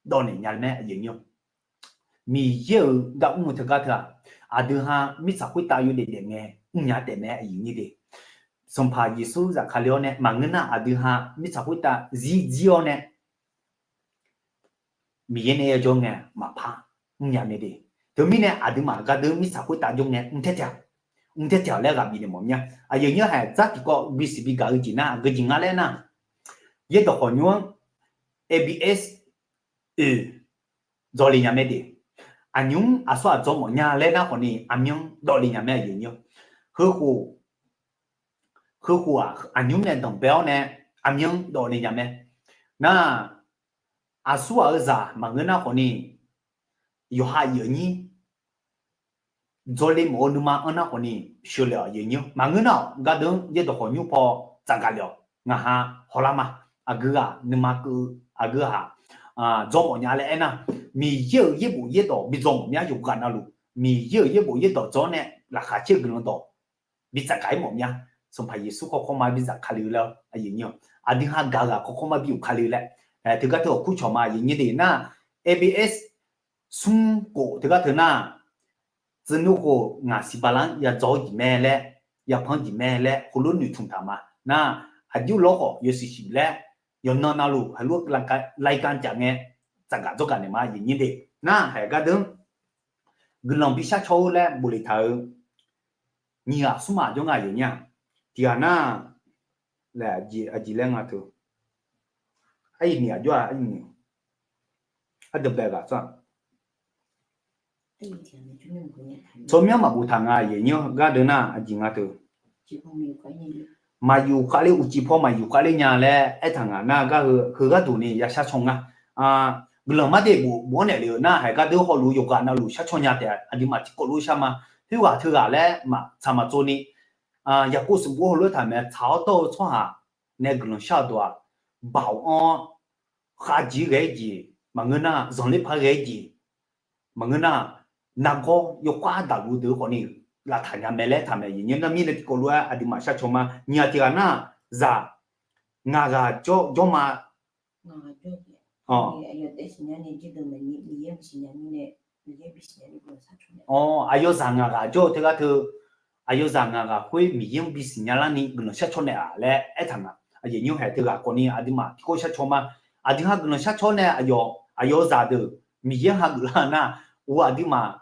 dawvnaeq nya mae, aqyuif nyir-awr. Miqyaer-euq gar mr-eu teugar teu-aq, aqdui ha mirtsaq khoertav yawdaef daef ngae mrnya taef mae, aqyuif nyir de. Sanqpaq Yeqsur zafkale-awr nae maqngeur nar aqdui ha mirtsaq khoertav zir jir-awr nae Miqyaer nae yajawr ngae maqpar mrnya mae de. Teumirnae aqduimaf gardeur mirtsaq khoertav jawr ngae mr taer taeq-aq, mr taer taeq-aq laer ghaq bifnaeq mawf mya. Aqyuif nyir-awr hae dzar tiqkawv bisiq bigaq-eu jeq nar aqgeu jeq nga laer nar, yaerdawq khawqnymr-anr A B S oeq dzawle nya mae de. Aqnymr aqsur ghaq dzawr mawf nya laer nar khawfni aqmyanr dawvle nya mae, aqyuif aqnyir-awr. Heukhof, heukhof-aq aqnymr nae danqbae-awr nae aqmyanr dawvle nya mae. Nar, aqsur ghaq-eu zaq maqngeur nar khawfni, yawqha aqyuif aqnyir dzawle mawf-eu nuima anr nar khawfni, sheuqle-awq, aqyuif aqnyir-awr. Maqngeur nar-awq, gardeuq-anr yaerdawq khawqnymr paw tsafgaq le-awq. Ngaq ha hawlar ma. Aqgeu ghaq nuima keuv-eu, aqgeu ghaq dzawr mawf nya laer aernar, Miqyaer-euq yaerbof yaerdawq bi dzawr mawf mya yawqghaq navluf, Miqyaer-euq yaerbof yaerdawq dzawr nae laqkhaq caer-eu guiqlanq dawq bi tsafgaq-ir mawf mya. Sanqpaq Yeqsur kawrkawr ma bi zafkale-eu laer, aqyuif aqnyir-awr, aqdui ha gaq-eu ghaq kawrkawr ma bi yufkale laer, teugar teu-awq kurcawq ma, aqyuif aqnyir de nar, A B S smr khof teugar teu nar, tsuif nmr khof ngaq siq bala-anr yadzawr-eu jeq mae laer, yapanr jeq mae laer heulof noeqtmq taq ma. Nar, aqjox lawr khawf yawshuif shuif laer, yawqnan navluf heulof รายการ caf ngae tsafgaq dzawrgaq naeq ma, aqyuif aqnyir de. Nar, haeq gardeuq-anr guiqlanq bi sharcaw-eu laer bofle taq-eu nyiq ghaq smr maq jawr nga, aqyuif aqnyir-aq. Tiq ghaq nar, laer aqjeq laer nga teu, aqyuif ni aqjox-a, aqyuif ni aqdui bae ghaq tsawrhaq tsawrmyanr maqbof taq nga, aqyuif aqnyir-awr, gardeuq nar aqjeq nga teu, maqyuf khavler, uqcif paw maqyuf khavler nya laer aertaq ngaq nar, gar heu, heu gharduq ni ya sharcaw nga. Guiqlanq mar de bof, bof-anr naeq le-euq nar, haeq gardeuq hawluf-eu yawqghaq navluf sharcaw nya taef-a. Aqduimaf tiqkawv lof-aer shar ma. Khoerghaq teughaq laer maqtsaq maqtsov ni, Yaqkov sanqbof heulof-aer taq mae, tsaq-awr dawr-eu tsawrhaq nae guiqlanq shar-eu dawq-aq, baoq anr-awr khavjir ghae-ir jeq maqngeur nar, zanqler par ghae-ir jeq maqngeur nar, nargawr yawkhav daqluf deuq khawfni lavtaq nya mae laer taq mae. Aqyuif aqnyir, nar mirnae tiqkawv lof-aer aqduimaf sharcaw ma. Nyiq ghaq tiq ghaq nar, zaq ngaq ghaq jawr, jawr ma. Aqyawf zaq ngaq ghaq jawr-eu teugar teu, aqyawf zaq ngaq ghaq khoer Miqyaer-anr bisiq nya larni guiqlanq sharcaw naeq-a laer aertaq nga. Aqyuif aqnyir, haeq teughaq khawfni aqduimaf tiqkawv sharcaw ma. Aqdui ha guiqlanq sharcaw nae aqyawf, aqyawf zaqdeuq Miqyaer ha geuflar nar, or aqduimaf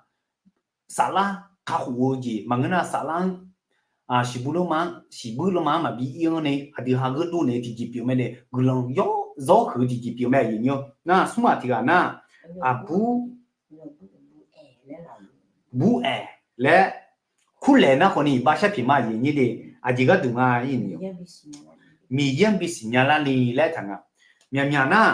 saflar kakhof-eu jeq maqngeur nar, saflar-anr siqbuir lanma-anr, siqbuir lanma-anr maqbi ir-anr ni aqdui ha gheudov naeq-eu tiqjeq pyeuf mae de. Guiqlanq yawr zawr huiq-eu tiqjeq pyeuf mae, aqyuif aqnyir-awr. Nar smr maq tiq ghaq nar, aqbur bur-aeq laer kurlaeq nar khawfni iqbax sharpyeuf ma, aqyuif aqnyir de. Aqjeq gharduq nga-ir ni, Miqyaer-anr bisiq nya larni laer aertaq nga. Myaqmyaq nar,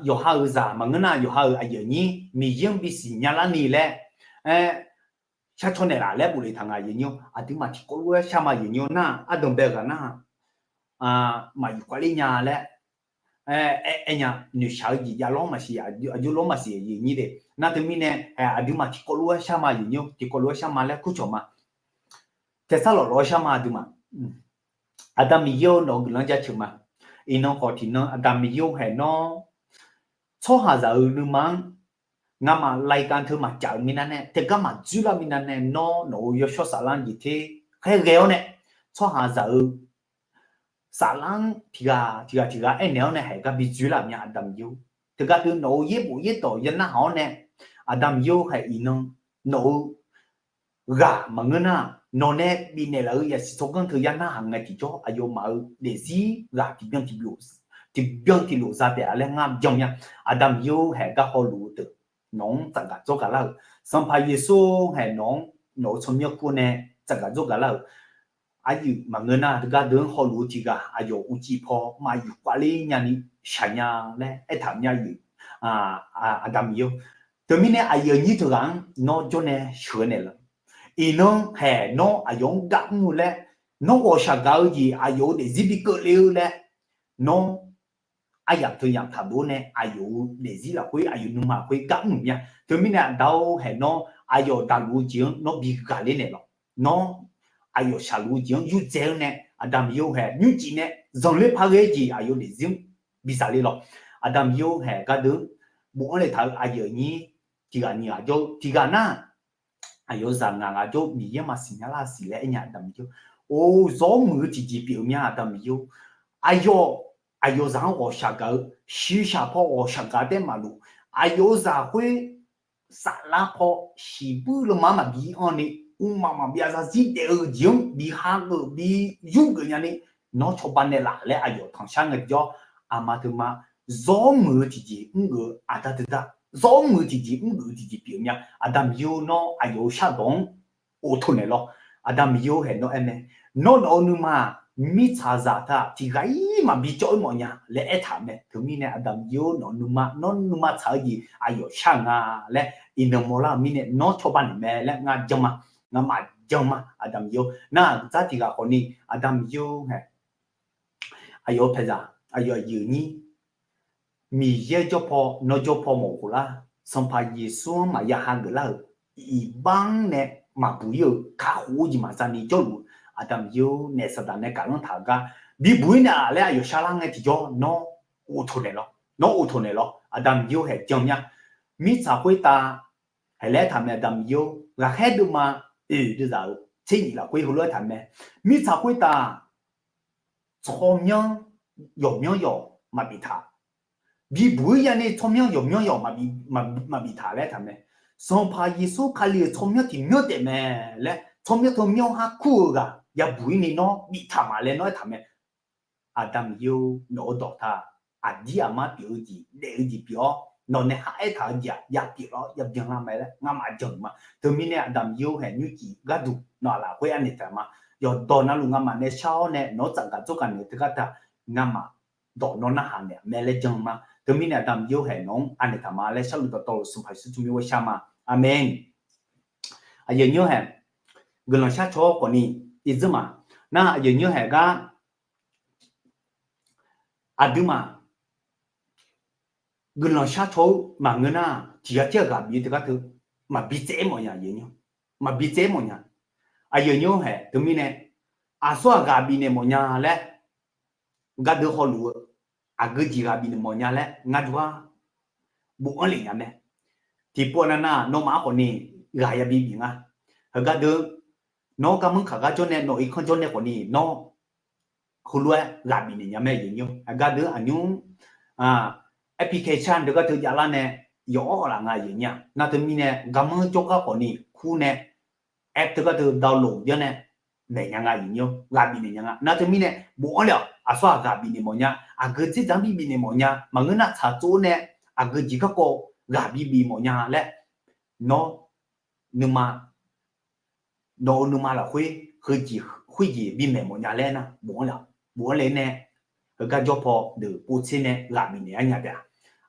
yawqha-euq zaq maqngeur nar, yawqha-euq aqyuif aqnyir Miqyaer-anr bisiq nya larni laer aer, sharcaw naeqlaf laer bofle taq nga, aqyuif aqnyir-awr. Aqduimaf tiqkawv lof-aer shar ma, aqyuif aqnyir-awr. Nar ardanqbae ghaq nar, maqyuf khavler nya laer aer, aer nya, noeqshaq-eu jeq jav lawr maqsiq, aqjox lawr maqsiq, aqyuif aqnyir de. Nar teumirnae aqduimaf tiqkawv lof-aer shar ma, aqyuif aqnyir-awr, tiqkawv lof-aer shar ma laer kurcawq ma. Taesar lawf lawf-aer shar ma, aqduimaf. Aqda Miqyaer-or, nawq-eu guiqlanq jaceuq ma. Iqnan khawf tiqnan Aqda Miqyaer-or, haeq nawr tsawrhaqzaq-euq nuima-anr ngamaf รายการ teu maqcaf-euq minav nae, taegar maqdzoerlar minav nae, nawr nawq-euq yawshawr saflar-anr jeq ter khaerghae-awr nae, tsawrhaqzaq-euq saflar-anr tiqghaq tiqghaq tiqghaq aernaeq-awr nae haeq gar bi dzoerlar-euq mya, Aqda Miqyaer-or. Teugar teu nawq-euq yaerbof yaerdawq ya narhaq-awr nae, Aqda Miqyaer-or, haeq iqnan nawq-eu ghaq maqngeur nar, nawq nae bifnaeq laf-euq yasiq tsawrganr teu ya narhaq ngae tiqjawr, aqyawfmaf-euq daefzir ghaq tiqbyan tiqlof za taef-a laer ngar byan mya. Aqda Miqyaer-or, haeq gar hawluf-eu deuq nawq-anr tsafgaq dzawrgaq lar-euq, Sanqpaq Yeqsur haeq nawq-anr nawq-euq tsawrmyanr kur nae tsafgaq dzawrgaq lar-euq. Aqyuif maqngeur nar, teugar deuq-anr hawluf-eu tiqghaq aqyawf uqcif paw maqyuf khavler nyani shaqnya laer aertaq mya, aqyuif Aqda Miqyaer-or. Teumirnae aqyuif aqnyir teughaq-anr nawr jawrnae sheuqghae naeqlaf. Iqnan haeq nawr aqyawf-anr gar mr-eu laer, nawr ghawqshaq gaq-eu jeq aqyawf-euq daefzir bi keuvle-eu laer, nawr aryamq teu yamq taqdov-awr nae aqyawf-euq daefzir lafkhoer aqyawf nuima khoer gar mr-euq mya. Teumirnae Aqda-or, haeq nawr aqyawf daqluf-eu jeq-anr nawr bi ghaqler naeqlaf. Nawr aqyawf shaqluf-eu jeq-anr yurdzae-awr nae, Aqda Miqyaer-or, haeq nymrcif nae zanqler par ghae-eu jeq aqyawf daefzir-anr bi zaqle lawq. Aqda Miqyaer-or, haeq gardeuq-anr bofanr le taq-eu aqyuif aqnyir tiqghaq nyiq ghaq jawr-eu tiqghaq nar, aqyawf zaq ngaq ghaq jawr-eu Miqyaer maqsiq nya lar siq laer aernya, Aqda Miqyaer-or. Or, zawr muiq-eu tiqjeq pyeuf-eu mya, Aqda Miqyaer-or. Aqyawf, aqyawf zaq-anr ghawqshaq gaq-eu, shiqshaq paw ghawqshaq gaq taef maqlof. Aqyawf-euq zaq khoer saflar paw shiqbuir lanma maqbi anr ni, mqmaq maqbyav zarzir daef-eu jeq-anr bi hageuf bi yurgeuf nyani nawr cawba naeqlaf laer aqyawf tanqshar ngae tiqjawr, aqma teuma zawr muiq-eu tiqjeq mr-eu aqda deuq da, zawr muiq-eu tiqjeq mr-eu tiqjeq pyeuf-eu mya. Aqda Miqyaer-or, nawr aqyawf-euq shardawq-anr of taq naeq lawr. Aqda Miqyaer-or haeq nawr aer mae, nawr nawq-eu nuima-aq mirtsaqzaq teu-aq tiqghaq-ir maqbi cawv-ir mawfnya laer aertaq mae. Teumirnae Aqda Miqyaer-or, nawq-eu nuima, nawr nuima tsaq-eu jeq aqyawf shar-eu nga laer iqnan mawrlar-euq mirnae nawr cawba naeq mae laer ngar jan ma, ngamaf jan ma. Aqda Miqyaer-or, nar-aq dzar tiqghaq khawfni Aqda Miqyaer-or haeq, aqyawf-eu paeqzaq, aqyawf aqyuif nyir, Miqyaer jawrpaw nawr jawrpaw mawf khof lar, Sanqpaq Yeqsur-anr maqya hageuf lar-euq iqbax-anr nae maqbuq-ir-eu kakhof-eu jeq maqza ni jawrluf-eu, Aqda Miqyaer-or, naef Saqdaq nae gaqlanr taq-eu gar bibuq-ir naeqlaf laer aqyawf sharlar ngae tiqjawr nawr of taq naeq lawr, nawr of taq naeq lawr. Aqda Miqyaer-or haeq jan mya. Mirtsaq khoertav haeq laer aertaq mae. Aqda Miqyaer-or, ghaqkhaer deuvma oeq deuvzaq-euq tser nyiq lafkhoer heulof-aer aertaq mae, mirtsaq khoertav tsawrmyanr yawqmyanr yawq maqbif taq, bibuq-ir ya'ni tsawrmyanr yawqmyanr yawq maqbif taq laer aertaq mae. Sanqpaq Yeqsur Kali-euq tsawrmyanr tiq myanr taef mae laer tsawrmyanr teu myanr har kur-eu ghaq yabuq-ir ni nawr biftaq ma laer nawr aertaq mae. Aqda Miqyaer-or, nawq-eu dawqtaq aqdir aqmar pyeuf-eu jeq daef-eu jeq pyeuf-awr nawq nae khar aertaq-eu jeq-aq yapyeuf lawr yabyan lar mae laer ngamaf jan-euq ma. Teumirnae Aqda Miqyaer-or haeq nymrcif gharduq nawq-aq lafkhoer arnaeq taq ma. Yawqdawq navluf ngamaf nae shar-awr nae nawq-anr tsafgaq dzawrgaq naeq-eu teugar taq ngamaf dawq nawr narhaq naeq mae laer jan-eu ma. Teumirnae Aqda Miqyaer-or haeq nawq-anr arnaeq taq ma laer sharluf dawqtawvluf Sanqpaq Yeqsur tsawrmyanr ghoer shar ma. Aqmeq. Aqyuif aqnyir haeq guiqlanq shar caw-awr khawfni irdzeur ma. Nar aqyuif aqnyir haeq gar aqduimaf guiqlanq shar caw-eu maqngeur nar tiqghaq tir-aq ghaq bif-eu teugar teu maqbi tsaev-aer mawfnya aqyuif aqnyir, maqbi tsaev-aer mawfnya. Aqyuif aqnyir haeq teumirnae aqsur-aq ghaq bifnaeq mawfnya laer gardeuv hawluf-eu aqgeu jeq ghaq bifnaeq mawfnya laer ngar jawrgar bofanr lef nya mae. Tiqpov navnav nawmaf-anr khawfni ghaq yabi bif nga. Heugar deuq nawr garmanr kaq gar jawr nae nawq irkanr jawr nae khawfni nawr heulof-aer ghaq bifnaeq nya mae aqyuif aqnyir. Aqgar deuq aqnymr application deuq gar teu javlar nae yawf-awr laf nga aqyuif aqnyir-aq. Nar teumirnae garmanr jawrgar khawfni kur nae app teugar teu download byanr nae maeq nya nga aqyuif aqnyir, ghaq bifnaeq nya nga. Nar teumirnae bofanr lef-awq aqsur-aq ghaq bifnaeq mawfnya, aqgeu dzerdzaq-anr bi bifnaeq mawfnya, maqngeur nar tsaqtsov-awr nae aqgeu jeq garkawv ghaq bi bif mawfnya laer nawr nuima nawq-eu nuima lafkhoer heujeq khoerjeq bimaeq mawfnya laer nar bofanr lef-awq. Bofanr lef nae heugar jawr paw deuq povtser nae ghaq bifnaeq-aer nya taef-a.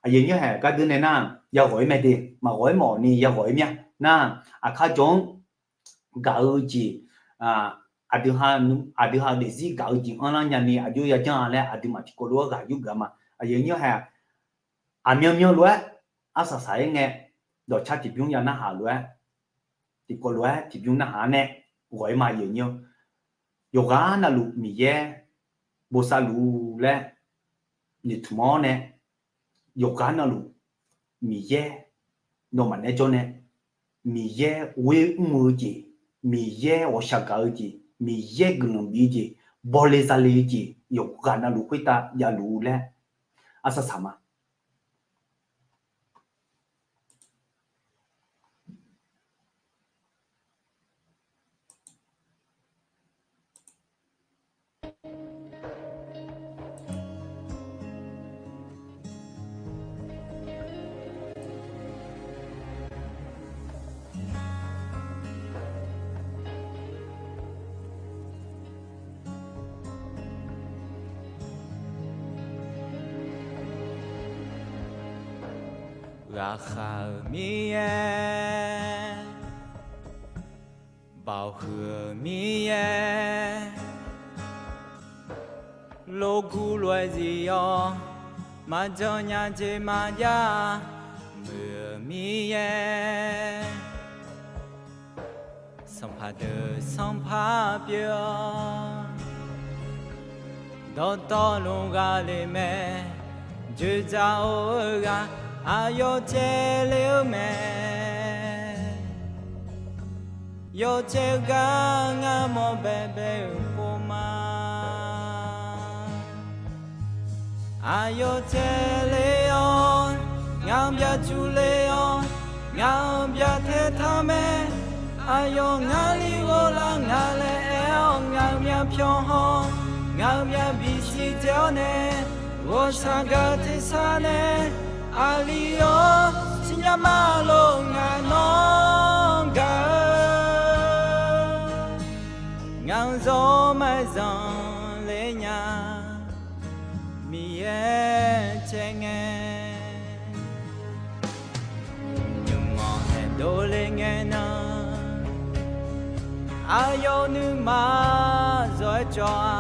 Aqyuif aqnyir haeq gardeuv nae nar yaghawq-ir mae de, maqghawq-ir mawf ni yaghawq-ir mya. Nar aqkar jawr-anr gaq-eu jeq, aqdui ha-eu daefzir gaq-eu jeq anrlar nyani aqjox yajanr-a laer aqduimaf tiqkawv lof-aer ghaq yurgeuf-a ma. Aqyuif aqnyir haeq aqmyanmyan lof-aer arsaq saq-aer ngae dawqcar tiqbymr ya narhaq lof-aer tiqkawv lof-aer tiqbymr narhaq-anr nae ghawq-ir ma aqyuif aqnyir. Yawqghaq navluf Miqyaer bosav luf-ur laer noeqtmq-awr nae yawqghaq navluf Miqyaer nawmaf naeq-aer jawr nae Miqyaer ghoer mr-eu jeq, Miqyaer ghawqshaq gaq-eu jeq, Miqyaer guiqlanq bif-eu jeq, bawle zale-eu jeq yawqghaq navluf khoertav javluf-ur laer arsaq saq ma. Ghaqkhav-euq Miqyaer, baoq huiq-euq Miqyaer, lof guv lof-aer zif-awr, maqjan nya jeq maqjav muiq-euq Miqyaer, sanqpaq deuq sanqpaq pyeuf-awr, dawqtawvluf ghaq le mae, joeqdzaq-or-eu ghaq aqyawf caev le-eu mae. Yawcaev gar ngar mawr baebae-euq pov ma. Aqyawf caev le-awr, ngaq-anr byajuq le-awr, ngaq-anr byatae taq mae. Aqyawf ngar li ghov lar nga laer aer-awr ngaq-anr myavpyawq haw-awr, Ngaq-euq myavbiq siqdzae-awr nae, ghawqshaq gaq-eu tersar nae, aqli-awr siqnya ma lor ngaq nawr gaq-eu. Ngaq-euq zawr maqzanq le nya, Miqyaer caev ngae. Nymq-anr nae dovle ngae nan, aqyawf nuima zawr-aer cawv-a.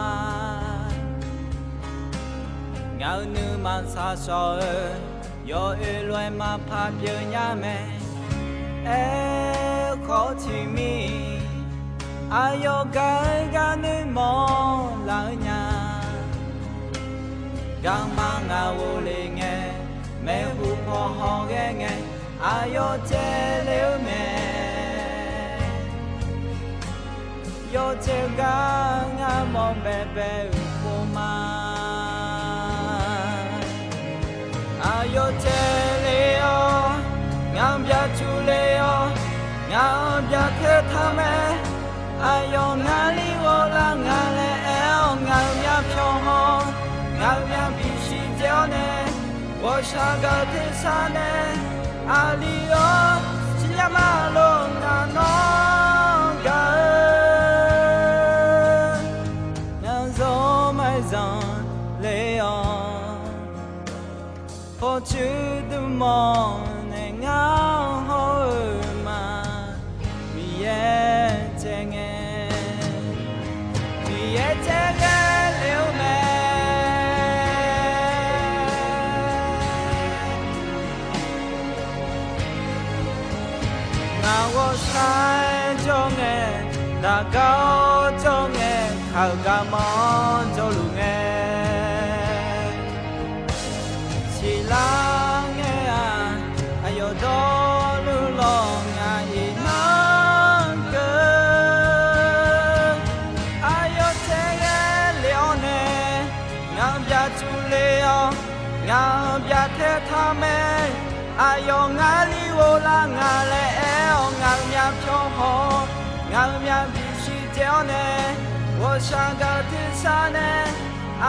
Ngaq-euq nuima shaqshawq-eu, yawoer lof-aer maqpar pyeuf nya mae. Aerkhawf tiqmir, aqyawf gaq-eu gar nuima laf-eu nya. Garma ngaq ghofle ngae, maeqhu paw hawghaer ngae, aqyawf caev le-eu mae. Yawcaev gar ngar mawr baebae-euq pov ma. Aqyawf caev le-awr, ngaq-anr byaqcuf le-awr, ngaq-anr byaqtae taq mae. Aqyawf ngar li ghoflar nga laer aer-awr, ngaq-euq myavpyawq haw, ngaq-euq myavbiq siqdzae-awr nae, ghawqshaq gaq-eu tersar nae, aqli-awr siqnya ma lor ngaq nawr gaq-eu. Ngaq-euq zawr maqzanq le-awr, pawqtsuif dmq mawf nae ngar hawr-eu ma. Miqyaer caev ngae, Miqyaer caev ghae le-eu mae. Ngaq ghawqshaq jawr ngae, daqgar-awr jawr ngae, kaq-euq garmanr jawrluf ngae. Siqlar ngae-aq, aqyawf dawrluf lawq ngaq iqnan keuv. Aqyawf caev ghae le-awr nae, ngaq-anr byaqcuf le-awr, ngaq-anr byaqtae taq mae. Aqyawf ngar li ghoflar nga laer aer-awr, ngaq-euq myavpyawq haw, ngaq-euq myavbiq siqdzae-awr nae, ghawqshaq gaq-eu tersar nae,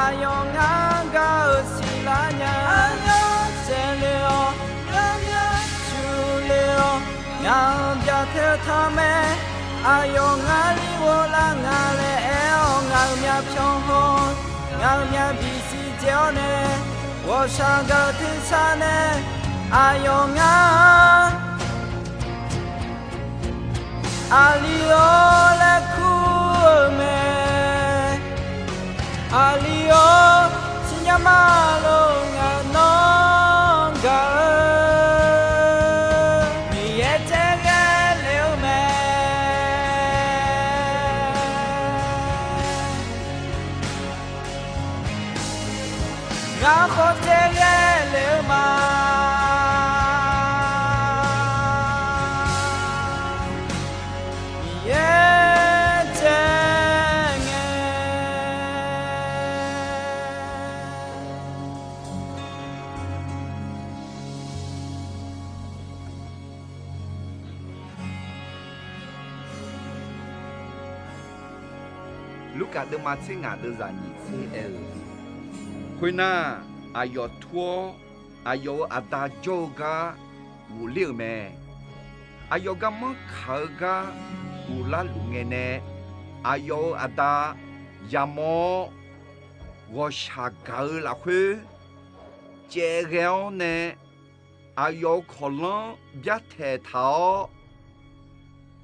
aqyawf ngar gaq-eu siqlar nya. Aqyawf caev le-awr, ngaq-anr byaqcuf le-awr, ngaq-anr byaqtae taq mae. Aqyawf ngar li ghoflar nga laer aer-awr, ngaq-euq myavpyawq haw, ngaq-euq myavbiq siqdzae-awr nae, ghawqshaq gaq-eu tersar nae, aqyawf ngar aqli-awr laer kur-eu mae. Aqli-awr siqnya ma lor ngaq nawr gaq-eu. Miqyaer caev ghae le-eu mae. Ngar khawf caev ghae le-eu ma. Miqyaer caev ngae. Lurkaf deuvma tser ngaq deuvzaq nyiq tser aer-eu, khoernar, aqyawf tur-awr, aqyawf-euq aqda jawr-eu gar ghofler-euq mae. Aqyawf garmanr kaq-eu gar ghoflar luf ngae nae, aqyawf-euq aqda yamawr-awr, ghawqshaq gaq-eu lafkhoer caev ghae-awr nae, aqyawf-euq kawqlanr byartaeq taq-awr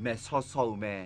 maeqsaw saw-euq mae.